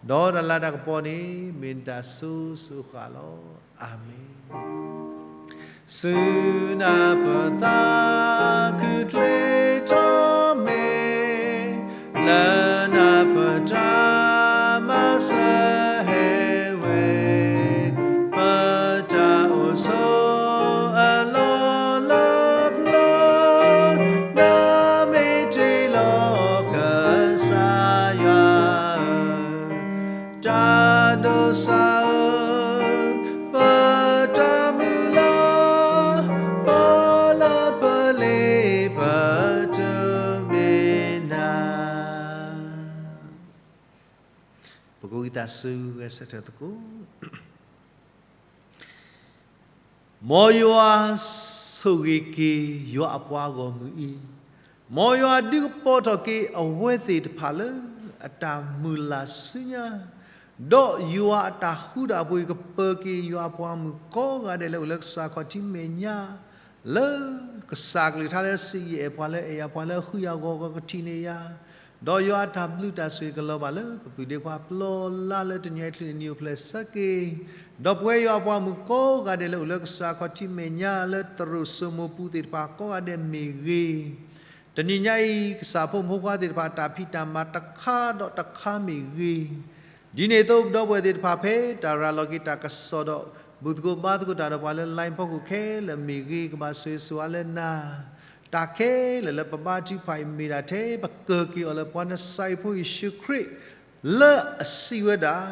ဒီးတၢ်လၤတၢ်ကပီၤန့ၣ် မ့ၢ်နတၢ်စိၤစိၤဃၣ်ဃၣ်လီၤ. အၤမ့ၣ်. ဆူနၢ်ပၢၢ်သးခုချ့ထီၣ်မ့ၢ် လၢနၢ်ပၢၢ်တၢ်မၤစၢၤဟဲဝဲ, ပတၢ်အိၣ်ဆိးအလီၢ်လၢပျၢၤ, နမ့ၢ်တ့လီၤကစၢ်ယွၤဧၢ, တၢ်ဒိးစၢ်ဧၢ, ပတၢ်မုၢ်လၢ်, ပလၢပလ့ပတမ့ၢ်နၤ. ပကဝံသးစူၤဂဲၤဆၢထၢၣ်သကိး. မ်ယွၤဆိၣ်ဂ့ၤက့ၤယွၤအပှၤဂီၢ်မုၢ်အံၤ, မ်ယွၤဒုးကပီၤထီၣ်က့ၤအဝဲသ့ၣ်တဖၣ်လၢအတၢ်မုၢ်လၢ်ဆူညါ, ဒီးယွၤအတၢ်ဃူတၢ်ဖိးအံၤကပၢၤက့ၤယွၤအပှၤဂီၢ်မုၢ်ကိးဂၤဒဲးလၢအိၣ်လၢကစၢ်ခီၣ်ထံးမဲာ်ညါ, လၢကစၢ်ကလုၢ်ကထါလၢစံးယဲၢ်အဲၣ်ပှၤလၢအဲၣ်ယၤပှၤလၢ ဃုယၤဂီၤဂီၤကထံၣ်န့ၢ်ယၤ, ဒီးယွၤအတၢ်ဘျုးတၢ်ဆိၣ်ဂ့ၤကလီၤဘၣ်လၢပပုၢ်ဒ့ခွါပျီလၢ်လၢတနံၤအံၤချုးန့ၣ် နံၣ်အိၣ်ဖျဲၣ်ဆၢက့ၤ, ဒီးပဝဲယွၤအပှၤဂီၢ်မုၢ်ကိးဂၤဒဲးလၢအိၣ်လၢကစၢ်ခီၣ်ထံးမဲာ်ညါလၢသရိာ်စိမိၤပူၤသ့ၣ်တဖၣ်ကိးဂၤဒဲးမ့ၢ်ဂ့ၤ, တနံၤညါအံၤ ကစၢ်ဖိမုၣ်ဖိခွါသ့ၣ်တဖၣ်တၢ်ဖံးတၢ်မၤတခါဒီးတခါမ့ၢ်ဂ့ၤ, ဒ်န့ၣ်အသိး ပဒီပုၢ်ဝဲၢ်သ့ၣ်တဖၣ်ဖဲတၢ်ရၤလီၤက့ၤတၢ်ကစီၣ်ဒီး ဘူၣ်သကိးဘါသကိးတၢ်ဒီးပှၤလၢ line ဖီခိၣ်ခဲလၢာ်မ့ၢ်ဂ့ၤ ကဘၣ်ဆိၣ်ဂ့ၤဆိၣ်ဝါလၢနၤ, တၢ်ခဲလၢာ်လၢပဘါထုကဖၣ်အံၤမ့ၢ်ဒၣ်ထဲပကၢၤက့ၤအီၤလၢပှၤနစၤရ့းဖိယ့ၣ်ၡူးခရံာ် လၢအစံးဝဲဒၣ်,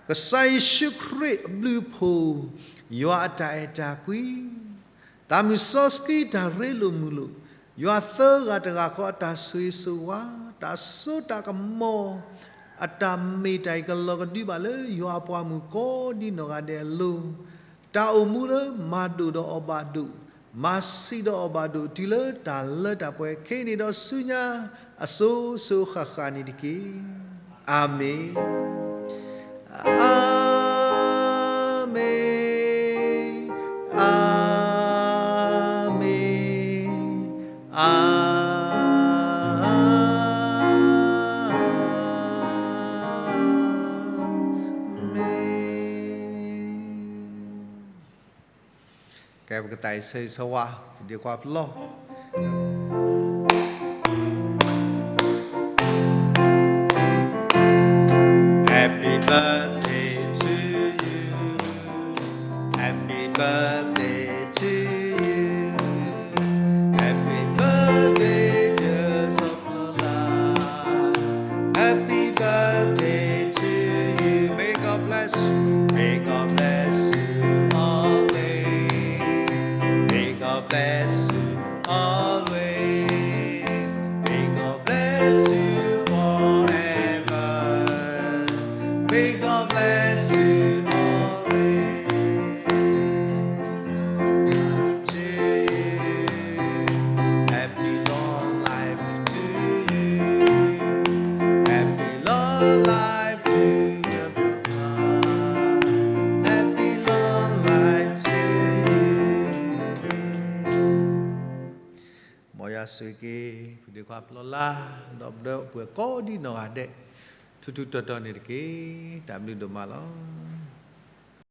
ကစၢ်ယ့ၣ်ၡူးခရံာ်အဘျုးအဖှိၣ်, ယွၤအတၢ်အဲၣ်တၢ်ကွံ သးမုၢ်စီဆှံတၢ်ရ့လိာ်မုာ်လိာ်, ယွၤသၢဂၤတဂၤဃီအတၢ်ဆိၣ်ဂ့ၤဆိၣ်ဝါ, တၢ်စိတၢ်ကမီၤ, အတၢ်မ့ၢ်တၢ်အံၤကလီၤကဒုဘၣ်လၢယွၤအပှၤမုၣ်ကိးဒ်နီၢ်ဂၤဒဲးအလိၤ, တၢ်အိၣ်မူလၢမၤဒိၣ်ဒီးအီၤဘၣ်ဒိၣ်, မၤဆံးဒီးအီၤဘၣ်ဒိၣ် တုၤလၢတၢ်လၢတၢ်ပှဲၤ ခဲအံၤန့ၣ်ဒီးဆူညါ အစိၤစိၤဃၣ်ဃၣ်န့ၣ်တက့ၢ်. အၤမ့ၣ်, အၤမ့ၣ်, အၤမ့ၣ်, အၤမ့ၣ်. ကဲ ပကသးအံၤဆၢဂ့ၤဆၢဝါ ပဒ့ခွါပလီၢ်. Happy birthday to you. Happy birthday to you. Happy birthday, dear Sophrola. Happy birthday to you. May God bless you. May God bless you always. May God bless you always. May God bless you forever. May God bless you always. To you. Happy long life to you. Happy long life to you. Happy long life to you. မ်ယွၤဆိၣ်ဂ့ၤက့ၤ ပဒ့ခွါပလီၢ်လၢ် ဒီးပဒီပုၢ်ဝဲၢ်ကိးဒ်နီၢ်ဂၤဒဲး ထူးထူးတီၤတီၤန့ၣ်တက့ၢ်. တၢ်ဘျုးဒိၣ်မးလီၤ.